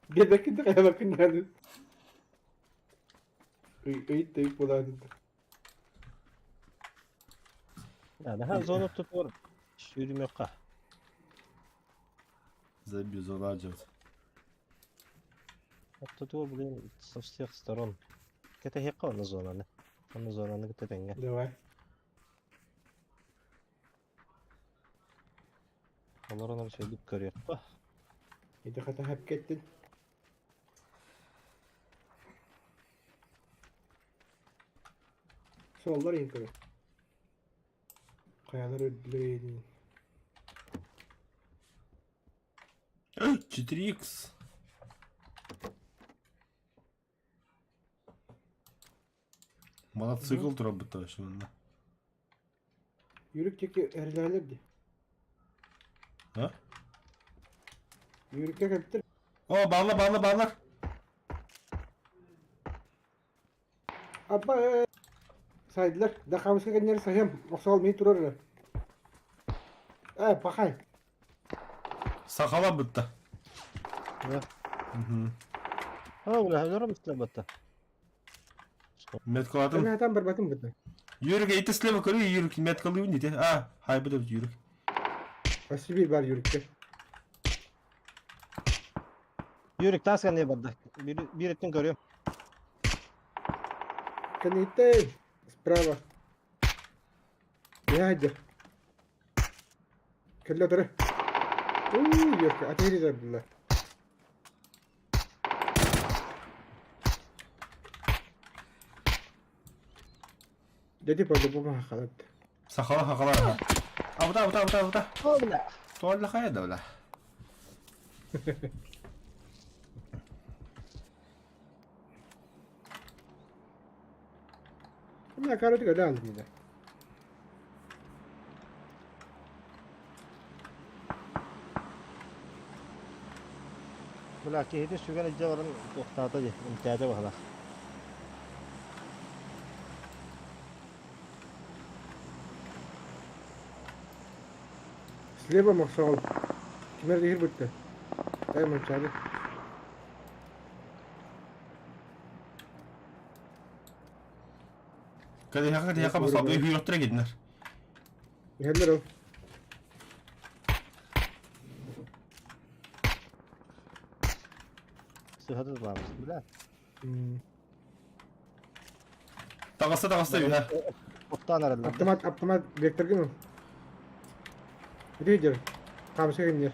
Биэрбэккин да хайабаккын даҕаны. Ый ый буолаатын. Наһаа зона тутуор сүүрүмүөххэ. Забью заладживать. Тутуор, блин, со всех сторон. Кэтэһиэххэ онно зонаны. Онно зонаны кытта тэҥҥэ. Давай. Олорон үчүгэйдик көрүөххэ. Ити хата хэпкэттин. Суоллар иһин көрө. Хайалар үрдүлэр 4х. Мотоцикл турабыт вообще. Yürük диэки эрэлээлэр дии. А? Yürükкэ кэлбиттэр. О, балла, балла, баллар. Аппа сайдылар. Да хамыска кэннэр саһыам. Охсоол мин турар эрэ. Ээ, пахай. Сахала бытта. Да. Угу. А, бля, өлөрөм истэ Меткалатым. Мен хатан барбатым быта. Юрик, ити слева көрү, Юрик, меткалыы не А, хай быта Юрик. Спасибо бар Юрикке. Юрик таас кэннэ барда. Биир биир өттүн көрүөм. Кэнниттэн справа. Дядя. Кэллэ турар. Уу, Юрка, атыыры булла. Дяди по-любому халат. Сахала, хахала. Абыта, абыта, абыта, абыта. О, бля. Туалла хайа да бля. Мына каротик өлө алдым да. Бля, киһити сүгэн илдьэ баран туохтаата дии, эмтээтэ баһылаах. Слева мохсоҕол. Ким эрэ иһирбиттэ. Эй, Манчаары. Кэлиһэхэ кэлиһэхэ басалгы үһүөхтэрэ кидинэр. Иһэллэр ол. Сыһаты баамыс, бля. Таҕыста таҕыста үһэ. Оттаан араллар. Автомат, автомат векторгын ыл. Лидер. Хамса гыннер.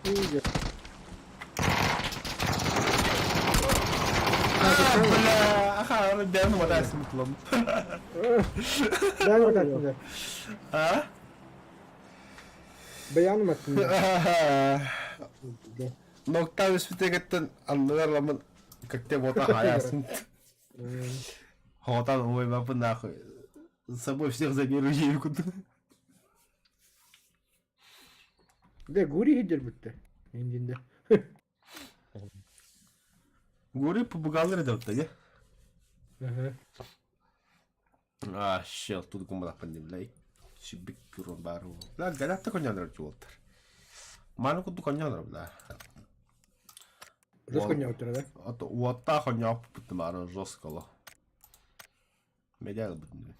Лидер. А, бля, аха, бэйэм ватайсым тулам. Бэйэм ватайсым. А? Бэйэм ватайсым. Ноктау испитегеттен анныгар ламын как те бота хаясын. Хотан ой бапы нахуй. С собой всех заберу ею куда. Де гури хиджер битте. Индинде. Гури побугаллар да не? Ага. А, щел, тут гумрапан не блай. Сибик курон бару. Бля, галятта конянар чуолтар. Маны кудду конянар, бля. Жестко не утра, да? А то уотта хоняп бары жестко. Медял бутын.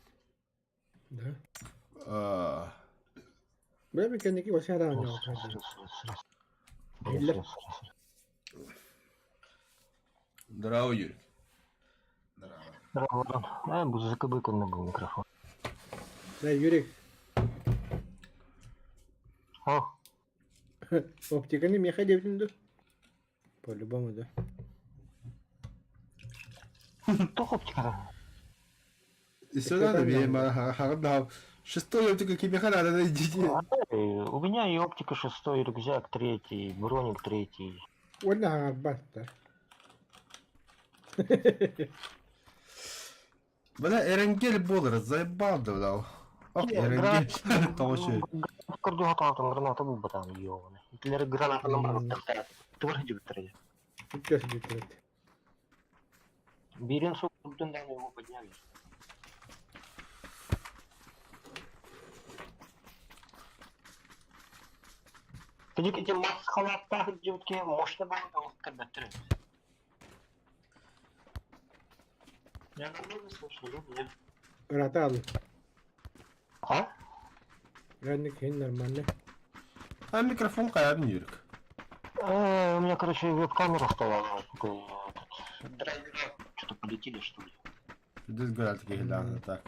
Да. А, Бля, мен кэнники вообще рано не Биллэр. Здорово, Юрик. Здорово. Э, бу ЗКБ был микрофон. Да, Юрик, О, оптиканы меха диэбитин дуу? По-любому, да. туох оптиката? Сюда на Шестой оптика кимиха надо найти. У меня и оптика шестой, и рюкзак третий, и броник третий. Уонна хаҥарбат Бля, Эренгель болар, заебал да, бля. Ох, Эренгель. Того ще. Көрдү граната булбатан ёбаный. Итилер гранатанан барбыттар. Тугар хидибиттер. Сейчас идет. Бирин суурдун да его подняли. Кыдык эти масхалаттаах дьыбытке мощно было ол кэрбэттэр. Я нормально слушаю, да? Нет. Ыраата алын. А? Ранник хин нормально. А микрофон каябын Юрик. У меня, короче, веб-камера стояла. Такой, этот, драйвера что-то полетели, что ли. Здесь говорят такие гляны, так.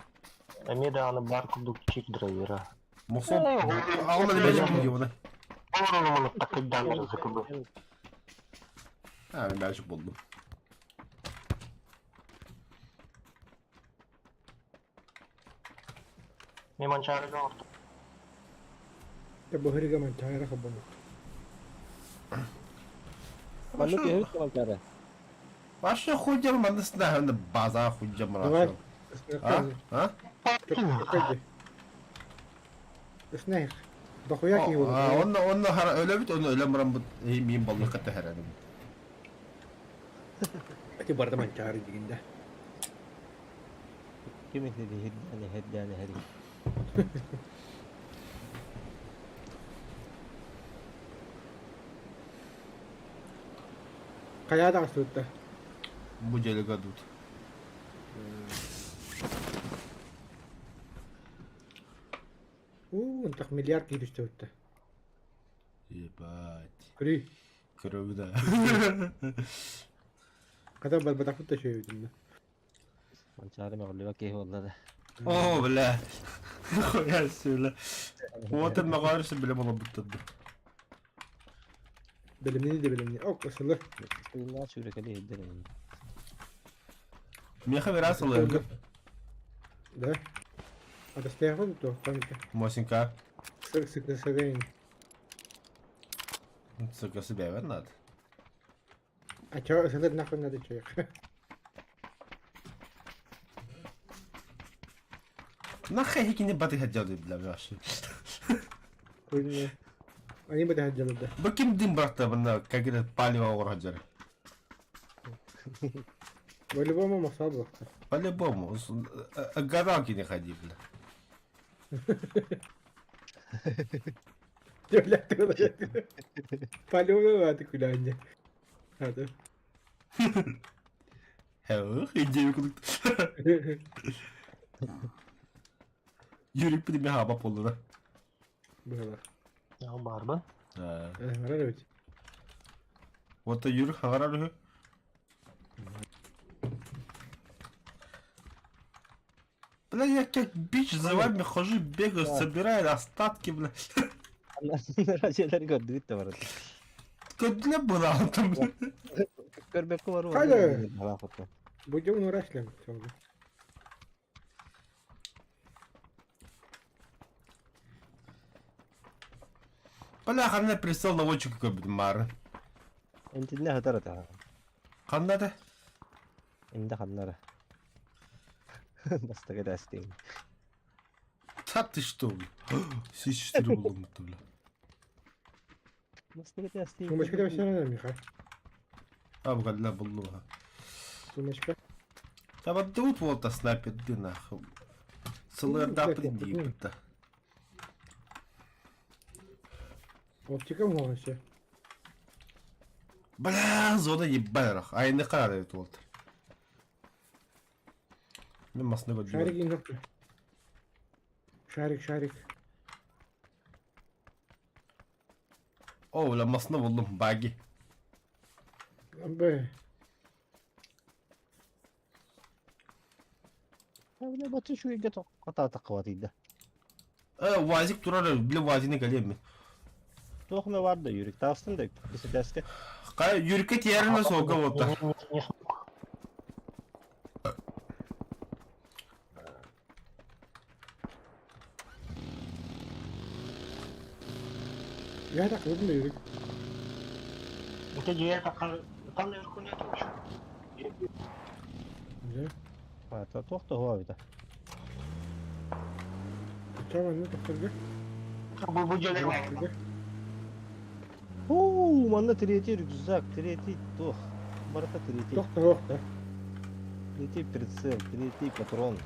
Амеда аны бар курдук чик драйвера. Мохсон. А он на бежит его, Олорон такайданнар ЗКБ. А, мен бежит болдум. Мен манчарыга орто. Те быһырыга манчаара хоббомут. Маннык киһи манчаары. Вообще хуйдем, манысына, база хуйдем. Давай. А? А? Снег. Дохуя киһи буолар. Онно онно өлөбүт, онно өлөм баран бут миин баллыкка тэһэрэним. Ити барда манчаары дигинде. Ким иһирдээн иһирдээн иһэри. Хайа даҕастыбытта. Бу дьэлигэ тут. Уу, ынтах миллиард киһи түстүбүттэ. Ебать. Көрүй. Көрөбү да. Хата барбатахпыт да үчүгэй да. Манчаары мөҕүллүбэт киһи буолла да. О, бля. Хуя себе, бля. Вот это мөҕөрсө биле болобуттар. Бэлэмнини да бэлэмни. Ок, ысылы. Тыыннаах сүүрэкэлии иһирдэр эҥин. Меха верас ылыгы. Да. Атастыахпыт дуо? Памятка. Мосинка. Сык сык сыгайын. Сука, себе надо. А чё, ысылыр нахуй надо человек. Нахай хикини баты хаджады, бля, вообще. Хуйня. Они бы хаджалы да. Бу ким дим бракта бында как это палево оҕор хаджар. По-любому махсал буолуохтаах. По-любому, гадалки не ходи, бля. Полевой күләнне. Hadi. Хэ, идея кудук. Юрик пидеме хаба болду да. Было. Барбын. Барар эбит. Вот Юрик хагарар үһү. Бля, я как бич за вами хожу, бегаю, собираю остатки, бля. Дьиэлэр көрдүбүт да барыта. Көдле была там. Көрбөккө баруу. Хайда? Будем урашлем. Бля, ханна прицел наводчик көбүт мары. Энтинне хатар ата. Ханна да? Инде ханнара. Бастакы дастың. Та ты что, бля? С4 булдум бля. Бастакы дастың. Сумочка деп сен Миха. А, бугалла булдум. Сумочка. Та вот тут вот та снайпер, ты нахуй. Сылырда придипта. Оптика вообще. Бля, зона ебарах. Айны карар это вот. Мен масына көрдüm. Шарик ингапты. Шарик, шарик. О, бля, масына булдум, баги. Б. Бля, бачы şu үйгө ката такып атыйда. Вазик турар, бля, вазины галем. Туох бар да юрик таастын да бисетеске. Кай юрикке тиярына солга вот. Не смог. Я так выдумал, Юрик. Это я так там наверху нет вообще. Да. А, туох то хуа Чама, ну тохторга. Бу бу дьиэлэр Уу, манна третий рюкзак, третий туох. Барыта третий. Тохтор, тохтор. Третий прицел, третий патрон.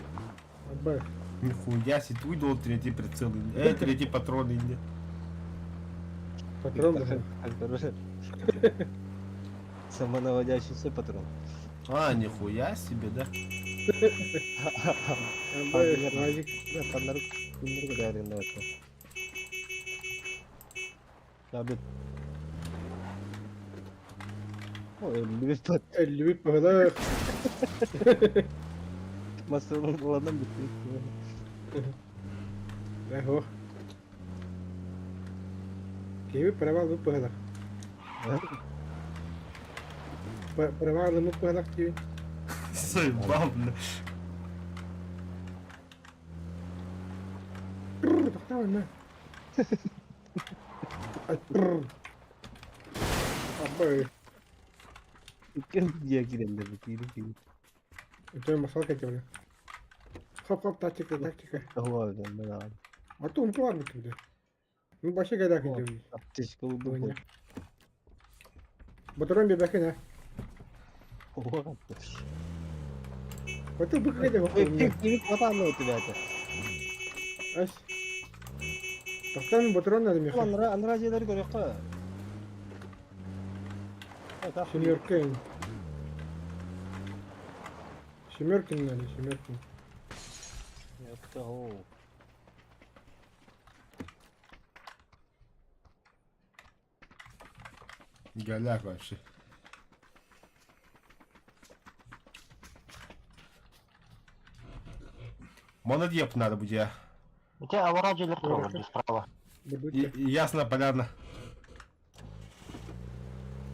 Б. Нихуя себе, ты уйдол третий прицел. Третий патрон инде. Патрон да. Самонаводящийся патрон. А, нихуя себе, да? Б, вазик. Ханнар күннер көдәрин да. Табит. Ой, любит тот. Любит погода. Масылын ладан бит. Ого. Киви провал бы погода. Провал мы погода киви. Заебал, бля. Тохтор, на. Абы. Кем дия кирелер бит, кири. Это масалка тебе. Хоп-хоп, тактика, тактика. Хуа, да. А то он план бит. Ну, башы гайда кидем. Аптечка булду. Батарон бебекене. Хуа. Вот ты бык гайда. Кири хватало у тебя это. Ас. Тохтор батарон надо меха. Анра анра дьиэлэр көрөккө. Семеркин. Семеркин надо, семеркин. Того. Голяк вообще. Монодеп надо будет. я. У тебя авара дьиэлэр турар справа. Ясно, понятно.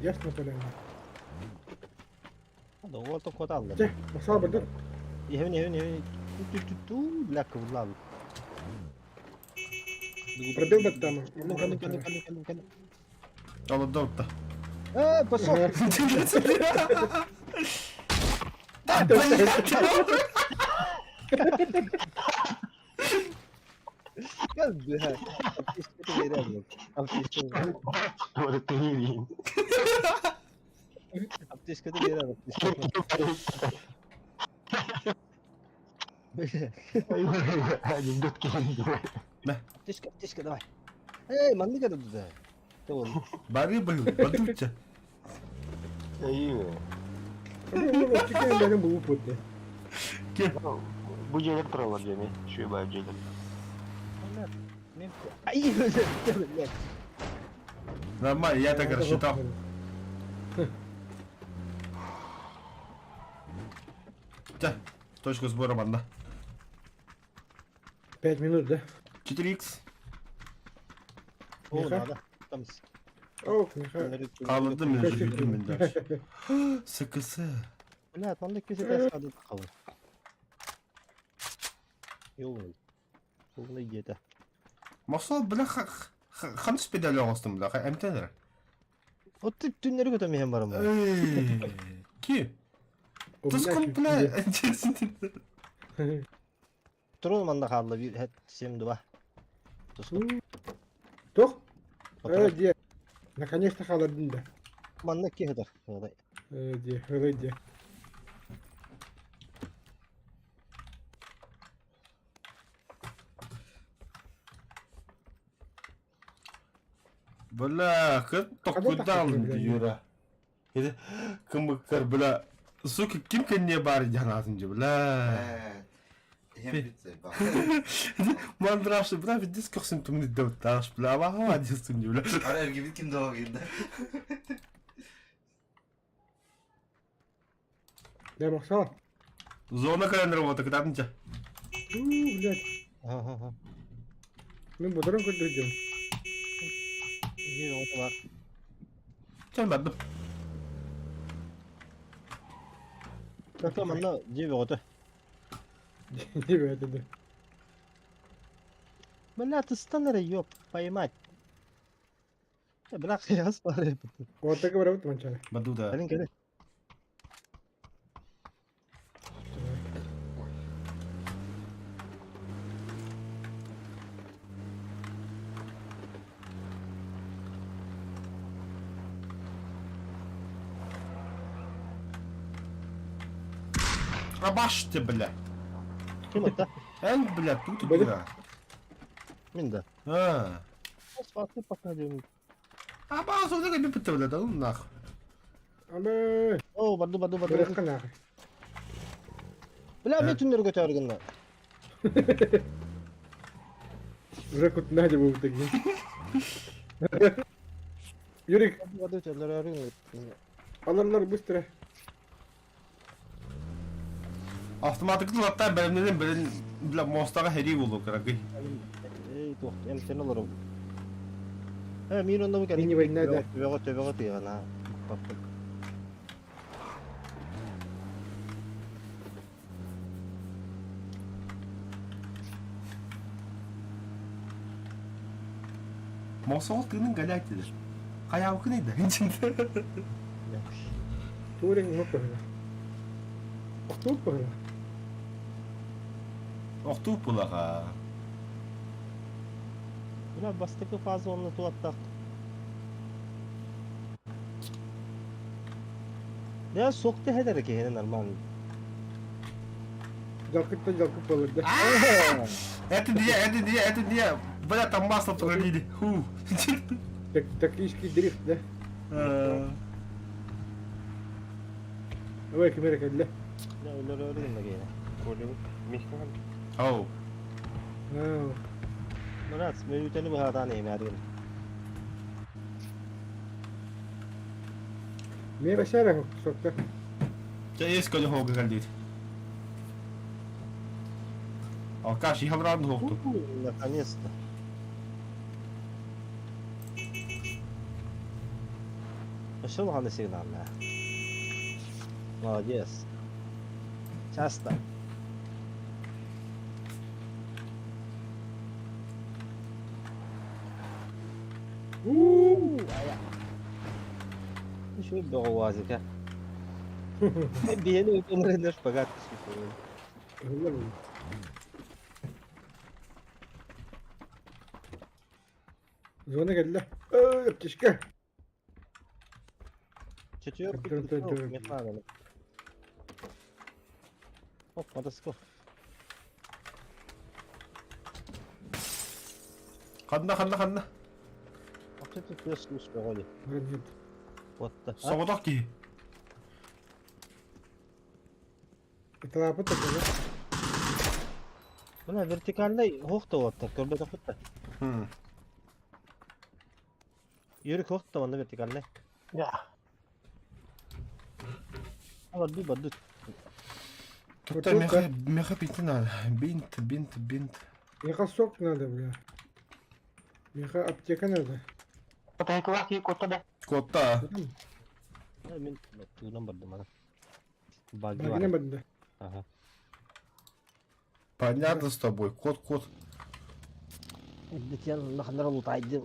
Ясно, понятно. Да, вот хватало. Те, масал бардык. Ехни, ехни, ехни. Ту-ту-ту, бля, кывлал. Пробил бы там. Ну-ка, ну-ка, ну-ка, ну-ка, ну-ка. Алла, Э, пошел. Да, блядь! Как, бля. Аптечка реально. Аптечка. Вот ты не видел. Аптечка реально. Аптечка. Анекдот киһи. Аптечка, аптечка, давай. Эй, маннык это туда. Ты вон. Бары быһыы, бадучча. Эйи. Аптечка булуппут дии. Ким? Бу дьиэлэр тураллар дьэми. Үчүгэй баар дьиэлэр. Ай, блядь. Нормально, я так рассчитал. Чэ, точка сбора манна. 5 минут, да? 4х. О, Миха? надо. Там Ох, Миха. Қалдым мен жүрдім мен дальше. СКС. Блядь, маннык кисетес хады тахалы. Ёлный. Полный где-то. Мосол, бля, ханыс педаль оҕостум, бля, эмтенер. Вот ты түннери көтө мehen барым. Эй, ки? Тускун, бля, Трон манна хаалла бир хет 7-2. Туску. Туох? Э, дьэ. Наконец-то хааллардын да. Манна киһитер. Э, дьэ, ылай дьэ. Бля, как куда он, Юра? Кымыккар, бля. Сука, ким кэнниэ баар дьанаатын дьэ, бля. Иһэн бүтсэй баа. Мандравшы, бля, видишь, көхсүн тумны дәутташ, бля, абаға десін, бля. Ара эргибит ким доо киирдэ. Да, Махсал. Зона кэлэн работа, кытаатынча. У, блядь. Ага. Мин бодорон көрдөрдүм. Дьиэ оҕото бар. Чэн бардым. Ото манна дьиэ оҕото. Дьиэ да. Бля, ты станер, ёб, поймать. Бля, хияс бар. Ортага барабыт манчары. Баду да. Кэлин кэлин. Рабашты, бля. Ким это? Эн, бля, тут Бля. бля. Мин да. А. Спасибо, пока дем. А базу, да, би бля, да ну нахуй. Абы. О, барду, барду, барду. Бырахка нахуй. Бля, мен түннери көтөргүнна. Уже кут Надя был таким. Юрик, Барду көтөргүнна. аларлар быстро. Автоматик латта бәлемнен белен бля мостага хери болу карагы. Эй, туох, эмтен олорум. Э, мин онда бу кэлин. Мини война, да. Төбөҕө, төбөҕө тыгана. Мосол тынын галятилер. Хаявкын иде. Туринг ну погна. Охтуу погна. Охтуу пулаха. Бля, бастакы фаза онно туаттах. Я сокты хедер киһини нормально. Жалкыттан жалкып болur да. Это не я, это не я, это не я. Бля, там масло пролили. Ху. Так, тактический дрифт, да? Давай камера кэллэ. Бля, өлөрөөрү киһини. Оу. Аа. Брат, мүнүүтэни быһаатаан иһимээрин. Мне башара сокта. Чэ, есть коли хога галдит. Алкаш, я брал хогту. Наконец-то. Пошел на сигнал, да. Молодец. Часто. У. Еще до УАЗика. Биэни өтөнренер шпагат. Ыллар бу. Зона кэллэ. Эй, аптечка. Четверка. Тын-тын-тын. Оп, мотоцикл. Ханна, ханна, ханна? Вообще-то тыас уус бөҕө дии. Бронит. Уотта. Соҕотох киһи. Ыталаапыт да Мына вертикальный оһох да уоттар, көрбөтөхпүт да. Юрик оһох да манна вертикальный. Да. Барды, барды. Тут меха, меха бинт надо. Бинт, бинт, бинт. Меха сок надо, бля. Меха аптека надо. Потайкалаах киһи куотта да. Куотта. Мин туунан бардым ана. Баги Багина бар. барда. Ага. Понятно с тобой. Кот, кот. Дитян наханар лутайды.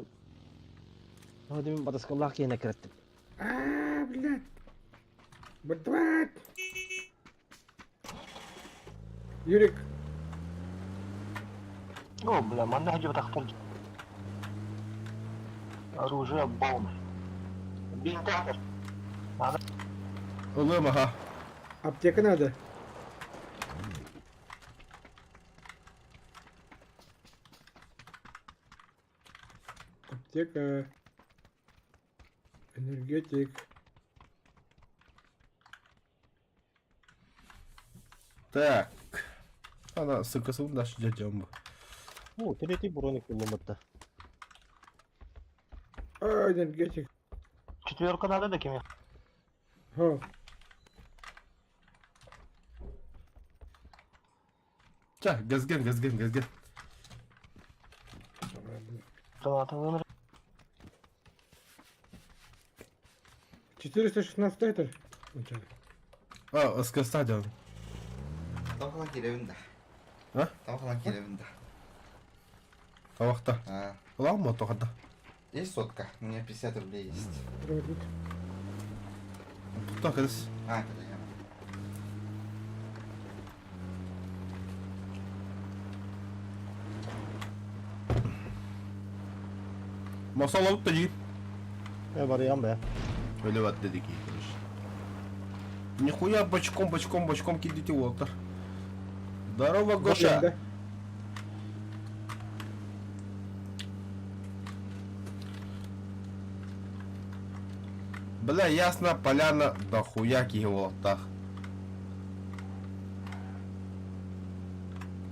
Мин батаскаллаах киһинэ кирэттим. А, блядь. Бардват. Юрик. О, бля, манна сылдьыбатахтар. Оружие полное. Бинтатор. Ылыам аха. Аптека надо. Аптека. Энергетик. Так. Ана сыкасыл наш дядям. О, третий броник буллуматта. А, энергетик. Четверка надо да кими? Ха. Ча, газген, газген, газген. Граната вымер. 416 это? Начало. А, СК дьон. Табахлан киирэбин да. А? Табахлан киирэбин да. Табахта. А, Ылаама тоҕо есть сотка? У меня 50 рублей есть. Туттан кэбис. А, это я. Масал алып да дии. Э, барыйам бе. Өлө бат деді киһи, короче. Нихуя бочком, бочком, бочком кидите уолтар. Здорово, Гоша. Да. Бля, ясно, поляна, дохуя киһи уолаттаах.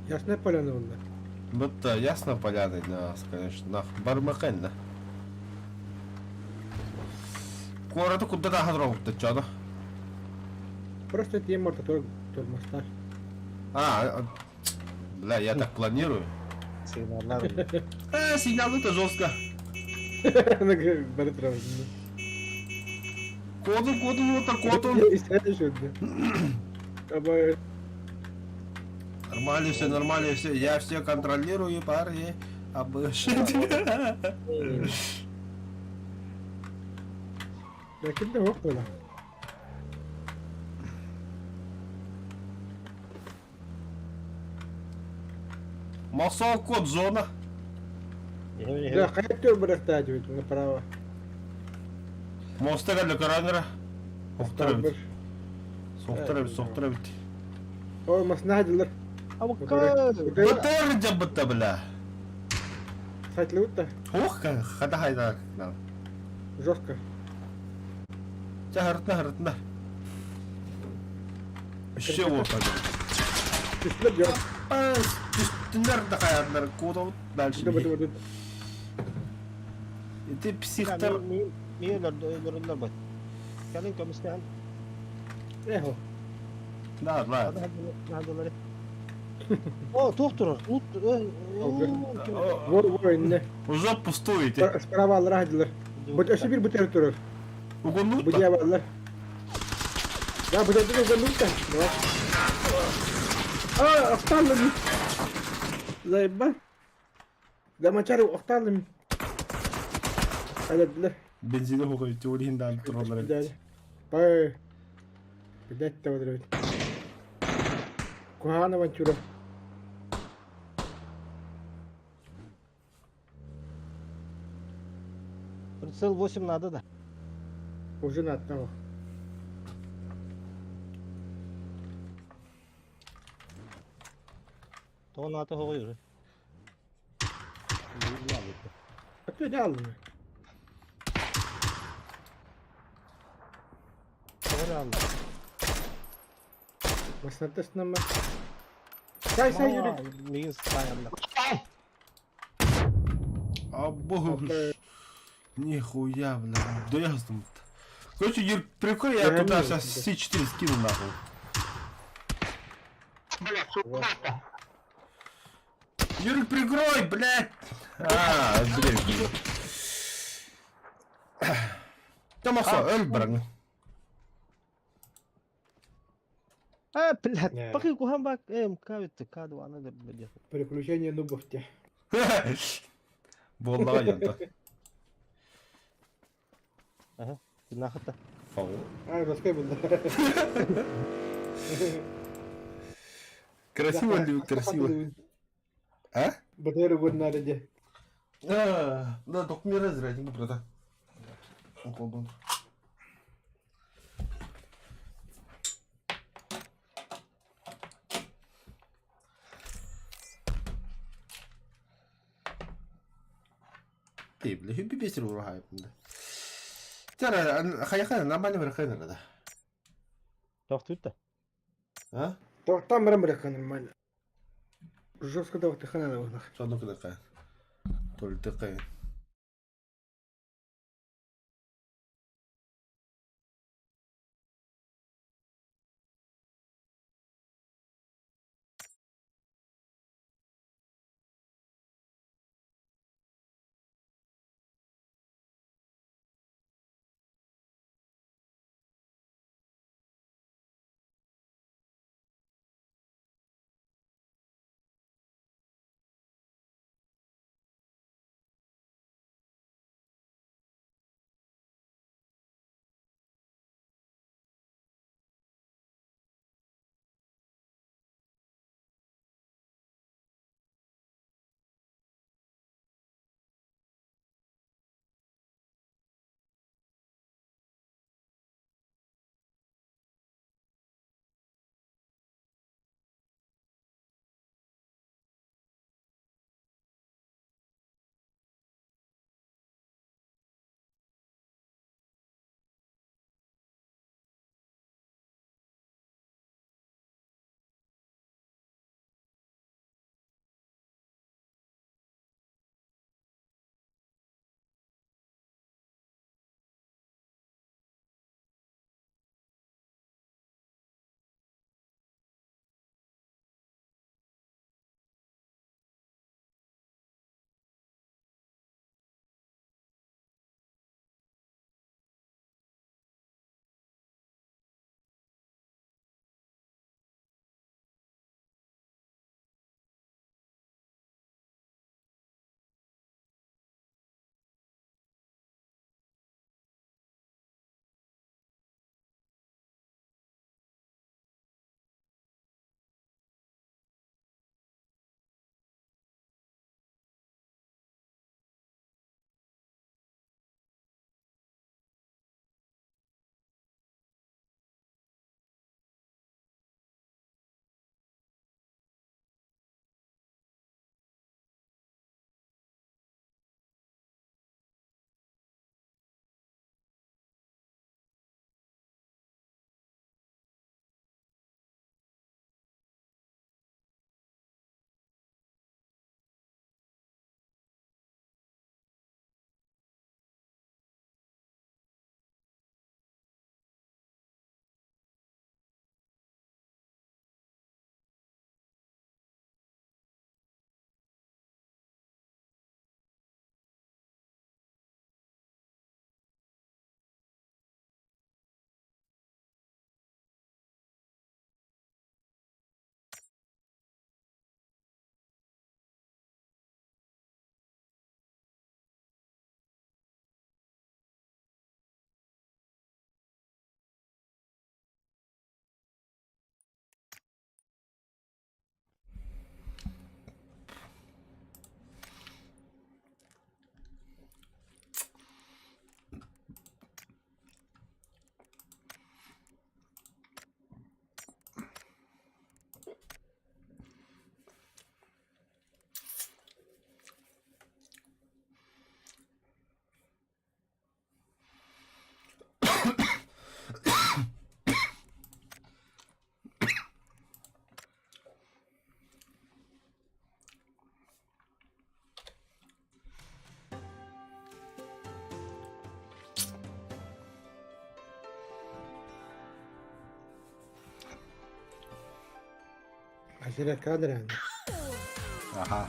Ясная поляна онно. Бытта ясно поляна для нас, конечно, нах, бармакын да. Куораты куда да хадровта чана. Просто тема тор тормозтар. А, бля, я так планирую. Сигналлар. Э, сигнал это жестко. Бары турабын. Кодун, кодун, вот так кодун. Аба Нормально все, нормально все. Я все контролирую, парни. Обышите. Ләкин дә юк була. Масал код зона. Да, хайа бырахта дип направо. Моста кэллэ көрөнөрө. Охтор эбит. Бір. Сохтор эбит, сохтор эбит. О, масна дилер. Абыкка! Бытыр дьабытта бля. Сайтылыбыт Ох, хата хайда. Жестко. Чэ хартна хартна. Еще вот один. Түстүлэр дьон. Түстүннэр да хайарнар кодобут дальше. Ды бы ды. Ити психтар Мин өлөрөллөр бат. Кэлин көмүстээн. Эхо. Да, да. Наадалары. О, туох турар. Ут. Вор вор инне. Уже пустую эти. Справа аллар дилер. Бу өсө бир бутер турар. Бу Угуннут дьябаллар. Да, бу дьябаллар угуннут Да. А, охталым. Заебал. Да мачары охталым. Аладылар. Бензини хугай теориян да туралар. Бай. Блять, того Куһаҕан авантюра. Прицел 8 надо да. Уже на одного. То надо хоҕуйур. А ты реально. Реально. Маснатас нама. Сай сай Юрий. Миигин саайаллар. А богу. Нихуя, бля. Да я там. Короче, Юр, прикольно, я туда сейчас С4 скину нахуй. Юрик, прикрой, блядь! А, блин. Там охо, өл баран. А, блядь, Не. пахи кухамбак, мкавит, каду, ана, блядь. Приключения нубов те. Буоллаҕа дьонто. Нахата. Фау. А, раскай был. Красиво, Люк, красиво. А? Батарею год надо где. А, да, только мне разрядить, не брата. Колдун. Ты, бля, хюпи бесер урагай, бля. Тара, хая нормально вырахайна, да. Тохтута. А? Там рамряка нормально. Жестко давай ты хана на Что ну куда Только. Зарядка реально. Аха.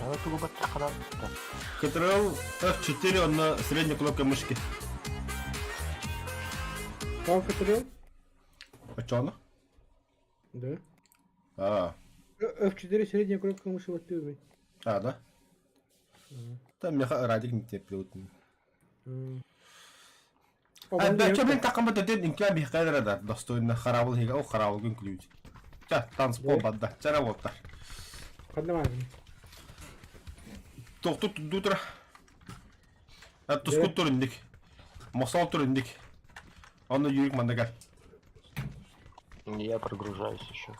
Аны тугу баттаххына Ctrl F4 онно средняя кнопка мышки. Там Ctrl? Очоно? Да. А, F4 средняя кнопка мыши вот ты а, да? Там меха радик не теплю. А, да, что, блин, так мы тут инкля бихкайдера да, достойно харабыл хига, о, харабыл күн ключ. Ча, танцпол бадда, чара боттар. Ханна бар. Тохту тудутра. А тускут турындик. Мосал турындик. Онно юрик мандагар. Я прогружаюсь еще.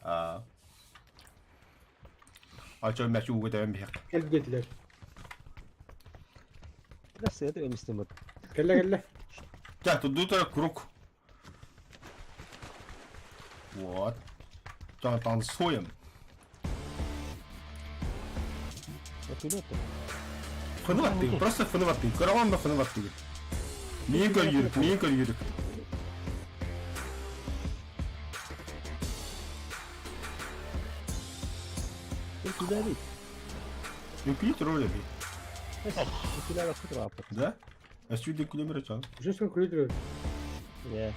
А. А чё мяч угу тәбән бихек. Кел диэтилэр. Здравствуйте, это мистер. Кэллэ кэллэ. Ча, тудутра круг. Вот. Ча, танцуем. Это Фынываттыг, просто фынываттыг. Көрөҕөн да фынываттыг. Миин көр юрик, миин көр юрик. Куда ведь? Үҥкүү турар эбит. Куда вас утра? Да? Өстүдэ күлүмэр чан. Уже күлү Я.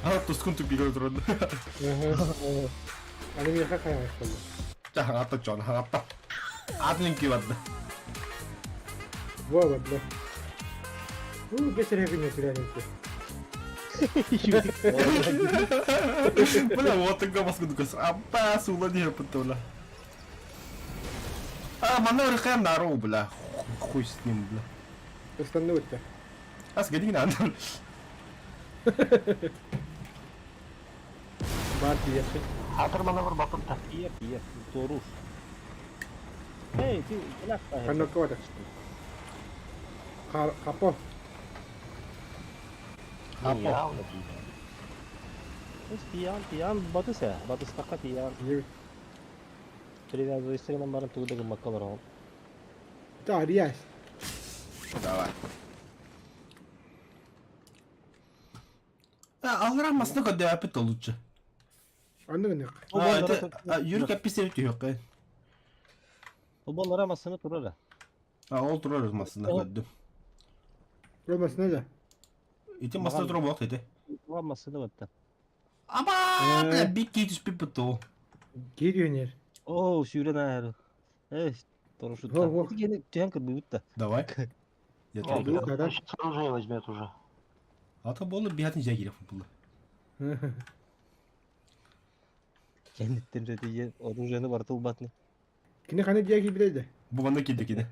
А, тускун тупигер турар. Аны миэхэ хайаҕас буолла. Ча, хаҥатта чон, хаҥатта. Атын үҥкүү барда. Во бля. У, бес эрэ күнү Бля, вот такой баскын көс. Аппа, сула не пытала. А, манна рыхаем нару, бля. Хуй с ним, бля. Ыстанны бытта. Ас гадин ан. Бар тиийэххин. Атыр манавр батытта. Ие, ие, торуш. Эй, ты, бля, Ханнакка бата. Хапо. Апо. Тиян, тиян, батыса, батыстакка тиян. Диэбит. Привязывайся баран тугуда гыммакка олорон. Та арыйаас. Давай. А, алра масны көдө апыт лучше. Анны гынык. А, это Юрка писер түйөккө. Обаллара масыны турара. А, ол турар масына көдүм. Болмасына да. Ити масына турар болот эти. Ва масыны батта. Аба, бля, бик кейтиш пиппето. Киир юнер. О, сүүрэн аар. Эй, торушутта. Во, во. Ити түһэн кырбыбытта. Давай. Я О, тоже. Да, да. Сейчас оружие возьмет уже. Ата болу бихатын жагирев булду. Кенеттен жети оружиены барты убатны. Кини ханы диэки билэйдэ. Бу манна киирди кини.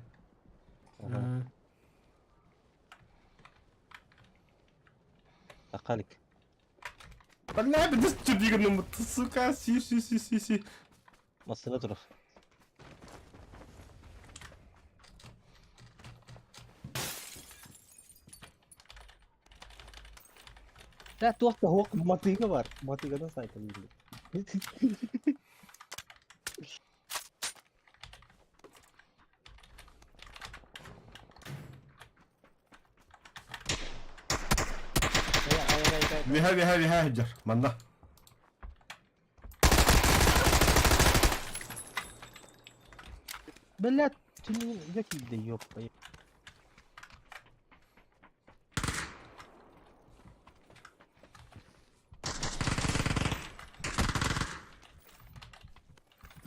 Акалик. Бля, бис чүдигин сука, си си си си си. Масына турар. Да, туохта хуок матыга бар. Матыгадан сайтын билди. Виха виха виха хеджер. Манна. Блядь, түнүн жакилде ёпта.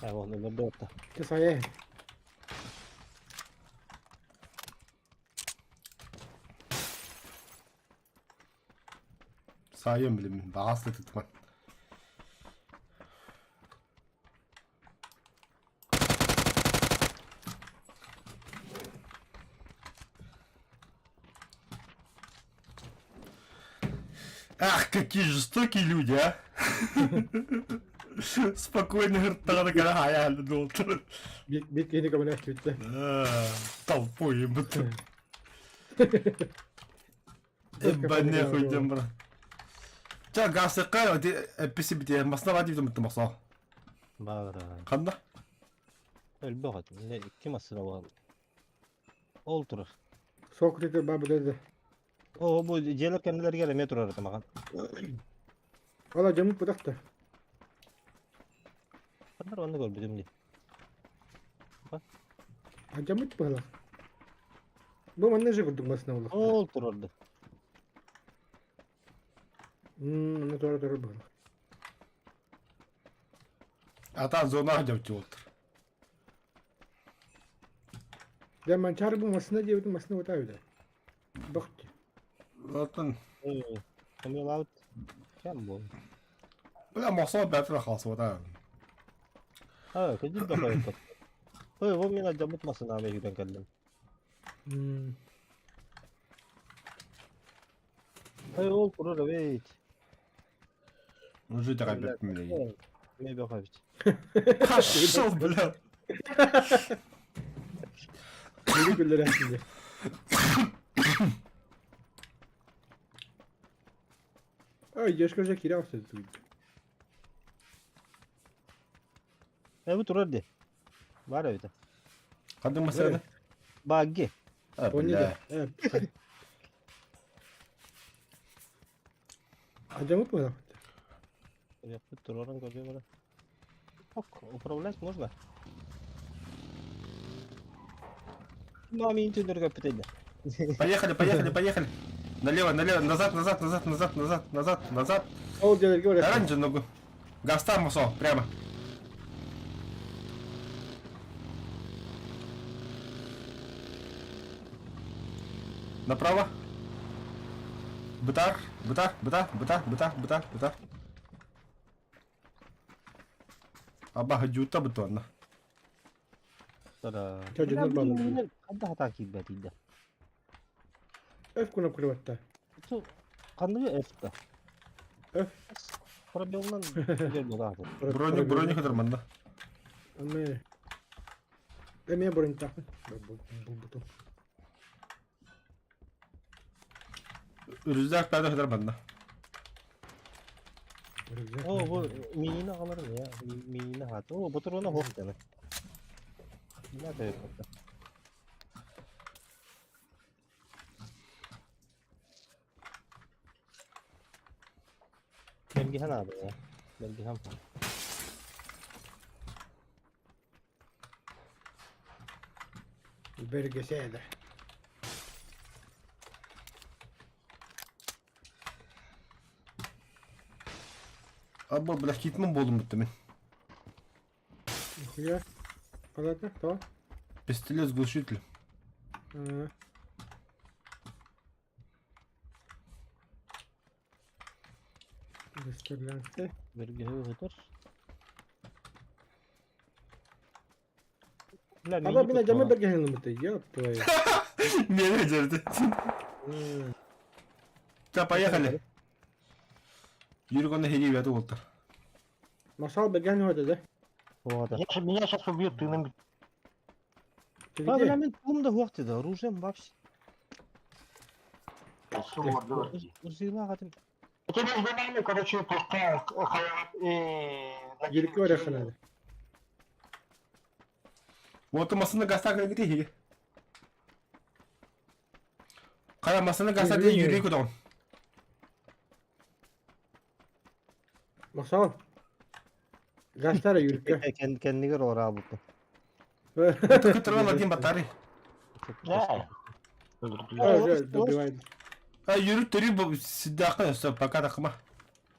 А, вон, өлөрдө Ты сайа. Сайын билим. Бағаслы тытман. Ах, какие жестокие люди, а! Спокойно ыртаҕына кэлэ хаайаалла дуолтар. Биир киһини көмөлөстүбүттэ. Толпой ебут. Эббанне хуйдем бра. Ча гасыкка эпписи бите масна бати битим махсал. Баара. Ханна? Өлбөх этим. Икки массыына буолан. Ол турар. Сок тетер баа быдады. О, бу дьиэлэр кэннилэригэр эмиэ турар этим ахан. Ала дьоммут бытахта. Ханнар онно көрбүтүм дии. А дьоммут быһалах. Бу манна же курдук массыына буолла. Ол турар да. Манна туора турар быһалах. Ата зона дьавчы болтур. Дьэ Манчаары бу массыына диэбитин массыына утаа үдэ. Бохти. Оттон Помилаут кем был? Бля, мохсоо бәтер халсыбата. А, кедил да хайппат. Ой, бу мин алдьаммыт массыынаны үүрэн кэллим. Ой, ол турар эбит. Уже итэҕэйбэппин билигин. Эмиэ бөх эбит. Пошел, бля. Били күллэрээхтин дии. Ой, дешка уже киирэ охсуйда. Э, бу турар дии. Баар эбит. Ханнык массыына? Багги. А, Поняли? бля. Алдьаммыт быһалаах. Yapıp тураран көрүө бара. Ок, управлять можно? Мамин түнөргө питейде. Поехали, поехали, поехали. Налево, налево, назад, назад, назад, назад, назад, назад, назад. Ол дьиэлэргэ барыахтаах. Оранжа ногу. Газта мосо, прямо. Направо. Бытар, бытар, бытар, бытар, бытар, бытар, бытар. Аба жута бытонна. Тара. Ча дьоннор бааллар. Ханна хатаан киирбэтий да. F кнопканы батта. Ханныгы F да? F. Пробелынан Броник, броник манна. Аны. Эмиэ броньтаахпын. Булбутум. Рюкзак пәді хыдар манна. Рюкзак. О, бу миини аҕаларым я. Миини хаат. О, ботуруона хуох даны. Мина төйөппөттө. Бэргэһэн аада я. Бэргэһэн. Бэргэсээдэ. Абба, бля, хитман болдум бутты мен. Нихуя. Қалата, то. Пистолет с глушителем. Ресторан. Бэргэһэ ыытар. Бля, Аба миини мин адьама куттаҕа. бэргэһэн ылыммытай, ёб твою. Мені жерді. Да, поехали. Юргоны хеди бәті болтыр. Масал бэргэһэн уһата да. Хуота. Меня сейчас убьют, ты нам... Ты А, где? бля, мин тугум да хуох деді, оружием вообще. Узила этим. Это между нами, короче, просто... Юрикке барыахха наада. Вот масына газта кіргіте хеге. Қара масына газта де юрий күдіғын. Масал. Гастара Юрикке. Кэннигэр олораа бутта. Күтіріп один батарей. Да. Добивает. А юрий түрі сидақы все пока тақыма.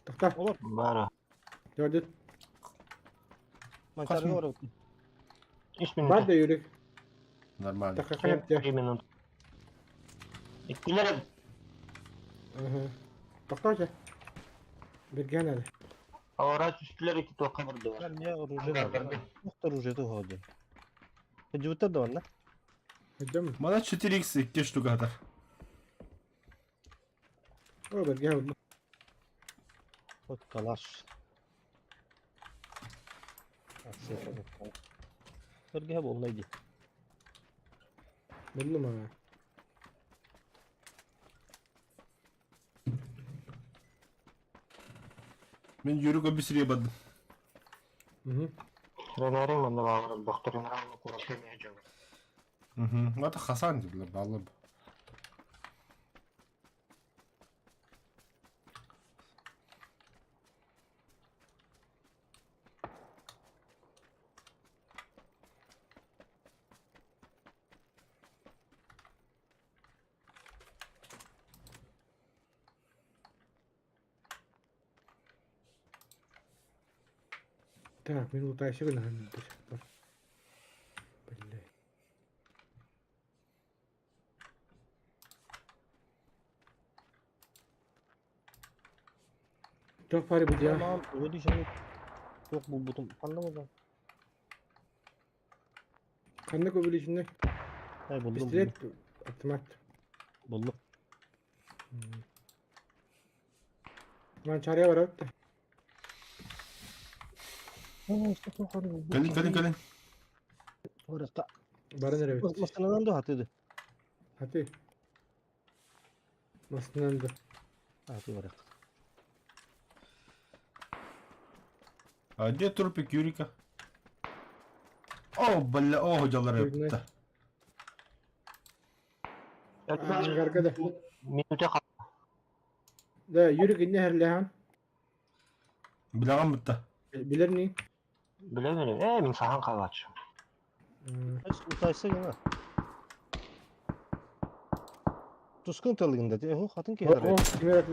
Тоқта. Бара. Жордет. Манчарга барабыт. Үс Бар минут. да Юрик. Нормально. Таққа Три минуты. Иккилер Тоқта Бэргэһэн наада. Аура түстүлэр ити туохха бардылар. Бля, мне оружие надо. Туох оружие туох дии. Жуттар да онна. Идем. Мана 4х 2 штука хатар. О, бэргэһэн. Вот калаш. Өргөһө буолла дии. Буллум ана. Мин Юрик өбүсүрүө бардым. Тренерин манна баҕар бохторун куратын дьон. Угу. Это Хасан дииллэр бааллар. Так, мин утайсы гына до сих пор. Блядь. Туох баар эбит я? Мам, увеличенный туох булбутум. Ханна булдум? Ханна увеличенный? Ай, булдум. Пистолет, автомат. Булдум. Манчария барабыт да. Кэлин, кэлин, кэлин. Ората. Баран эрэбит. Мастананан да хатыды. Хаты. Мастанан да. Хаты барак. А где трупик Юрика? О, бля, о, дьаллар эппитэ. Ангарга да. Минута Да, Юрик инне херлэһэн. Билэҕин бытта. Билэр ни? Билэбин, ээ мин сахан хаалааччы. Утайса гына. Тускун тылыгында де, хо хатын киһи. О, кимер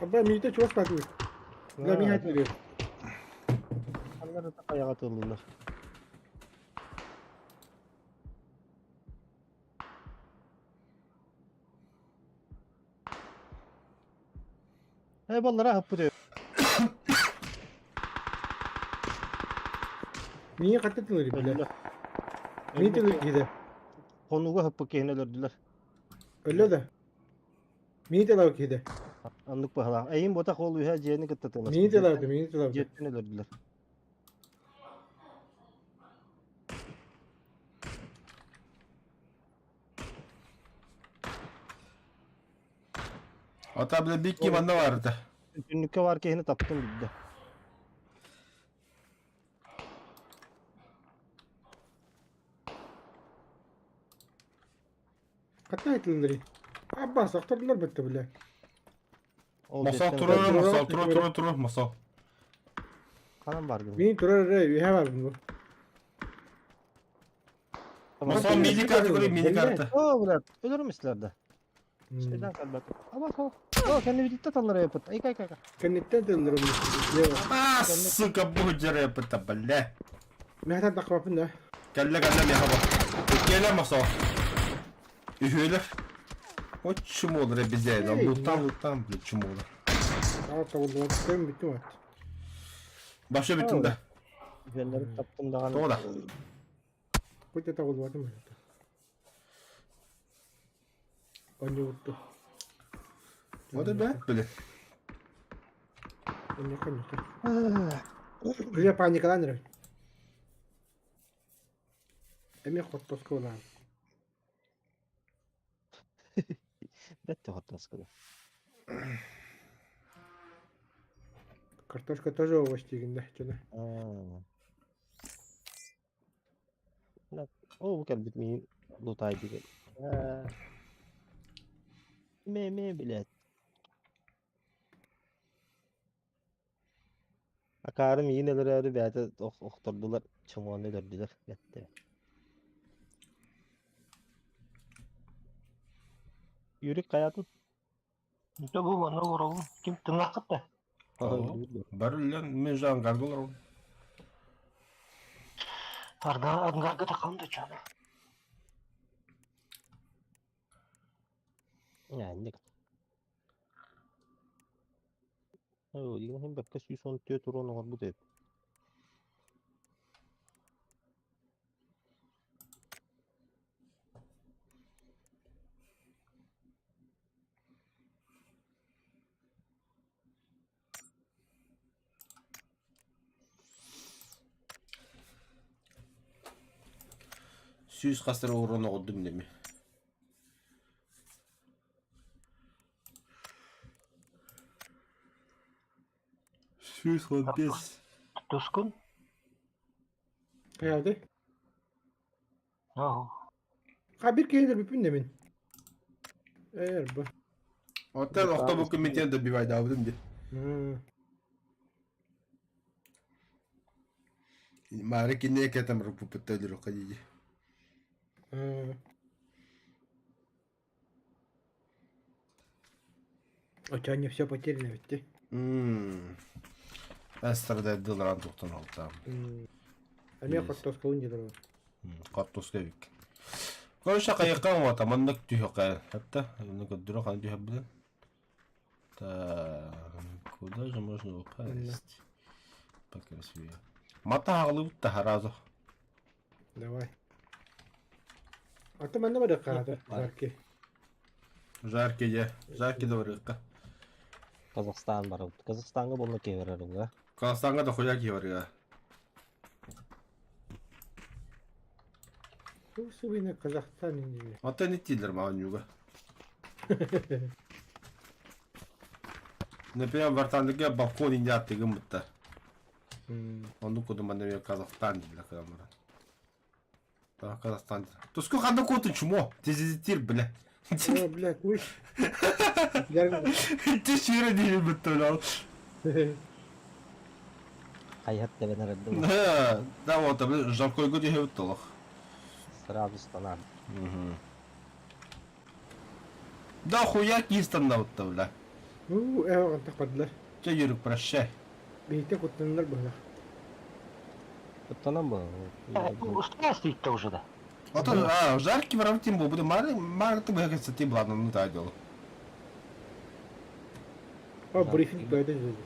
Абба миите чугас баатыбыт. Да мин хатын берем. Аннары таяга тыллылар. Э баллара хаппыт. Миин хатты тылыр биле. Миин тылыр киде. Хонуга хаппыт киһини өлөрдүлэр. Өллө да. Миин тылар киде. Аннык баһалаах. Эйин ботах ол үһэ дьиэни кытта тылас. Миин тылар, миин тылар. Дьиэттэн өлөрдүлэр. Ата бля бикки манна барыта. Түннүккэ бар киһини таптым билдэ. Хатта айтылыныр. Абба сохтордулар бытты биле. Ол Масал дьиэттэн турар, өлөрдүлэр. масал турар, турар, турар, масал. Ханан бар гын. Миин турар эрэ үһэ бар бу. Масал мини карта көрө, мини карта. О, блядь, өлөрүм да. Şeyden kalbet. Ama o. O kendi birlikte tallara yapıt. Ay kay kay kay. Кэнниттен тыллар А, сука, будь рэпыта, бля. Мехтан тақпапын да. Кэллэ, кэллэ, меха ба. Кэлэ масал. Үһүөлэр. Вот чумолар обезьяна. Лутам, лутам, бля, чумолар. Aa табылдыбат. Кем бүттүм ат. Башы бүтүн да. Üzerleri taptım da. Тоҕо да. Куча табылдыбатым. Онньу утту. Вот да, бля. Онньу конньу. Бля паникалан эрэ. Эми хоттоско улаан. Бетте hottaskada. Картошка тоже овощ дегенде жана. О, bu kelbit mi lutay diye. Me me блядь. Akarım yineler öyle бәті охтордулар, чымуаны өлөрдүлэр. Бетте. Юрик каятын? Дэ бу манна олоробун. Ким тыҥнааххыт да? Бары мен жан гарголар. Арда ангарга тахам да чана. Yani. О, деген хем бәккә 114 урон оңор бу деп. Сүүс хас эрэ уран оҕордум деми. 115. Тускун? Хайаады? Ого. Ха бир киһи бүппүн да мин. Эр бу. Оттон охтобу комитет добивайдаабытым дии. Маары киниэ кэтем руппуппутта өлөрөххө дии. У тебя не все потеряно ведь ты. Эстрадайдыларан тухтан алтаам. Эмиэ хортуоскалын дьылыры. Хортуоска эбик. Короче, хайыкка уота маннык түһүөххэ. Хатта, онно көрдөрө ханна түһэрбитин. Так, куда же можно упасть? Покрасивее. Мата хаҕылыбыт да сразу. Давай. А ты манна барыахха аата, Жарки. Жарки дьэ, Жарки да барыахха. Казахстан барабыт. Казахстаҥҥа буолла киһи барар уга. Казахстаҥҥа да хуя киһи барыа. Субина Казахстан иннинэ. Оттон иттииллэр маҕан юга. Например, вартандыга балкон инде бытта. Оннук курдук манна эмиэ Казахстан дииллэр кыаммара. Да, Казахстан. Туску ханна куотун чмо? Тезизитир, бля. О, бля, куй. Ти сүүрэ диир бытта бля. Хайыһар тэбэн эрэрдэ Да, да вот, бля, жаркойго түһэбит толох. Сразу станар. Да хуя кистаннабытта, бля. Ну, э, тахпадылар. Чэ, Юрик, прощай. Биһиттэн куттаннар быһылах. Куттанан бу. Устая стоит-то уже, да? А то, а, жаркий воровтим был, буду мары, мары ты бы ты ладно, ну да, дело. О, брифинг бөйдө деді.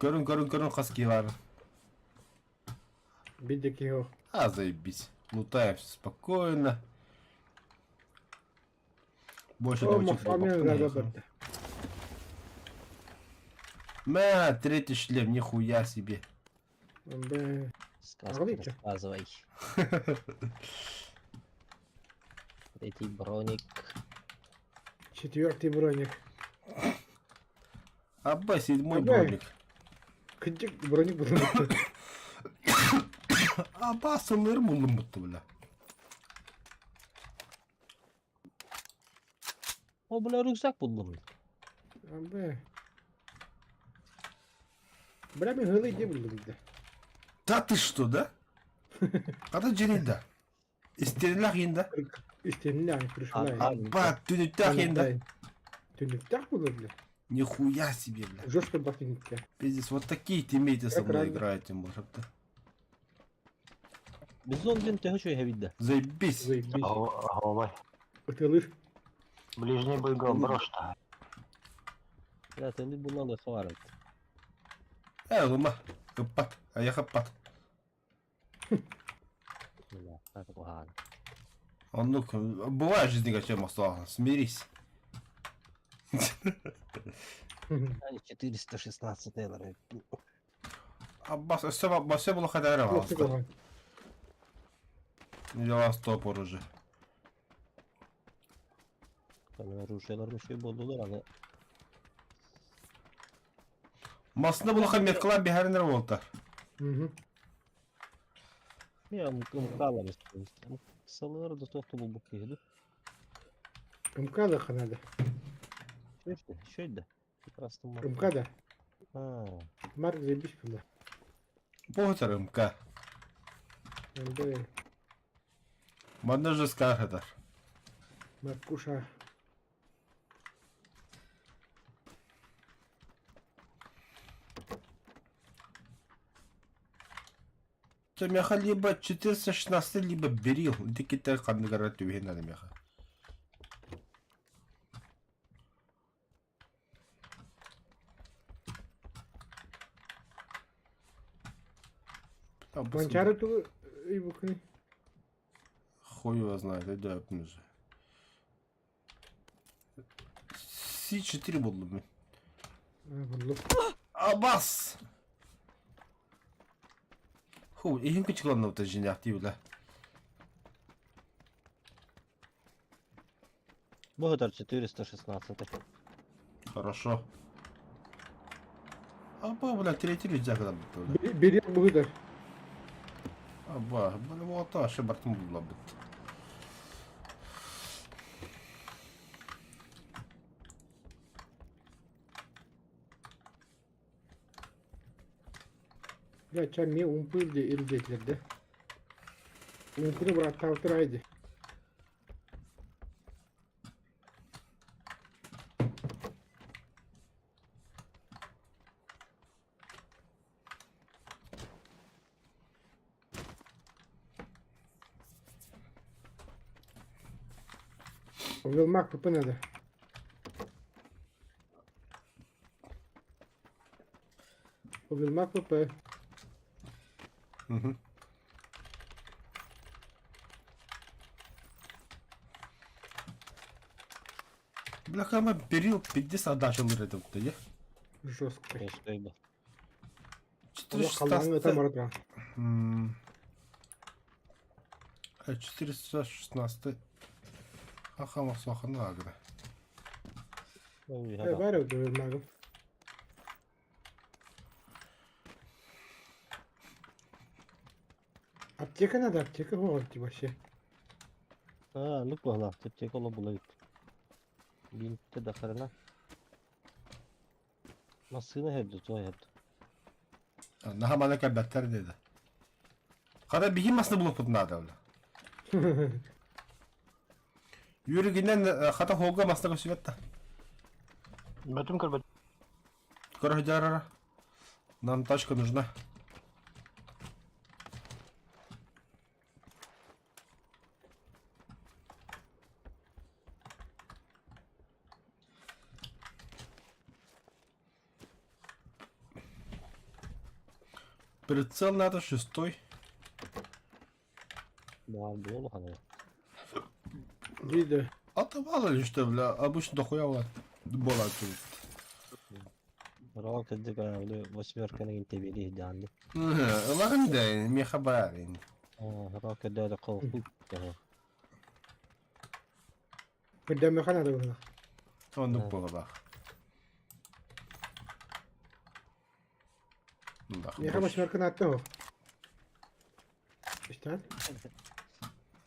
Көрүн, көрүн, көрүн, хас киһи Бидде киһи А, заебись. Лутаемся спокойно. Больше О, давайте махпаммен рада барды. Мә, третий шлем, нихуя себе. Бэ. Сказку Ағылый рассказывай. Третий броник. Четвертый броник. Абба, седьмой Абба. броник. Кыдьык броник булун. Абба, сылыр булдum бутты, бля. О, бля, рюкзак булдум. Бэ. Бля, мен хылый де булдум да. Да ты что, да? Када жеринда? Истерилах инда. Истемне ай пришла. Абба, түнүттах инда. Түнүктах булду бля. Нихуя себе, бля. Жестко бар түнүккә. Пиздец, вот такие тиммейты со мной Экран. играют, тем более. да. Бизон ден төһө чөй хэбидде. Заебись. Заебись. Ой, Ытылыр. ближний бой брошь-то. Бля, ты булалы хаварыт. Э, лума. Кыппат. А я хаппат. Бля, так куһаҕан. Он, ну, бывает в жизни, как чем смирись. 416 долларов. Аббас, все, все было хотя Лохты Дела стопор уже. Там оружиелар еще болдулар аны. Масына булаха меткалар биһәринер болта. Угу. Мен МК-лар Салыр да тохту булбук киһиди. МК да ханада. Шөйдө, шөйдө. Прекрасно. МК да. А, Марк заебись было. Бохтар МК. Анда Манна же скархатар. Маркуша. Те меха либо 416, либо берил. Диките ханныгара түбүһүн надо меха. Манчары ту и букны. Хуй его знает, иди же. С4 булдум мен. Булду. Абас! Ху, иһин кычыланныбыта дьиҥнээхтии бile. Богатар 416. Хорошо. Аба, бля, третий рюкзак бля. Бери быһыдар. Аба, бля, вот аше бартым булла бит. Я ча ми умпы илде илдетлер да. Умпыны браттаутыр айды. Велмак ПП надо. Велмак ПП. Угу. Бляха, ма берил 50 отдача лыр это вот, Жестко. Конечно, ибо. Халлаҥҥа 416. баратра. 416. Аха, сахана агра. Ну, Э, бар öyle Велмагым. Аптека надо, аптека вот вообще. А, ну погнал, теп кола була бит. Бинтте да хрена. Массыына херді, той херді. Наха мана кәбәттер dedi. Қада бихи масны булып надо бля. Yürügünden хата холга масна көсүбәт та. Бөтүм көрбөт. Короче, жарара. Нам тачка нужна. Прицел надо шестой. Бар була хана. Видео. А то мало ли что, бля, обычно дохуя вот была тут. Рок дика, восьмерка на интебили данды. Лаган да, меха барин. Рок да қол. Кырдамыха надо было. Он Да. было. Да. Меха восьмерка надо. Что?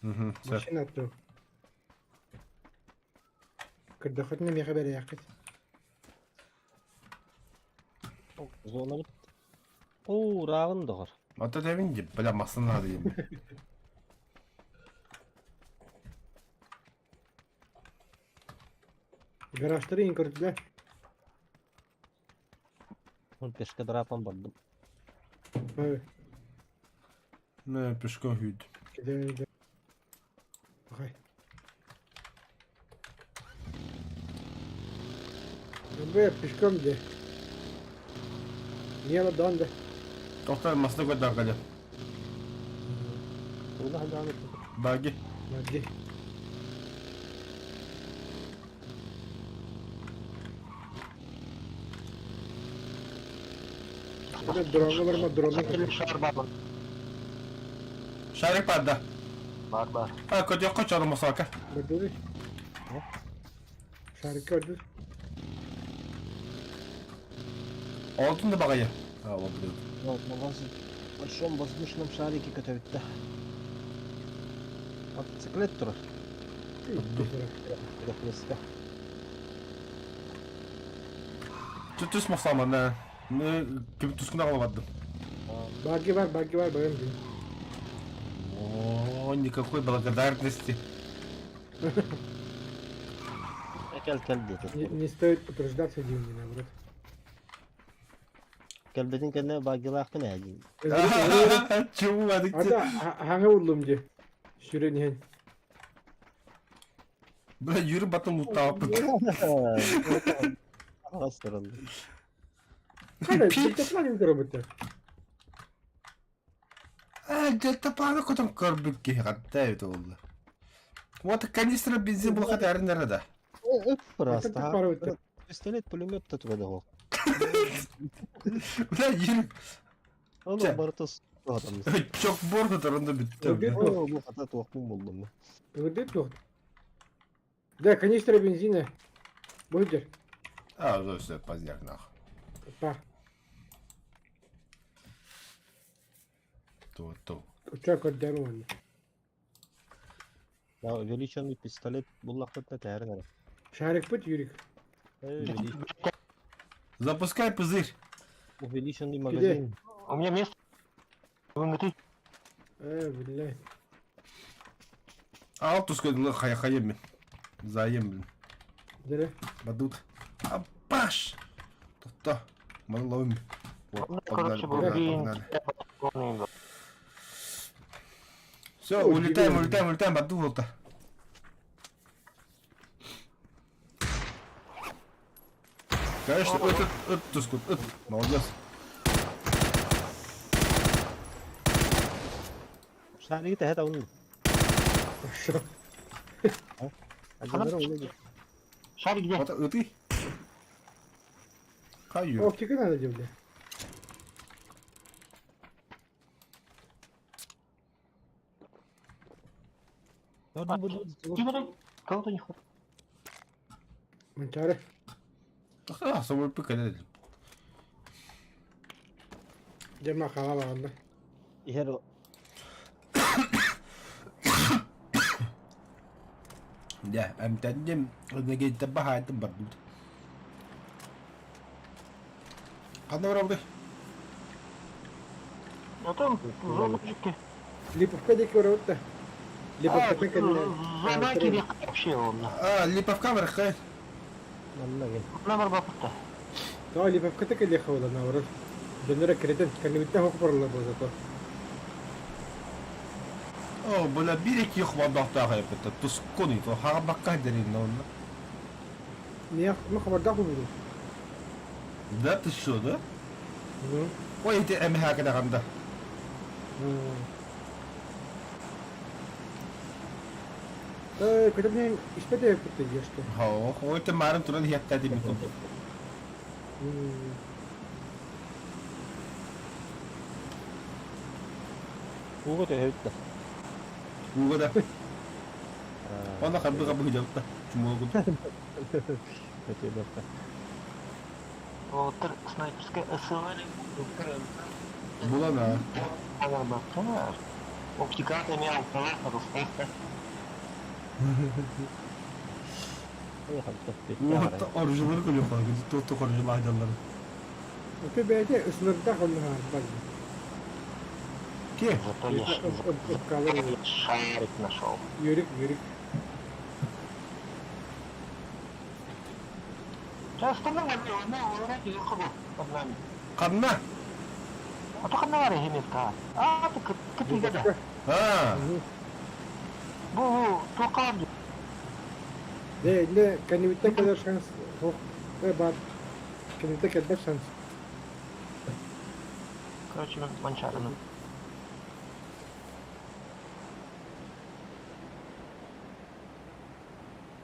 Угу. Машина надо. Кырдахытны меха бере якыт. Зона бит. О, рағын доғыр. Вот это винди, бля, масса надо им. Гаражтары ең көрділер. Он пешке драпан бардым. Не, пешком хүйд. Ағай. Бе, пешком де. Не ладан да. Тоқтар масна көдар калі. Ула хаданы. Баги. Мади. Бе, дронга бар ма, дронга. Шар бар. Шарик падда. Бар бар. А, көтө қочады масака. Бардыр. Шарик көрдүр. Алтын да бағая. А, ол біледі. На вас в большом воздушном шарике көтөбүттэ. Мотоциклет турар. Трехмеска. Түс мақсаман, да. Кім түскін ағылып аттым. Баги бар, баги бар, барам дейм. О, никакой благодарности. Кел кел деді. Не, не стоит утруждаться деньги, наоборот. Келбетин кенне багилаахпын әдин. Чего, Ата, хаңа уллум де. Сүренен. Бля, yürü батым лутап. Астырылды. Қайда, дельтаплан көрөбүттер. А, дельтапланы көтөн көрбүк ки хатта это oldu. Вот канистра бензин бұл хат әрін да. Просто. Пара өттер. Пистолет, пулемет та тугада ол. Бля, yürü. Ол Чэ. бартыс. Чокбор кытарында бүттэ. Өлбүт бля. О, бу хата туохпун буллум. Ыгырдык туох. Да, канистра бензина. Будет. А, ну все, поздняк нах. Па. То, то. Уча көрдөм уонна. Да, увеличенный пистолет буллахпытна тээрин эрэ. Шарикпыт Юрик. Э, Запускай пузырь. Увеличенный магазин. У меня место. Внутри. Э, блядь. Ал тускай хая хаем. Заем, блин. Дere. Бадут. Апаш! То-то. Мы ловим. Вот, У меня, погнали, короче, был погнали, день. погнали. патроны был. Все, Ой, улетаем, деревья. улетаем, улетаем, баду Конечно, этот, этот, тускут, этот, молодец. Шарик тэһэ таун. Хорошо. Адьыннара улы. Шарик где? Вот это. Хаю. Оптика надо делать. Кого-то не хватает. Манчары. А, собой пыкали. Дема халала анда. Иһэр Да, амтандем, нэгейте бахайтым бардут. Ханна барабы? А там зончики. Липовка диэки барабыт да. Липовкатын кэннэ. Зона кириэххэ вообще онно. А, липовка барахай. манна ген. Номер баппыта. Тоо Липовката кэлиэхэ буолла наоборот. Дьонноро кирэтэн кэннибиттэн хоку бараллар буолла зато. О, бля, бирек yok бардахтаах эппитэ. Тускуни, то хагабакка дерин онно. Миэх мы хабардаах буолбутум. Да ты что, да? Ну. Ой, эти МХ кадаганда. Э, когда мне испэтэй эппит что. Хоо, ой, ты марын туран хиатта димикум. Ууга төһөбүт да. Уга да. Она хабы хабы хидалта. Чумогу. Өтө бапта. Вот снайперская СЛР. Булана. Номер баппыта. Оптика имел права, Ой, хапта. Вот оружие көлө хаа, тот оружие айдаллар. Өтө бэйэтэ ысылырдаах онно бар. Ке? Зато я шарик нашел. Юрик, Юрик. Сейчас остальное под нами. Ханна. А то ханна вары химитка. А, ты кытыгада. А. Бу, тоқар. Дэ, иннэ кэннибиттэн кэлэр шанс суох. Э, бар. Кэнниттэн кэлбэт шанс. Короче, манчарину.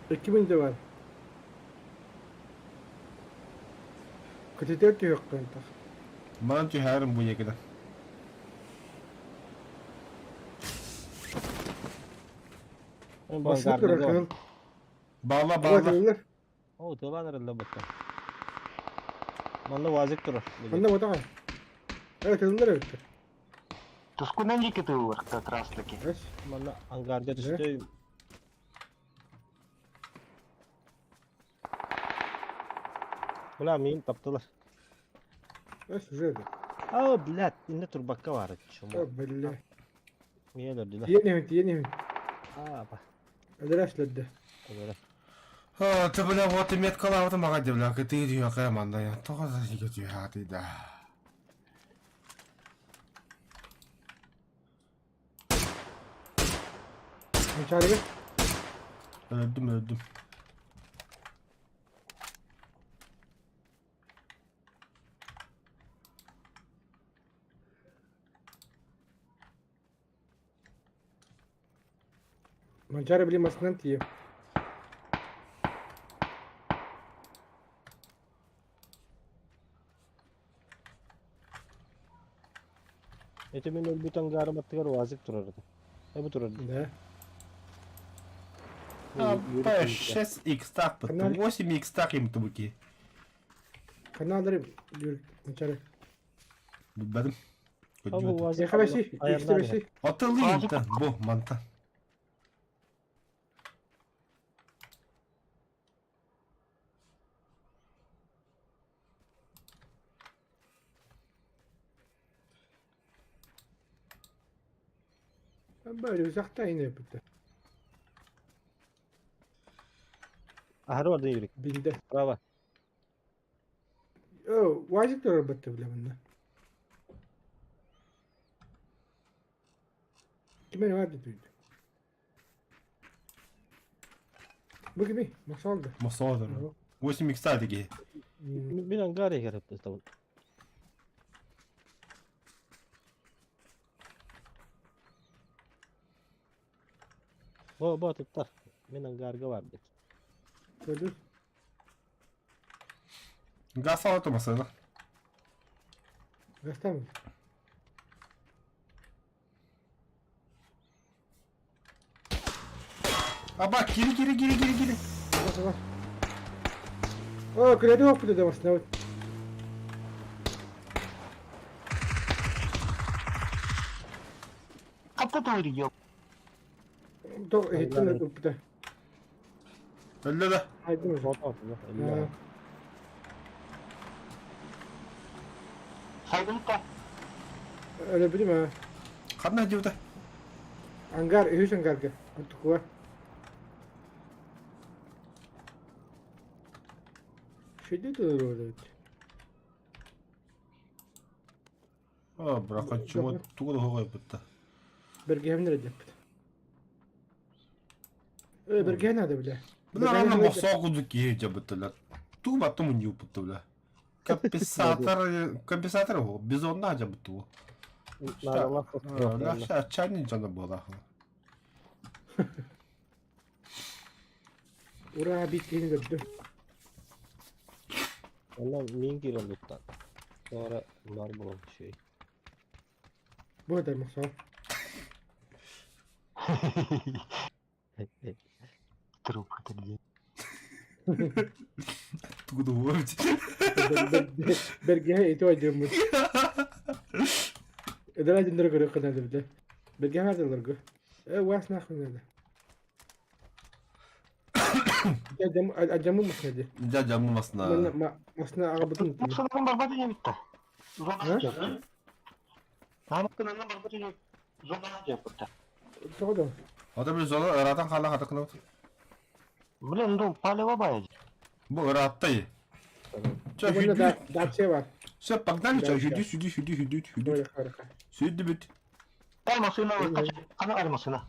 Икки минутэ бар. Көтүтэр түһүөххүн тах. Манан түһәрим бу якida. Басып турар кыһыл. Бала бала. Кыһыллар. О, тылан эрэллэ бутта. Манна вазик турар. Манна ботаҕа. Э, кыһыллар эбиттэр. Тускунан жеке как раз таки. Эс. Манна ангарга түстө. Бля, мин таптылар. Эс уже да. А, блядь, инне турбакка бар. О, Чума. бля. Мие дөрдүлөр. Тиен тиен А, па. Эдэрэ Өлөрө. А, ты бля, вот и меткалаабыта мага бля, кытыы дүйэхэ манда я. Тоҕо да сигэ түһээтий да. Манчарыга. Өлдүм, өлдүм. Манчары били масынан тиийэ. Ити мин өлбүт ангаарым аттыгар УАЗик турар этэ. Эбэ турар дии. Да. Апа, 6 икстах Канал. 8 икстах им тубуки. Каналлары жүр мынчары. Билбэтим. Ол УАЗик Ехабеси, айаннаан иһэр. икстэбеси. Атылыйын бу манта. Böyle uzakta yine bitti. Аһары бардын Юрик. Bildi. Право. О, УАЗик турар бітті біле мұнда. Кимен var dedi. Bu kimi? Masaldı. Мосолдор. 8 икста деги. Мин ангар иһэр эбит. Бо бо туттар. Мин ангарга бар бит. Gördün. Газ алаты масына. Göster mi? Аба, кири кири кири кири кири. Bas bas. О, kredi yok dedi aslında. Хатта туйри ёп. До, ettim de. Өллө да. Haydi mi? Фото Ha. Сайдылыкка. Öyle bileyim ha. Ханна дивда. Angar, üç angarga. Artık var. Şeyde de orada. О, брахан чего тугу хогой бутта. Berghem nerede yaptı? Ee, Berghem nerede bile? Бля, равно мосоку кие жабыттылар. Ту батым не упутты, бля. Компенсатор, компенсатор его, бизонна жабытты. Наша чайный жана была. Ура, bittiğini gördüm. Онна мин киирэн туттан. Sonra бар булан şey. Bu kadar masal. Труп это где? Тугу дугу. Berghem eti var diyorum. Öder dinler göre kadar da bile. Berghem nerede lırgı? E, vas ne nerede? Acamı acamı mı nerede? Жа жамылмасына. Ma masna ağabıtın. Машинаның барбаты не бітті. Ha? Намыкын барбаты не зона жапты. Doğru. Ата bir зона ыратан хала хатыкны. Блин, ну палево бай. Бу ыраттай. Ча Bunda хүдү. da da var. Все, погнали, ча хүдү сүдү сүдү хүдү хүдү. Böyle harika. Сүдү бүт. Ар машина қана ар машина.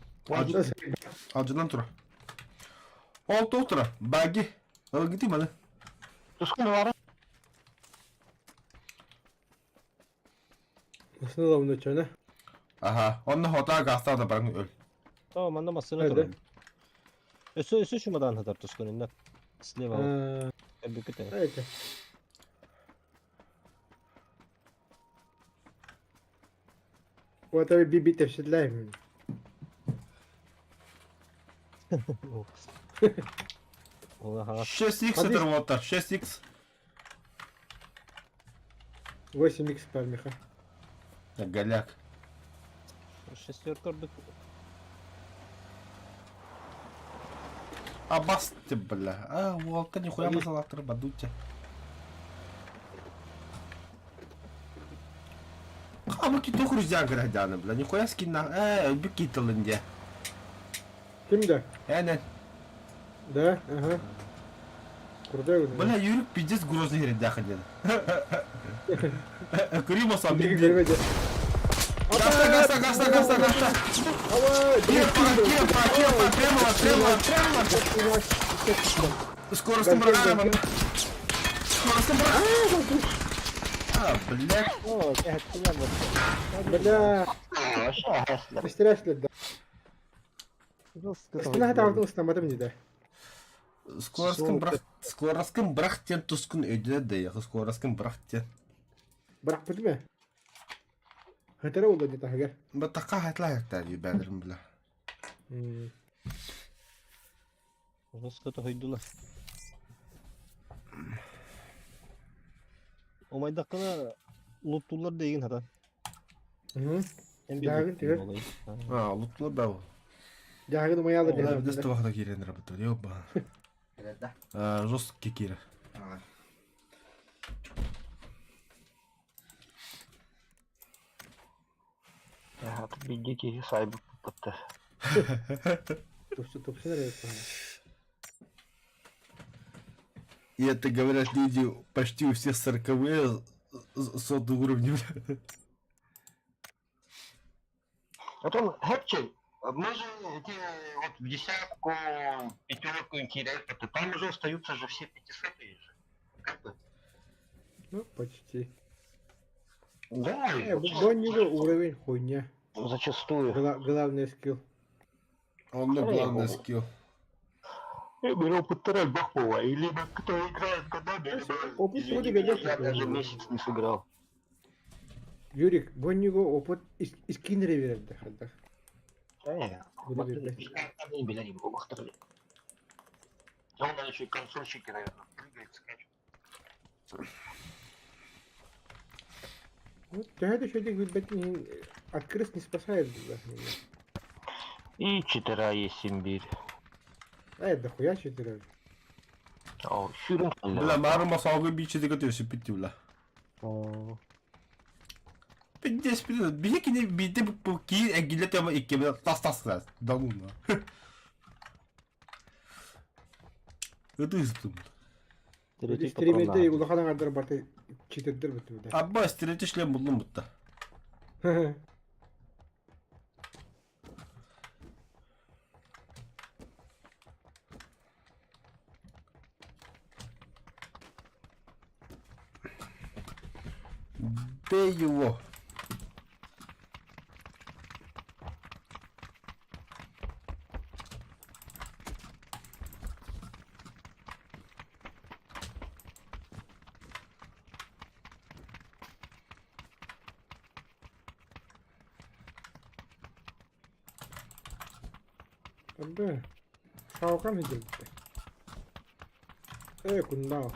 Ажынан тура. Ол тура. Баги. Ылгыты маны. Түшкін бар. Nasıl da bunu çöne? Аха, онны хота гаста да баран өл. Tamam манна массына Haydi. турар. Өсө өсө шумадан хатар тускунунда. Слева. Ha, Бүкүтэ. evet. O tabii bir bir tefsirler mi? Ола 6x Hadi. это вот так, 6x. 8x пармиха. Голяк. Шестерка ордук. Абас ты, бля. А, волка нихуя масалактыр бадутя. А мы киту хрузян градяны, бля, нихуя скина. Бикиталынде. Kimde? Энен. Да, ага. Крутой. Бля, Юрик пиздец грозный грядяха дед. Крима сам. Görmedi. Гаста, гаста, гаста, гаста, гаста. Кепа, кепа, кепа, прямо, прямо, прямо. Скоростным брагаром. Скоростным брагаром. А, блядь. О, кэхэтинэ бу. Бля, Вообще, اشتريت да. Ыстына тавдың ыстамадым дейді. Скоростным брах, скоростным брахтен тускун өйдө да, скоростным брахтен. Бірақ білме. Хытара буолла дии таһыгар. Баттахха хатла дии бэлэрим била. Жестко тоһуйдулар. Умайдаххына луттуллар да игин хата. Дьаагын түһэр. А, луттулар да ол. Дьаагын умайаалар Бля, биз туохта киирэн работал. Ёба. Да. А, жесткий киирэр. Биирдии киһи саайбыппыттар. Тупса тупсан эрэ И это говорят люди почти у всех сороковые сотый уровни. Потом, Хепчи, мы же эти вот в десятку, пятерку интересно, то там уже остаются же все пятисотые же. Как бы. Ну, почти. Да, Бу него уровень хуйня. Зачастую. Главный скилл. Он на главный скилл. Я беру опыт Бахова, и либо кто играет годами, либо Опыт извини вроде меня, годится. я даже месяц не сыграл. Юрик, бу него опыт искинере береді хадда. Он еще и консольщики, наверное, прыгает, скачет. Ну, төһө да шөйдек билбэтин от крыс не спасает да. И четыра есть Симбирь. Э, дохуя четыре. О, шүрін Бля, маарыма саугы бичи деген өсүп битти бля. О, Пиздец, пиздец. Биһи кини биирдэ бу киин эргиллэ тема иккибин тас тас тас. Да ну на. Ытыыстым. третий Стримерде патрон улахан аҥардар барта читердер бүтүбүтэ. Абба стретч шлем булдум бутта. Бей его. Абба. Шалкан хидилбитэ. Э, кундаа.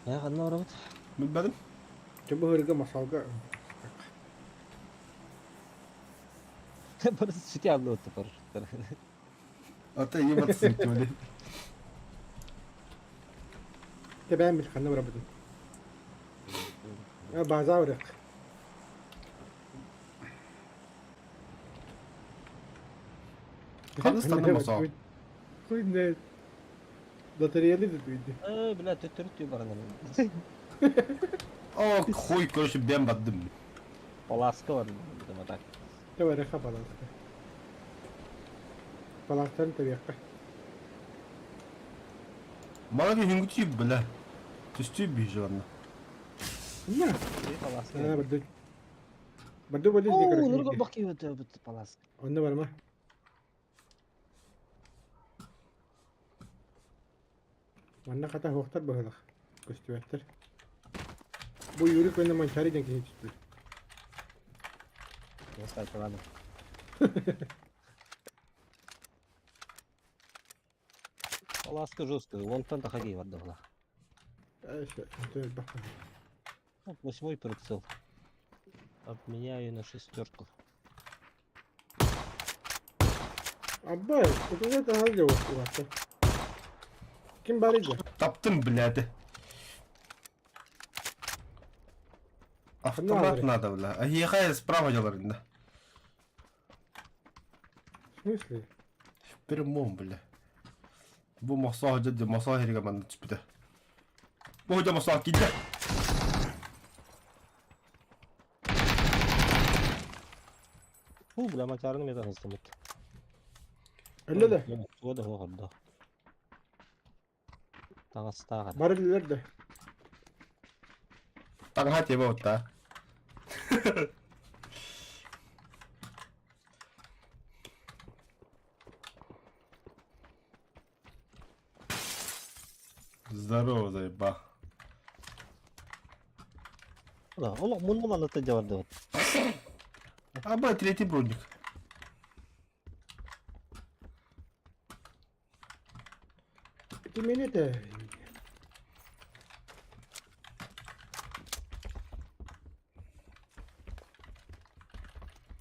Э, ханна барабыт? Билбедим. Чэ бу масалга. Бары сүтэ алды отты парашюттар. Ата ебаться блин. Тэбээн бил ханна барабытын. Э, база барык. Ханна станна масал? Хуй знает. Лотереяны да туйды. Э, бля, төттөрү түй баран. О, хуй, короче, бэм бардым. Паласка бар, видимо, так. Тэбэрэхэ паласка. Паластан тэбиэххэ. Мала хүнгүтүй бля. Түстүй бижи барна. На. Паласка. А, барды. Барды барды О, короче. нурга баки вот паласка. Онно барма. Манна хата хуохтар быһылах. Көстүбэттэр. Бу Юрик уонна Манчари диэн киһи түстүлэр. Я скайпаладым. Паласка жесткая, вон там хоккей барда была. Вот восьмой прицел. Обменяю на шестерку. Абба, это это халдя уақта. Ким бар edi? Таптым, блядь. Автомат надо, бля. А ехай справа делар да. В смысле? В прямом, бля. Бу мосаа дьэ мосаа хэрэг манна түспүтэ. Бу дьэ мосаа киирдэ. Фу, бля, мачарны мен тахыстымыт. Әллә да. Туга да хоҕордо. Таҥастааҕар. Бар ediler de. Таҥаһа тиэбэ отта. Здорово, заеба. Олох муннум анныттан дьабардыбыт. Аба, третий броник. Ты меня это...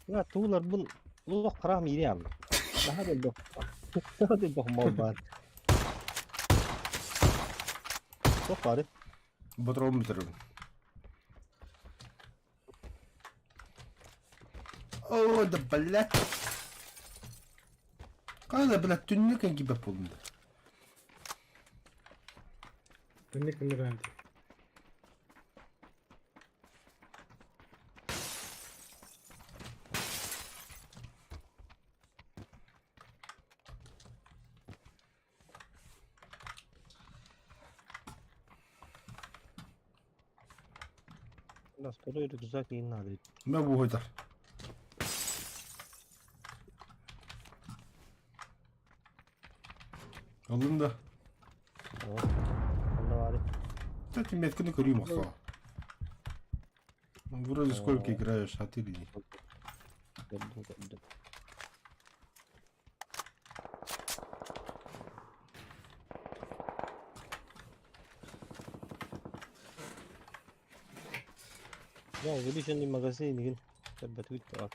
Я тууларбын олох хараам иириам. Наһаа да элбэх. Наһаа да элбэх мал баар. Туох баарый? Патрон бүтэрбин. О, да блядь. Хайа, блядь, түннүк кибеп буоллум да. Түннүк күннүк На второй рюкзак не надо. Мэ буһуйтар. Ыллым да. Онно баарый? Кстати, метканы көрүүм охсоо. Вроде сколько играешь, а ты или не? Көрдүм, көрдүм. Да, увеличенный магазин игин. Көрбөтүгүт да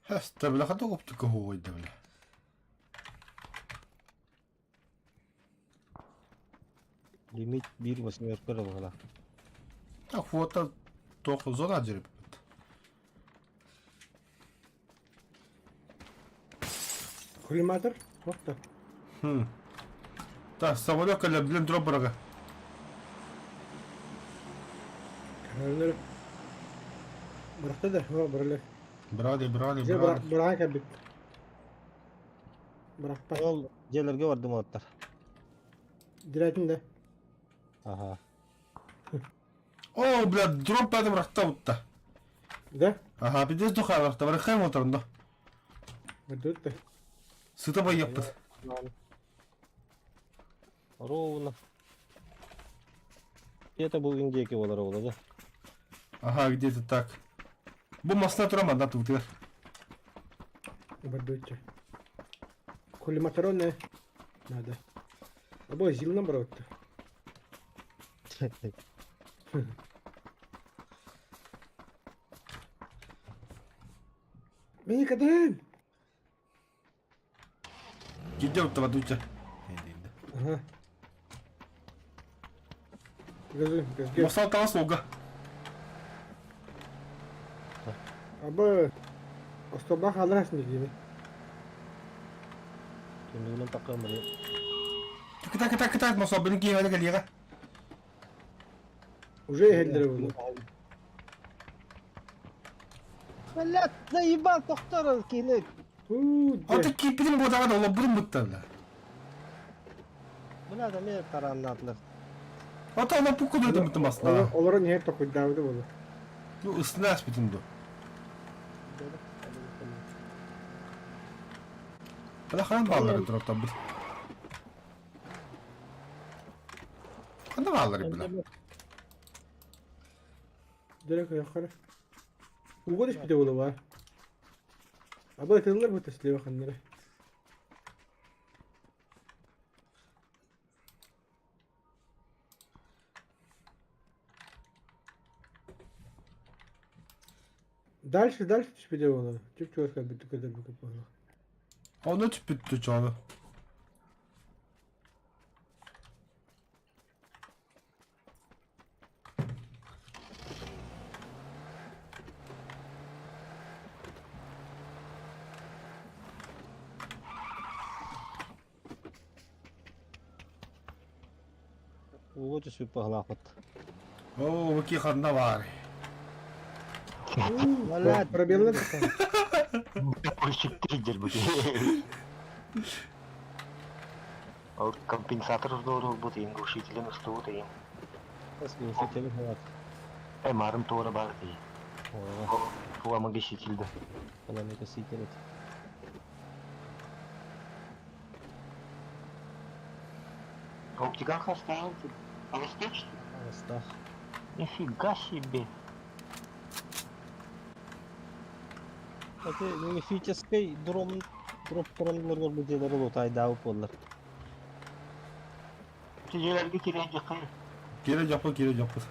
Хэс, бля, хата оптика хуойда, бля. Лимит биир восьмерка эрэ буолла. Так, фото тоқ зона жереп. Коллиматор? Охта. Хм. Так, самолет кэлэ, блин, дроп барага. Көрөнөр. Бырахта да, о, бырале. Брали, брали, Же брали. быраан кэлбит. Бырахпа. Ол дьиэлэргэ бардым уолаттар. Дирээтин да. Аха. О, бля, дроп бәді бырақта бұтта. Да? Аха, пиздец духа бырақта, бырақтай моторында. Бырдыт да. Сыта байяппыт. Ровно. Это был индейки болар ола да. Ага, где-то так. Бу масына тура мандат утыр. Бырдыт. Коллиматорон надо. Або зилна бырахта. Мени кадын. Киде утта бадуча. Ага. Газы, газге. Масал тала солга. Або Остобах алрас нигини. Түннүгүнэн таккан бары. Кыта кыта кыта масал бini кие хали калига. Уже эхэллэр буолла. Блядь, заебал тохтор кини. Уу, Аты кипидин бодага да ола бурун бутта бля. Бля, да мен тараннаатылар. Ата ола пуку да бутта масна. Олорон иһэр токуйдаабыта буолла. Ну ысына аспитин ду. Бля хан баллары дроптан бит. Ханда баллары бля. Дерек яхара. Угодыш бите буолла бар. Або тыллар бутта слева ханнара. Дальше, дальше түспүтэ буолла. Чүп-чугас кэлбит көтөрбүт буолла. Оны түпүттү чону. Ууга түспүт баһылаахпыт. Оо, бу ки ханна баар? Блядь. Пробеллар. Ситтирдер бу. Ол компенсатор уздуурулбут иин глушителин устубут иин. Глушитель хват. Э, марын туора бар дии. О, Пламогаситель да. пламегаситель. Оптикан хастаан Алыстаах? Алыстах. Нифига себе. Это мифический дром дроп тураннаргар бу дьиэлэр лутайдаабыт буоллар. Дьиэлэргэ киирэн дьахай. Киирэ дьоппут, киирэ дьоппут.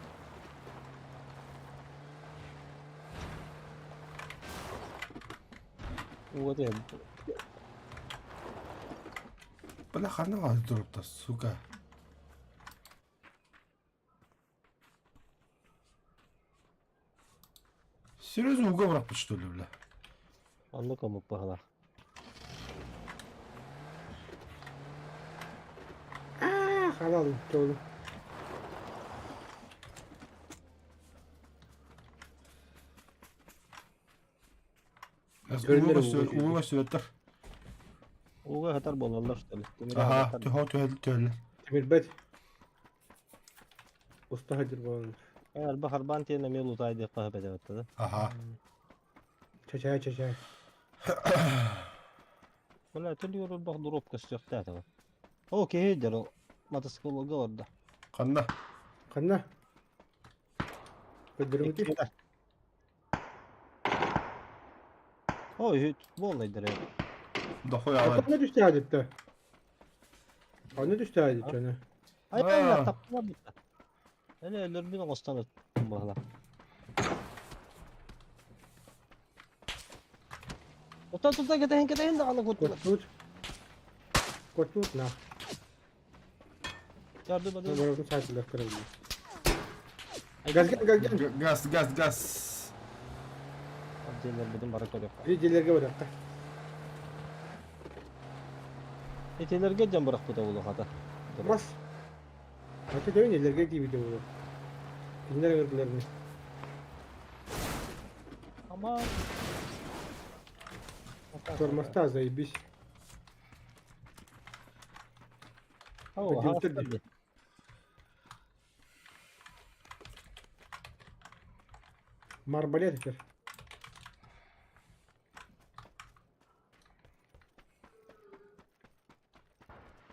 Вот это. Бля, ханна баар дропта, сука. Серьезно, уга бырахпыт, что ли, бля? Оннук омук баһылаах. Аа, халал тоҕо. Көрүнэр Ууга сүөттэр. Ууга хатар буолаллар что ли? Тимир Аха, хатар. түһө түһэл түһэллэр. Тимирбэт. Уста хадыр буолан. Арба харбаан тиэн эмиэ лутайдыахха сөп этэ да. Аха. Чачай чачай. Бля, төлүөр ылбах дроп көстүөхтээх. О, киһи дьэр ол мотоциклга олордо. Ханна? Ханна? Көрдөрүмүтүй. Иккилэр. Ой, үт, буоллайдар. Дохуй аҕай. Онно түстэ аадытта. Онно түстэ аадытта оны. Ай, ай, Аа. таптыла бутта. Эле өлөрбүн оҥостон ыттым баһыла. Оттон тута кэтэһин кэтэһин даҕаны куттулар. Куттуут. Куттуут на. Ярды бады. Барыбын саатылар көрөбүн. Газген газген. Газ, газ, газ. Дьиэлэр бутун бары көрүөххэ. Дьиэлэргэ барыахха. Итилэргэ дьон бырахпыта буолуо хата. Бас. Аты төбөн эллэргэ тиийбитэ буолуо. Кинилэр ыҥырдылар Ама Тормозта заебись. О, Поддержите. хаастар Марбалет этер.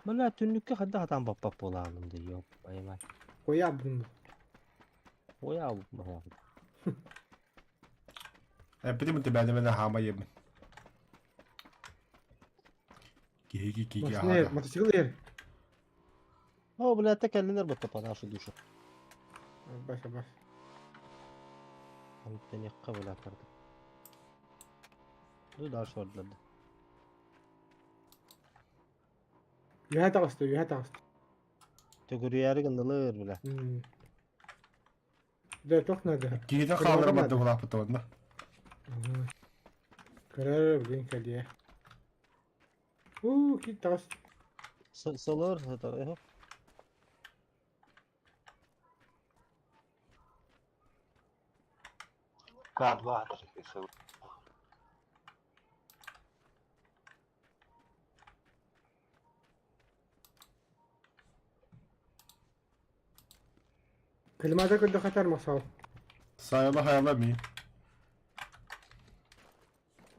Бля, түннүккэ хадда хатаан баппап буолааным дии, ёп, понимай. Коя бун. Оя бу. Эппитим тебәдемен хаама ебин. Киһи киһи Машина аха. мотоцикл ер. О, бля, кэллилэр бутта по нашу душу. Бас бас. Антенекка бля барды. Ну дальше бардылар. Үһэ таҕыста, үһэ таҕыста. Төгүрүйээри гыннылар, бля. Да тох надо. Киһитэ хааллара барды булааппыт онно. Көрөр билин кэлиэ. Уу, кит таҕыс. Солор, это, К2 записываю. Кылымата көрдө хатар махсал. Сайыла хайала ми.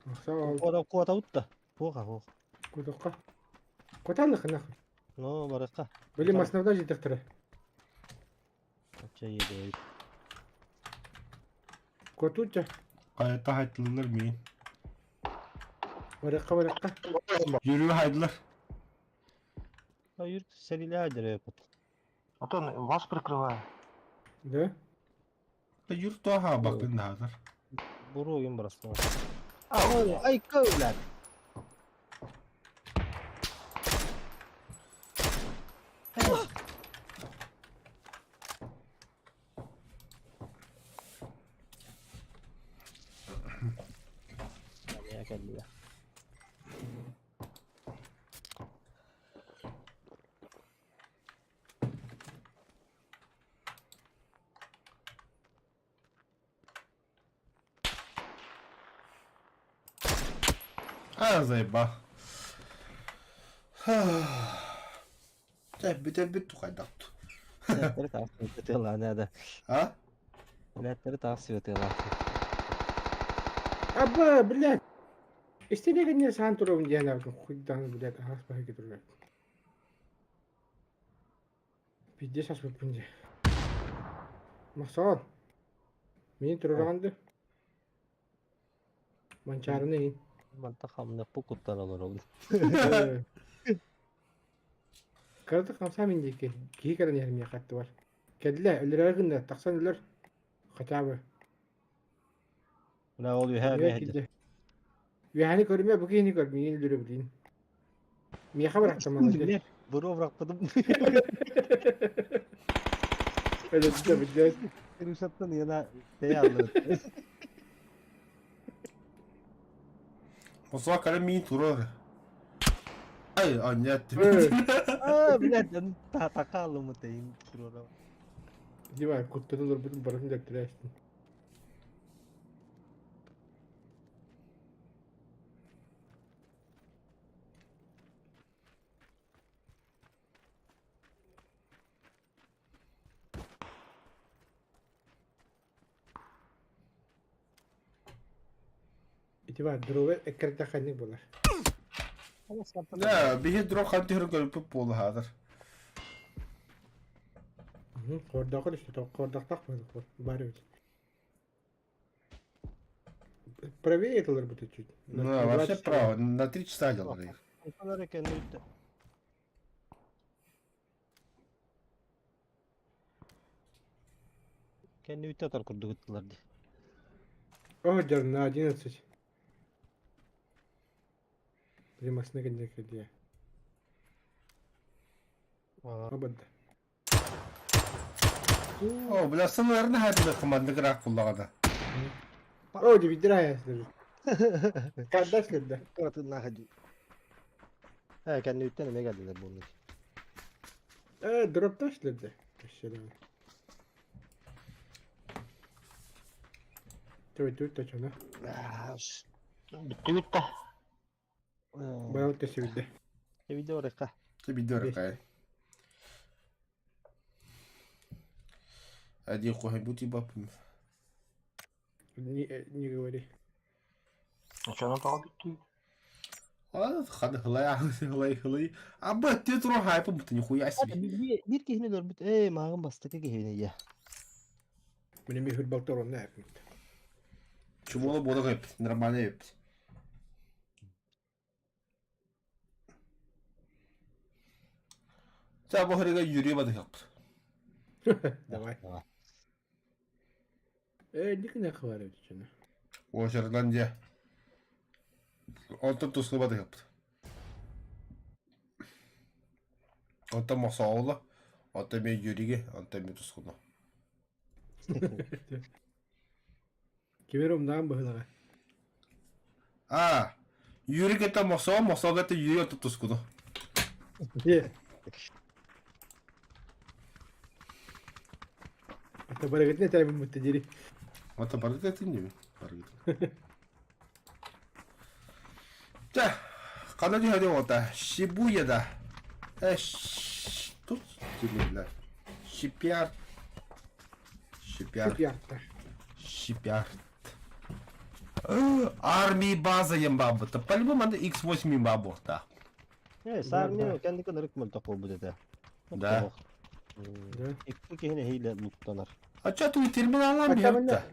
Махсал Куота куота утта. Хуха хух. кудокка. Котан ханах. Ну, барыкка. Били машинада жетектире. Чай еде. Котуча. Кайта хайтлылар ми. Барыкка барыкка. Yürü хайдылар. А юр сәриле дереп. А то он вас прикрывает. Да? Юр тоха бактын хазар. Буру им барасың. Ай, ай, көләк. Кэллэ. А, заеба. Чэ, бүтэрбит тухайдахт. Лээттери таах сыбытыалаан да. А? Лээттери таах сыбытыалаан. Аба, блядь. Истерия саан туруом диэн аатын хуйдаан, блядь, аһас баһыгы турар. Пиздец аспыппын дии. Махсаҕан. Миин туруораҕын дуу? Манчаарыны иин. Манта хамныахпын куттан олоробун. Кыратык хамсаа мин диэки. Киһи кэлэн иһэр миэхэ аттыбар. Кэллэ, өлөрөөрү гынна, тахсан өлөр. Хотя бы. Мына ол үһээ Үөһэ эмиэ киирдэ. Үөһэни көрүмэ, бу киһини көр, миигин өлөрө билиин. Миэхэ бырахта молодец. Буруо бырахпытым. Өлөрдө, блядь. Русаттан яна тэйэ аллыбыт. Мосуа кэлэн миин турар. Ай, а нет. Аа, блядь, така аллымыт эйин туруора. Дивай, куттанан олорбутун барытын дьэктирээстин. Ити баар дровер эккирдэх ханнык буолар. Да, биһи дроп хан түһэр көрүппүт буолаһаатар. Хордоохо түстэ, хордохтоох баар эбит. Правее эталар будет чуть. Ну, вообще право, на 3 часа делали их. Онтон кэнниттэн. Кэнниттэн отор курдук ыттылар дии. О, дьар на 11. Примасны кэнники дии. Обод. О, бля, сылларына хатыды команда грак куллагада. О, дивидирая даже. Кардаш да. Кыратынна хади. Э, кэнниттэн эмиэ кэллилэр буоллар. Э, дропташ да. Төбөтү точно. Бүттүбүт да. Баял төсүбүдэ. Видео река. Ты бидер кай. Ади кохай бути бапым. Не, не говори. Очонон тоҕо бүттүбүт? А, хады хылай, хылай, хылай. Аба, ты тура хайпа бут нихуя себе. Биир киһини өлөрбүт. Ээ, мааҕын бастакы киһини я. Мин эмиэ хүрбалтар онно эппит. Чего буола гэп, нормально эп. За бу хэрэг юри бад хап. Давай. Э, никне хварып чына. Ошардан же. Онтон тусну бад хап. Онтон мосооло. Онтон мен юриге, онтон мен тусгуну. Кимер умнаан быһылаҕа. А, юригета мосоо, мосоогата юри онтон тусгуну. Е. Ата барыгытны тайбын бутта дири. Ата барыгыт этин барыгыт. За, ханна түһэри ота, Шибуяда. Э, тут тимилер. Шипяр. Шипяр. Шипярта. Шипяр. Армии база ембабыта. По-любому анда X8 ембабыта. Ээ, саармия кэнники ынырык мөлтөх буолбут этэ. Да. Да. Икки киһини эһиилэ луттанар. А чё ты терминалан А чамана- бьют-то?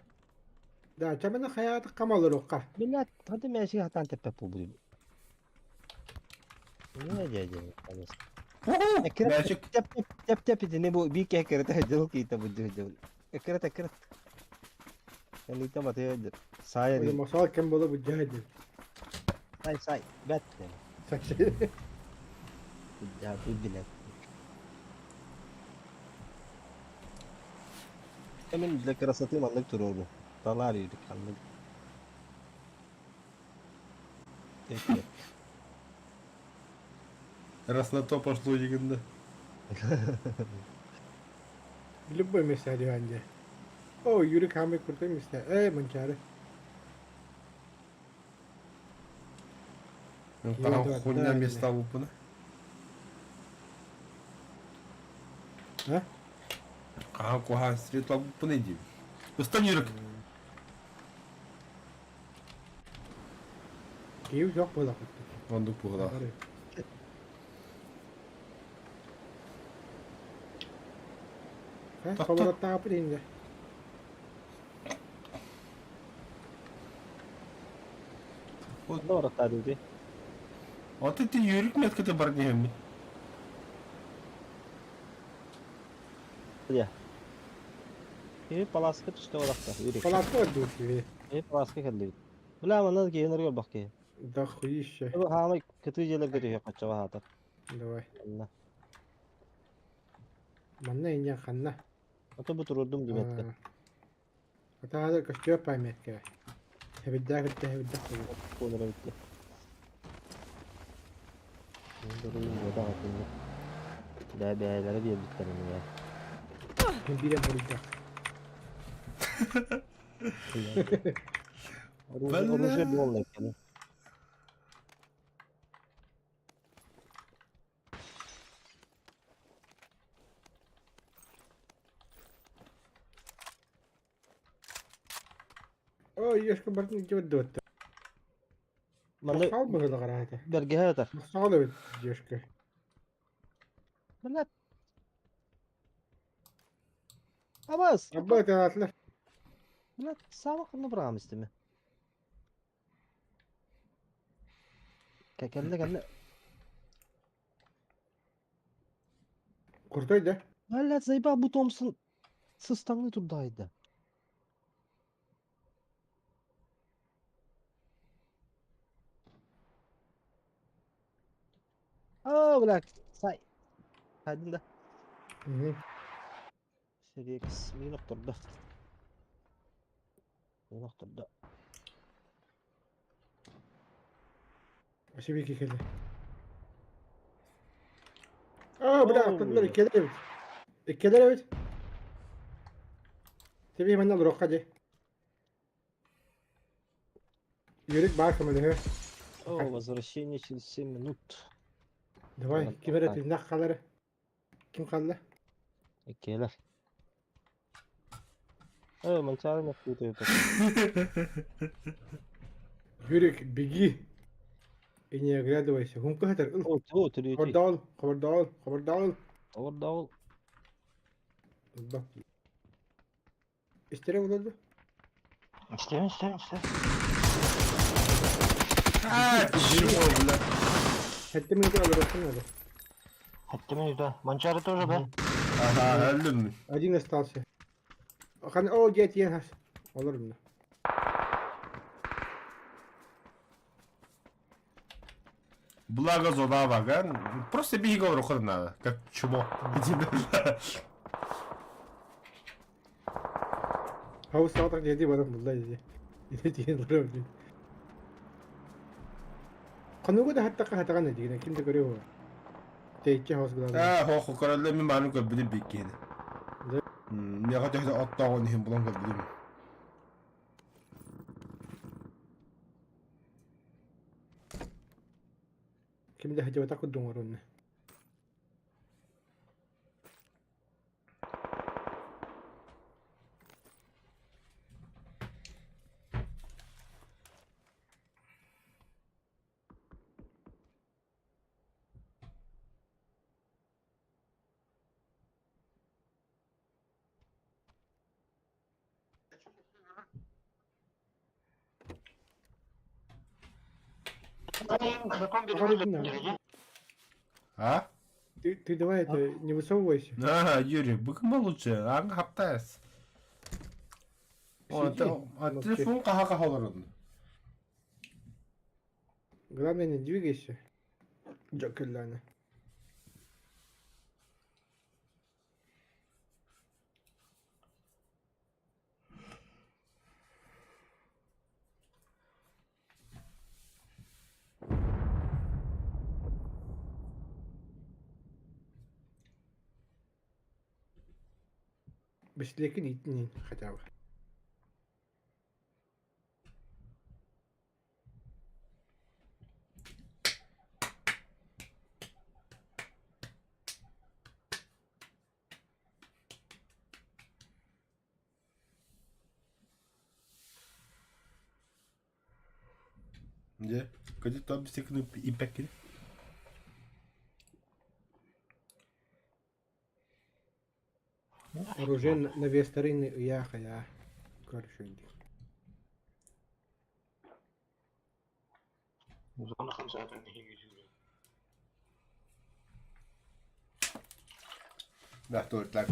Да, чамана хаят камалырукка. Билет, хаты мэши хатан тэппэт буолбут. Не дьэ дьэ, конечно. Уху! Мэчик. Тэп тэп тэп тэп итини бу биир киһи кырата дьыл киитэ бу дьыл дьыл. Эккирет эккирет. Кэнниттэн батыйа дьыл. Саайа Ой, дьыл. масал кем бола бу жаһы. Сай сай. Бэт. Я тут билет. Мин для красоты маннык туруору. Талаар юрик ханнык. Тэп Раз на то пошло егында. Любой месте одеванье. О, Юрий Камбек крутой место. Эй, манчары. Хаһан хуйня места булпуна? А? Хаһан куһаҕан сири талбыппыный диибин. Ыстан Юрик! Киһи жоқ буолар. Оннук буолар. Хобороттааппыт инде. Ханна бараттаа дии? Вот это Юрик метката бар диһэммин. Дьэ. Киһи палааска түстэ буолахта. Юрик. Палатка бардыбыт киһи. Киһи палааска кэллибит. Бля, манна киһи көрбөх киһи. Да хуище. Бу хаамай кытыы дьиэлэргэ түһүөх хаччаҕа хаатар. Давай. Манна. Манна инья ханна. Ото бу турурдум диметке. Атаада көстүө памятка. Хэбиддээх битте хэбиддээх буолуо. Буолара битте. Бээ бээлэрэ биэрбиттэр эмиэ. Биирэ буруйдаах. Оружие буолла экен. Ой, ешка бартын дебет дуотта. Манна Махсал быһылаҕараата. бэргэһэ ытар. Махсал эбит дешка. Блядь. Абас! Абба таатла. Блядь, саама ханна быраҕам истиме. Кэллэ кэллэ. Крутой да? Блядь, заебал бу Томпсон сыстаҥныы турдаайда. Оо, блядь, сай. Хайдын да. Сириэкс миин охтордо. Миин охтордо. Осибики кэллэ. Аа, бля, аттаннар иккилэр эбит. Иккилэр эбит. Тебе манна олоруохха дии. Юрик баар көмөлөһө. О, возвращение через 7 минут. Давай, ким эрэ тыыннаах хаалара. Ким хаалла? Иккиэлэр. Э, Манчаары мөхтүүтэ Юрик, беги. И не оглядывайся. Хунка хатар. Ыл. О, о, третий. Хабардаал, хабардаал, хабардаал. Хабардаал. Да. Истерэ буолла Истэбин, истэбин, истэбин. А, чего, бля? Сэттэ минута олоруоххун надо. Сэттэ минута. Манчары тоже, да? Ага, өллүм. Один остался. Хан, о, дед, ен хас. Олорунна. Благо зона ваган. Просто беги говорю, надо. Как чмо. Иди бля. Хаус саатах дьиэти баран булла дии. Ити тиийэн олорор дии. Хонугу да хаттахха хатаҕан дигинэ ким да көрүө буолар. Тэйиччи хаус гынан. Аа, хоох көрөллө мин мааны көрбүтүм биккиэни. Миэхэ төһө оттооҕун иһин булан көрбүтүм. Ким да сылдьыбатах курдук оҥоронно. А? Ты давай это, не высовывайся. А, Юрий, быкма лучше, аҥ хаптаас. Сиди, А молчи. телефон хаһа хаһа Главное, не двигайся. Джокерлана. Бэсилиэкин иитин хотя бы. Дьэ, кадет обсекны иппэккин. Оружие навестарыйны ыйаах-ыйаа көрүшүйдүк. Зона хамсаатын иһигизүүрэ. Да, туортлар.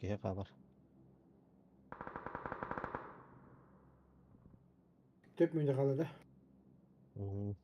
Киһи хаалар. Төп мүнэ хаалла да? Мм.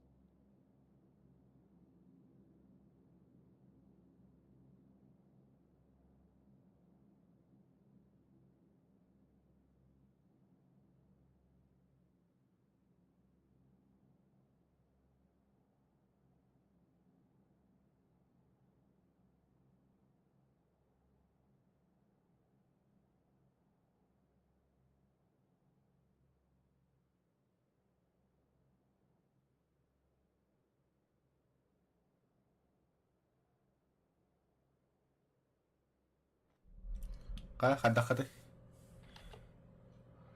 Хайа хайдаххытай?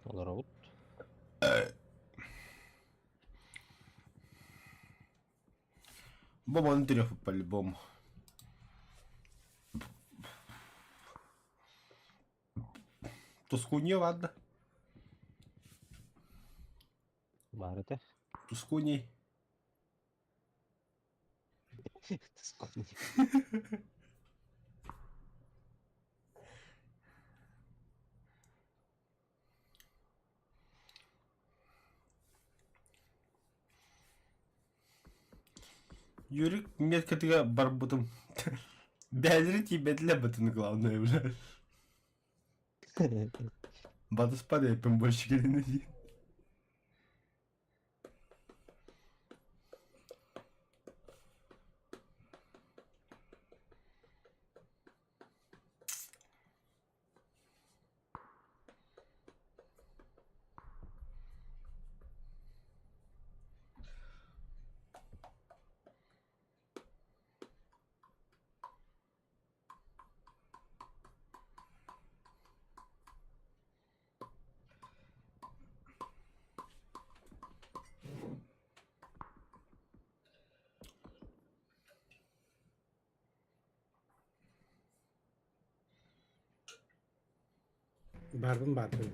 Олоробут. Бобон трех по-любому. Тускунья, ладно. Баар этэ. Тускуний. Тускуни. Юрик меткатыга барбытым. Бэйэлэрэ тиийбэтилэр бытын главное бля. Батыспа диэппин больше кэлин диэн. Баарбын баарбын.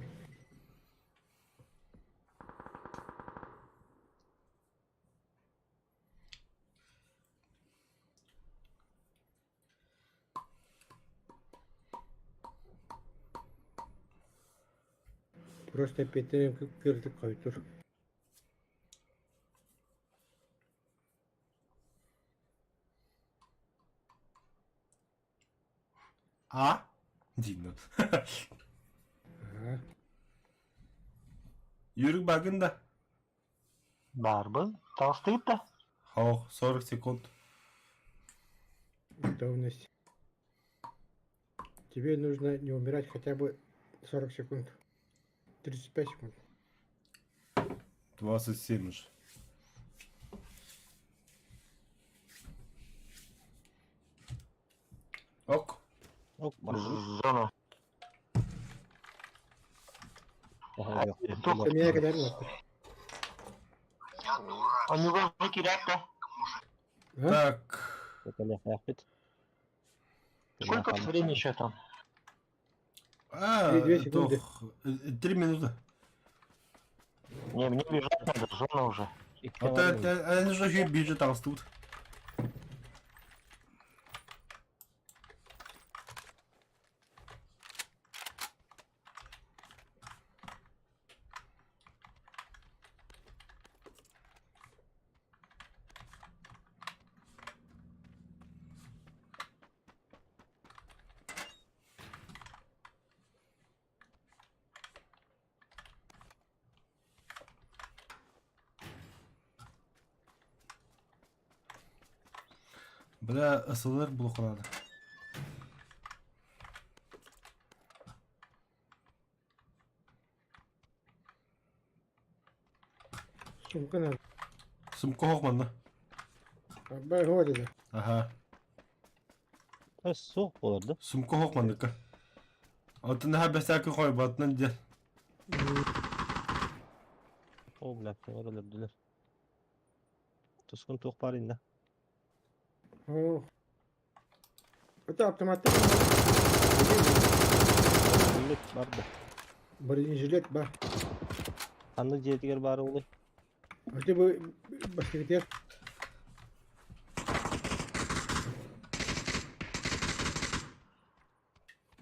Просто эппиэттэриҥ кырдык хойутур. А? Дина. Аа. Юрик бааргын да? Баарбын. Таҕыстыгыт да? Ох, 40 секунд. Готовность. Тебе нужно не умирать хотя бы 40 секунд. 35 секунд. 27 уже. Ок. Ок, барбыт. Зона. Оһо, Туох Эмиэ кэлэр буолла. Оннуга киирээт да? А? Так. Кэлиэхтээхпит. Сколько времени еще там? А, Две секунды. тох, 3 минуты. Не, мне бежать надо, зона уже. Вот это, они же еще бежит там тут. Бля, СЛР блокада. Сумка надо. Сумка хоқманна. Абай ходи. Ага. Суох буолар да? Сумка хоқманныка. Алтын ха бәсәкі қой батынан дел. О, бля, өлөрдүлэр. Тускун туох баар инна. О. Это автомат. Билет бар да. Бронежилет бар. Ханнык дьиэтигэр баар уолуй? Хотя бы баскетер.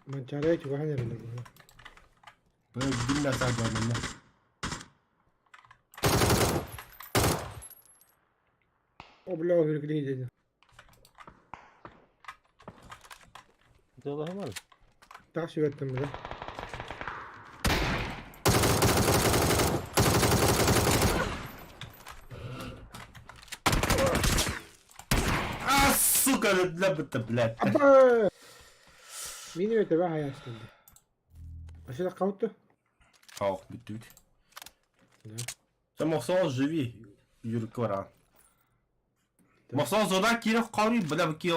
Манчарай чугахан эрэлэр буолла. Бля, бинна саҕа О, бля, үргүлей деді. Дылаһыман. Так сүрөттüm бля. А, сука, для быта, блядь. Апа! Мини өтө баа хаястын. Ашыда каутtu. Ох, бүтүт. Да. Sen Мохсон живи, Юрик вара. Мохсон зода кире қаури, бля, ки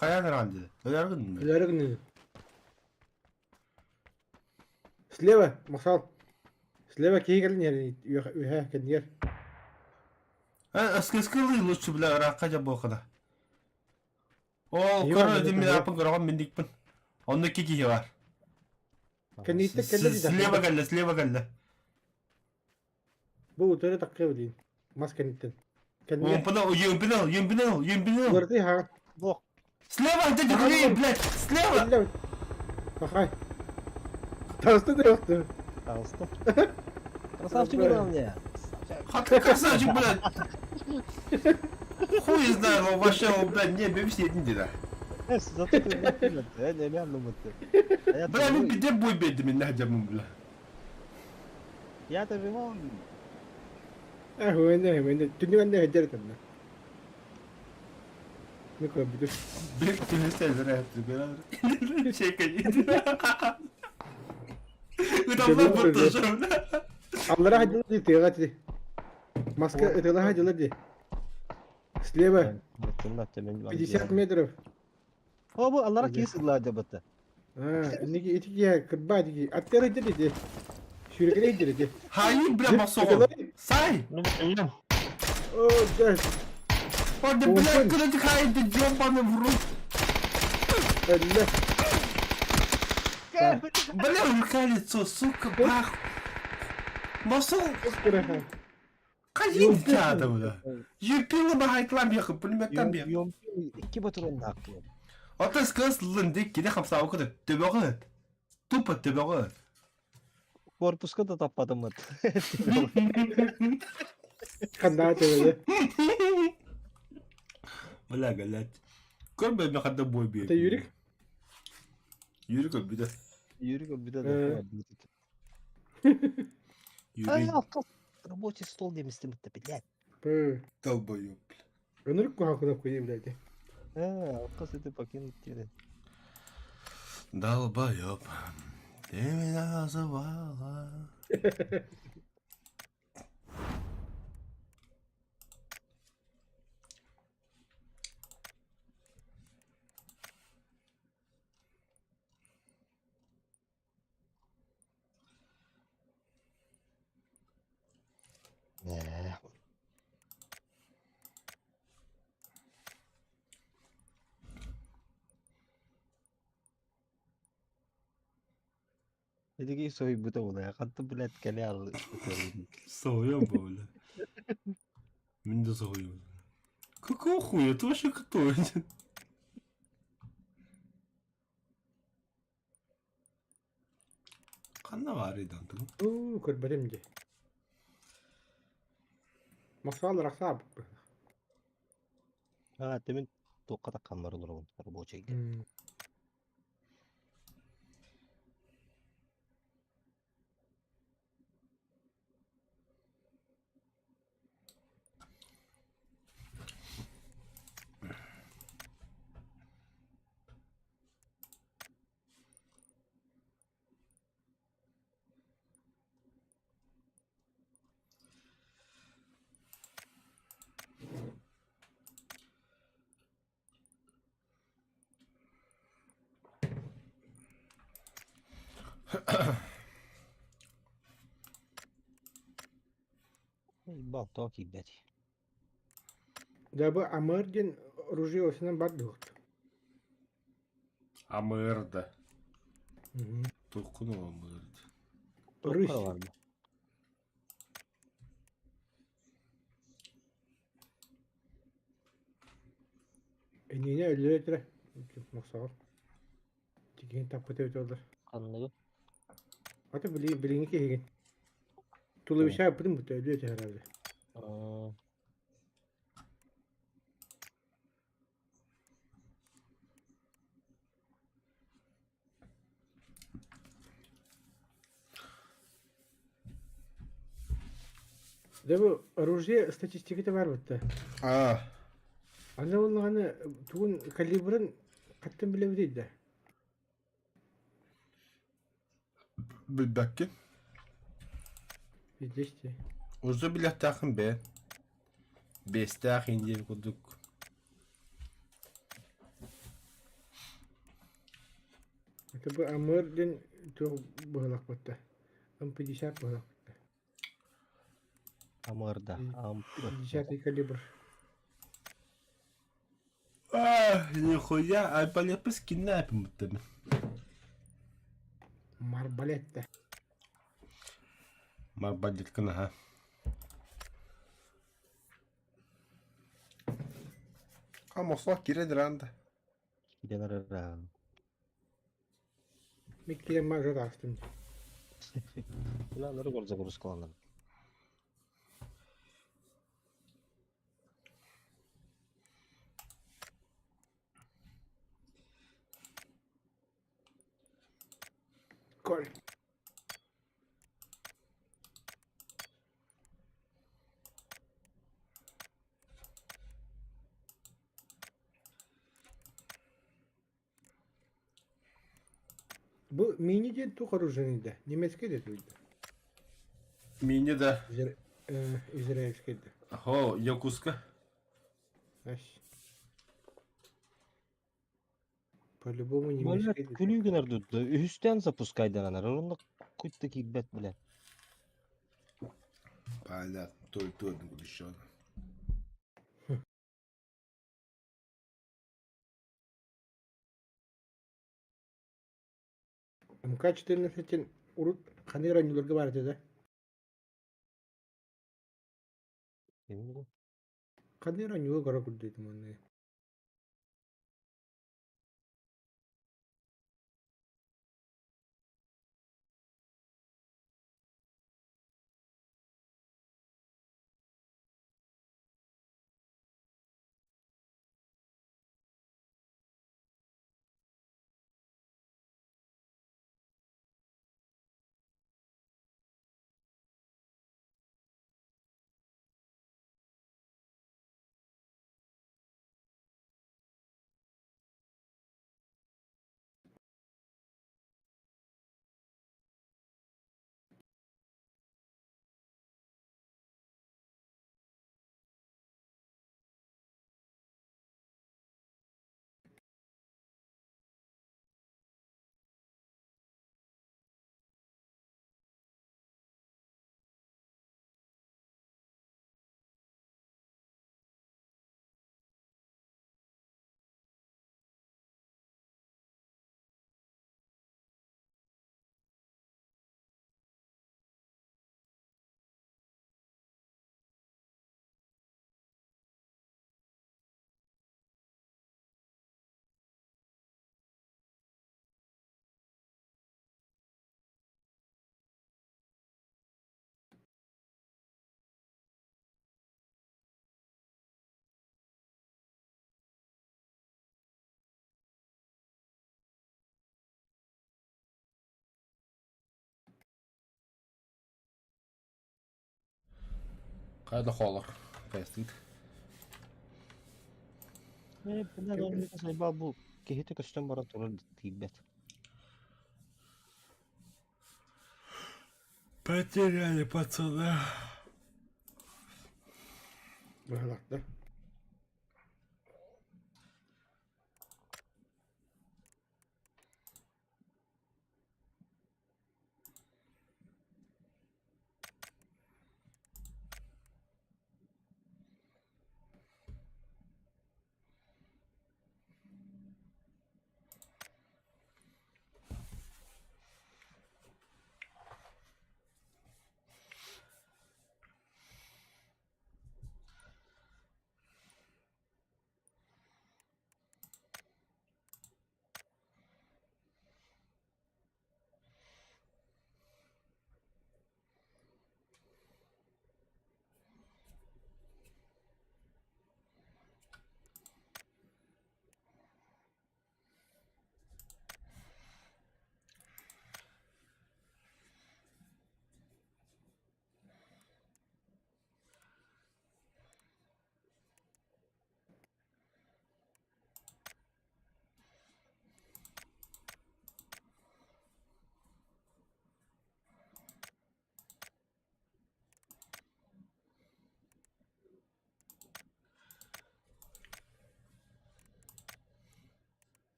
қаян ранды. Өләргін. Үләргін. Слева, Махсал. Слева киһи үһэ кэннигэр. Э, скылы лучше, бля, раққа жа болқыда. О, Иван, көрі это мен да. апын көрген мендикпін. Онда ки бар. Кэнниттэн кэллэ дии. Слева кэллэ, слева кэллэ. Бу утары таккы билин. Мас кэнниттэн. Кэннигэр. Умпына, юмпинал, юмпинал, юмпинал. Уларытыы хаҕа. Бох. Слева, ты ты блядь, слева. Кэллэ. Пахай. Таҕыста да ёхту. Таҕыста. Красавчик был мне. Хатка красавчик, блядь. Хуй знает, он вообще, он, блядь, не, бебси не да. Зато ты не Бля, ну где бой бедный меня хадяму, бля. Я тебе вон. Э, хуэнэ, хуэнэ. Түннүгэн хэдэр тэннэ. Микро бүтүр. Блядь, ты не стань зря, ты, бля. Чекай. Куда бля, бля. Аллара хадьылар дии тыаҕа дии. Маска ытыалаһа хадьылар дии. Слева 50 метров. О, бу аллара киһи сыллаа дьабыта. А, инники итики кырбаа дии. Аттары дии дии. Сүүрэкэлэй дии дии. Хай, бля, басоҕу. Сай! Ну, блин. О, да. О, да, блядь, куда ты хай, ты ёбаный в рот. Эллэ. Бля, рука лицо, сука, бах. Басоҕу. Кыраха. Қайын тады, бля. Юпила бахайтлам ехы, пулеметтан бе. Икки батырын наакты. Ата сказ лынды кире хамса окуды. Төбөгө. Тупо төбөгө. Корпуска да таппадым. Ханнаа төбөлө. Бля, блядь. Көрбө мен хадда бой бе. Это Юрик? Юрик өбүдө. Юрик өбүдө Э. да. Юрик Рабочий стол демистим блядь. Пы. долбоёб. Өнүрүк куһаҕан куйа блядь. Э, алкас это покинуть тебе. Долбоёб. Ты меня называла. Э. Итиги соһуйбута буолуо. Хантан блядь кэлэ ытыалыыр. Соһуйан бу, бля. Мин да соһуйабын. Какого хуя? Ты вообще кто? Ханна баарый дантыгым? Уу, көрбөтүм дии. Москвалар ахсаабыт. Аа, тимин туохха тахханнар олоробун рабочайга. Ебал, тоҕо киирбэтий? Дьэ бу Амыр диэн ружье осынан бар дуохт. Амыр да. Туоххун амыр да. Рысь. Туохха барда? Энине өлөрө этэрэ. Мохсоҕол. Тигин таппыта эбит олор. Ханныгы? Ата били билиҥҥи киһигин. Туловища аппытын бутта өлүө этэ. Аа, Дьэ бу оружие статистиката баар бутта. Аа. Аны буоллаҕына тугун калибрын хаттан билэбитий да? Билбэккин. Видишь ти. Уже билиэхтээххин бээ. Биэстээх индиэн курдук. Это бу Амыр диэн туох быһылах бутта. М50 быһылах бутта. Амырда. Ам. 50 калибр. Аа, нихуя, айбалеппис киннээпин буттабын. Марбалетта. Марбалеткын аха. А Москва киирэн ранда. Киирэн арара. Миккиен мажор астым. Улааннары кор загрузкаланар. Коль. Бу мини диэн туох оружиеный да? Немецкэй да туйда. Мини да. Израильскэй да. Хо, Якутска. Ась. По-любому Блядь, немецкэй да. күлүү гынар дутта. Үһүстэн запускайданар. Онно куть да киирбэт, блядь. Понятно. То и то еще. МК-14 урут ханыы оонньууларга баар этэ да? Ким Ханыы оонньууга көрө курдук манна. Хайа да хоолор. Кайыстыыт. Э, бля, ол миэхэ сайбаа бу киһитэ көстөн баран турар тиийбэт. Потеряли пацана. Быһалар да.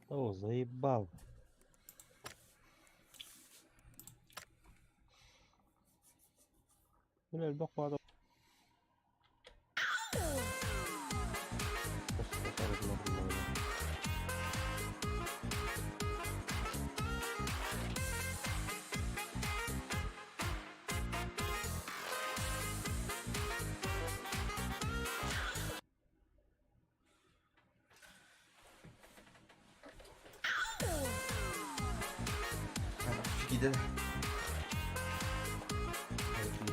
О, заебал. Бля, элбэх баада. Киде.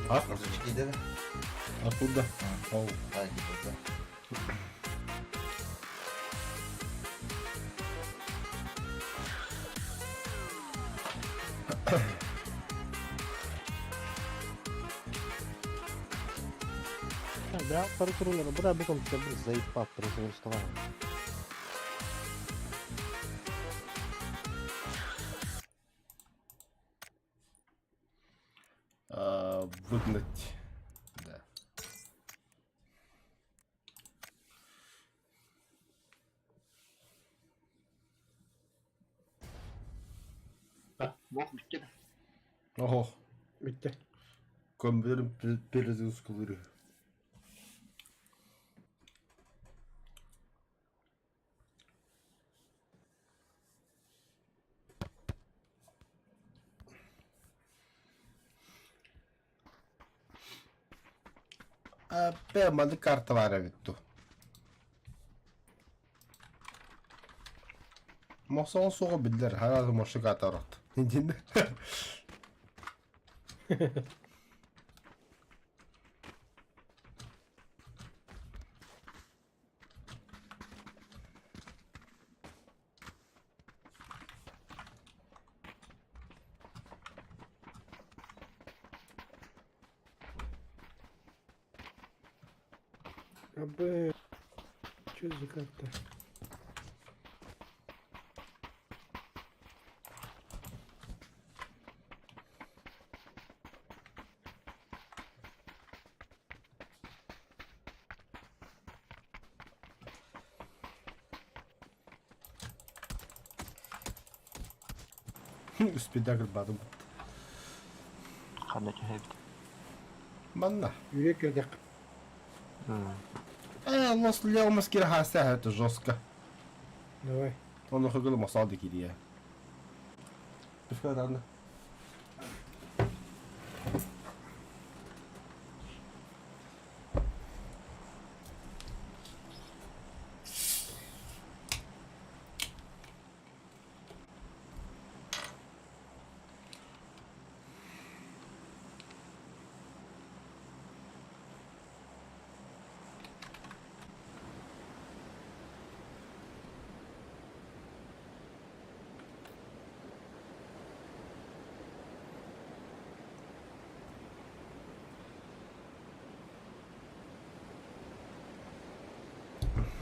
А? Киде. Откуда? Оу. Да, киде, да. Да, пару турулар, бра, бу компьютер заебал, производство. А, выгнать. Да. Бог бүттэ. Ого. Бүттэ. Компьютер перезагрузкалары. Бэ, маны карта баар эбит дуу. Мохсоҕо суоҕа биллэр, хараҕы мошик аата орот. Дин. Абы... Что за карта? Спектакль бадым. Ханна түһэбит. Манна. Үйрек кирдек. Лос леомас кирхаса это жестко. Давай. Он хыгыл масады кирия. Түфкә дан.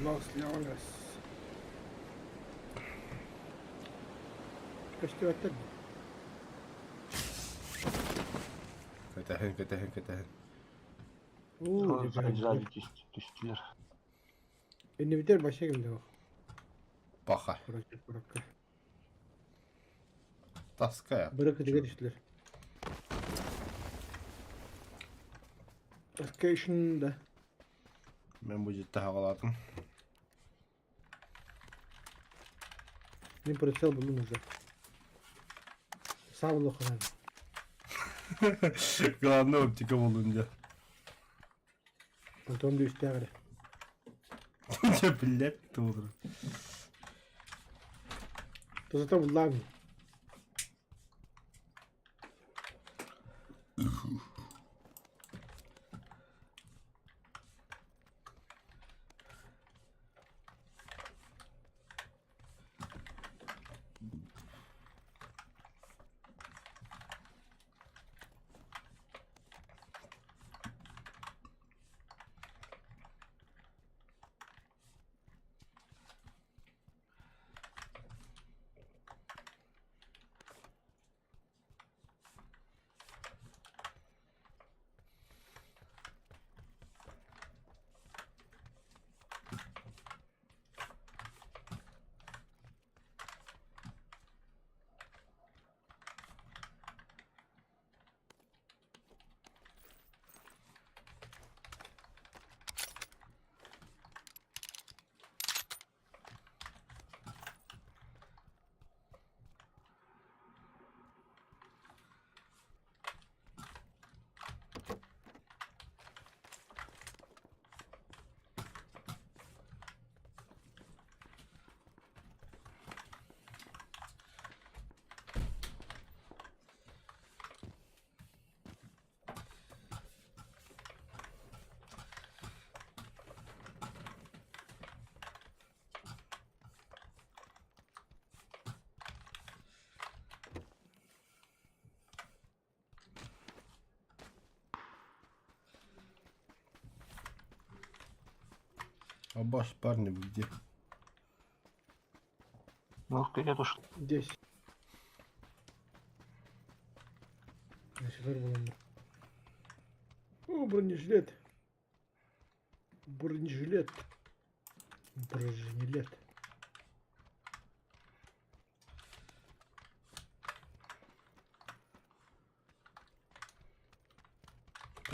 Лос Леонес. Көстүбэттэр дии. Кэтэһин, кэтэһин, кэтэһин. Уу, Сзади түстүлэр. Иннибитигэр вообще ким да суох. Паха. Короче, куракка. Таская. Бары кытыга түстүлэр. Location да. Мен бу дьиттэ хаҕалаатым. Мин прицел буллум уже. Саа булуохха наада. Главное оптика буоллун дьэ. Онтон да үстээх эрэ. Дьэ биллэр туолур. Тусата буллаам. Абаш, парни, вы где? Ну, вперед ушел. Здесь. Значит, буланна. О, бронежилет. Бронежилет. Бронежилет.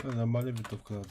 Да, нормальная винтовка надо.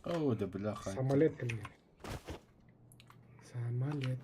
О, да бляха. Самолет кэллэ. Самолет.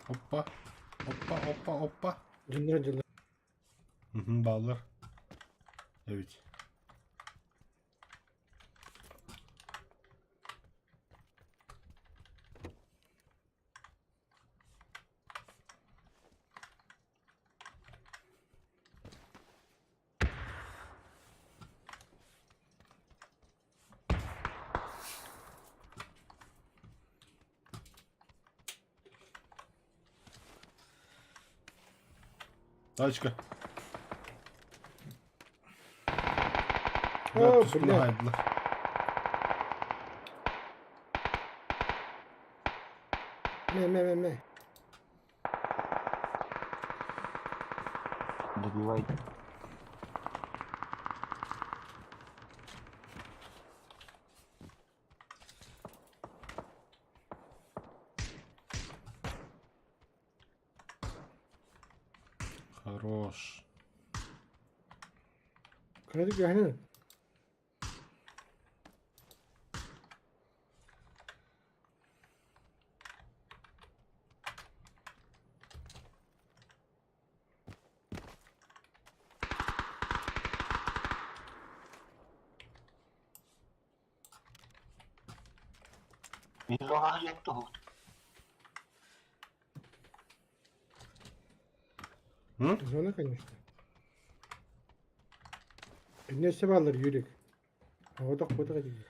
Опа. Опа, опа, опа. Дьоннор дьылы. Угу, баллар. Эбит. Тачка. О, Түспүн блядь. аһайдылар. Мэ, мэ, мэ, мэ. Добивай. Хорош. Кыратык үөһэнэн. Биир оҕаһыйан туһут. М? Зона, конечно. Инне өссө бааллар Юрик. Оҕотох буотах этилэр.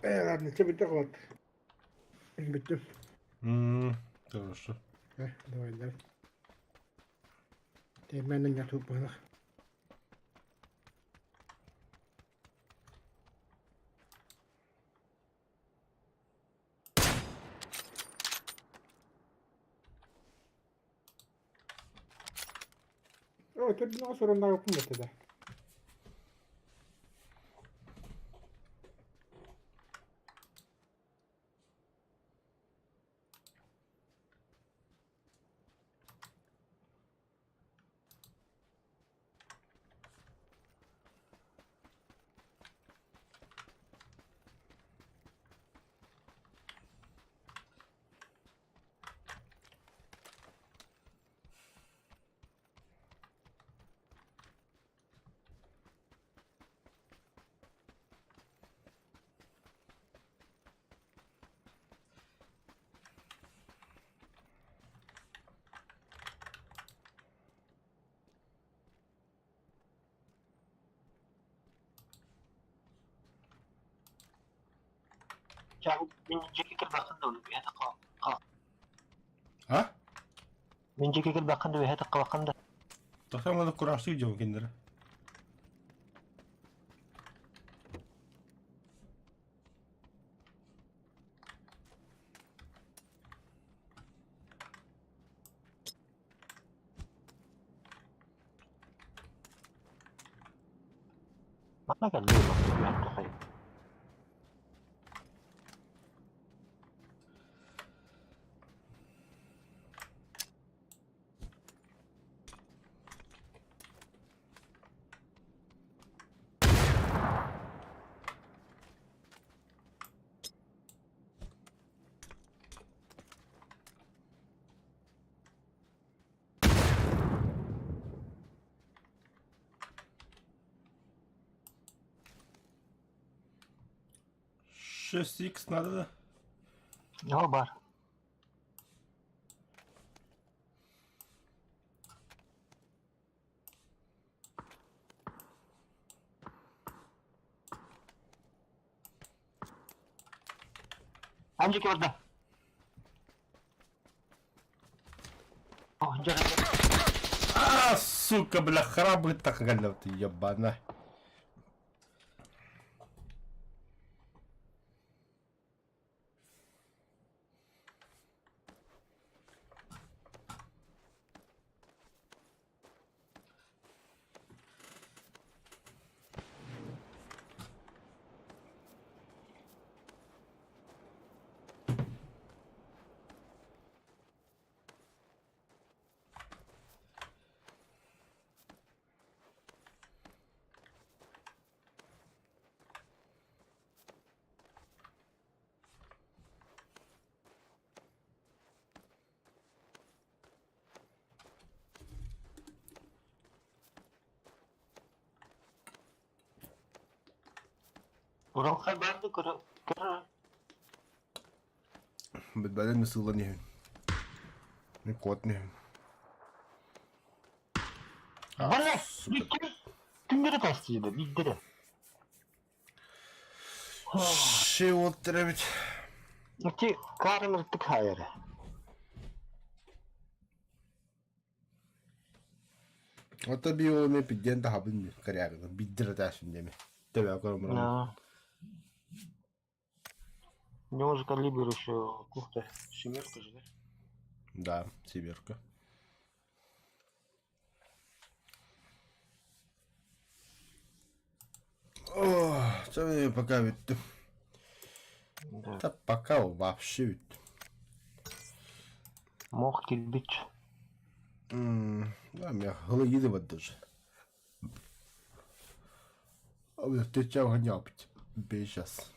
Э, ладно, чэ бүттэ хобот. Бүттүм. М, Хорошо. Э, давай, давай. Тэмэнэн ятуппанах. О, төрдүн соруннаабыппын бэтэ да. Мин дьиэки кэлбэххин да үөһэ тахха А? Мин дьиэки кэлбэххин да үөһэ таххабаккын да. Тохтоо надо курашты идем киндер. Манна кэллиэ үөһэ тахай. 6х надо, да? Оо бар. Анжик барда. О, дьэ, А, сука, бля, храбрый так ты ебана. Уралхай барды көрө көрө Бәлен сылан иһин. Не кот не. Бля, Сука. Түннэри таастыйда, биирдэрэ. Ши уоттар эбит. Ити Карен ыртык хаайара. Ото биоме пидден тахабын корягына биддер этээсин деме. Тэбэ көрөмөр. Да. У него же калибр еще кухта. Семерка же, да? Да, семерка. О, пока бүттүм. Да. Да пока вообще бүттүм. Мох кирпич. Да, меня холодильник даже. А вот ты чего гонял? Бей сейчас.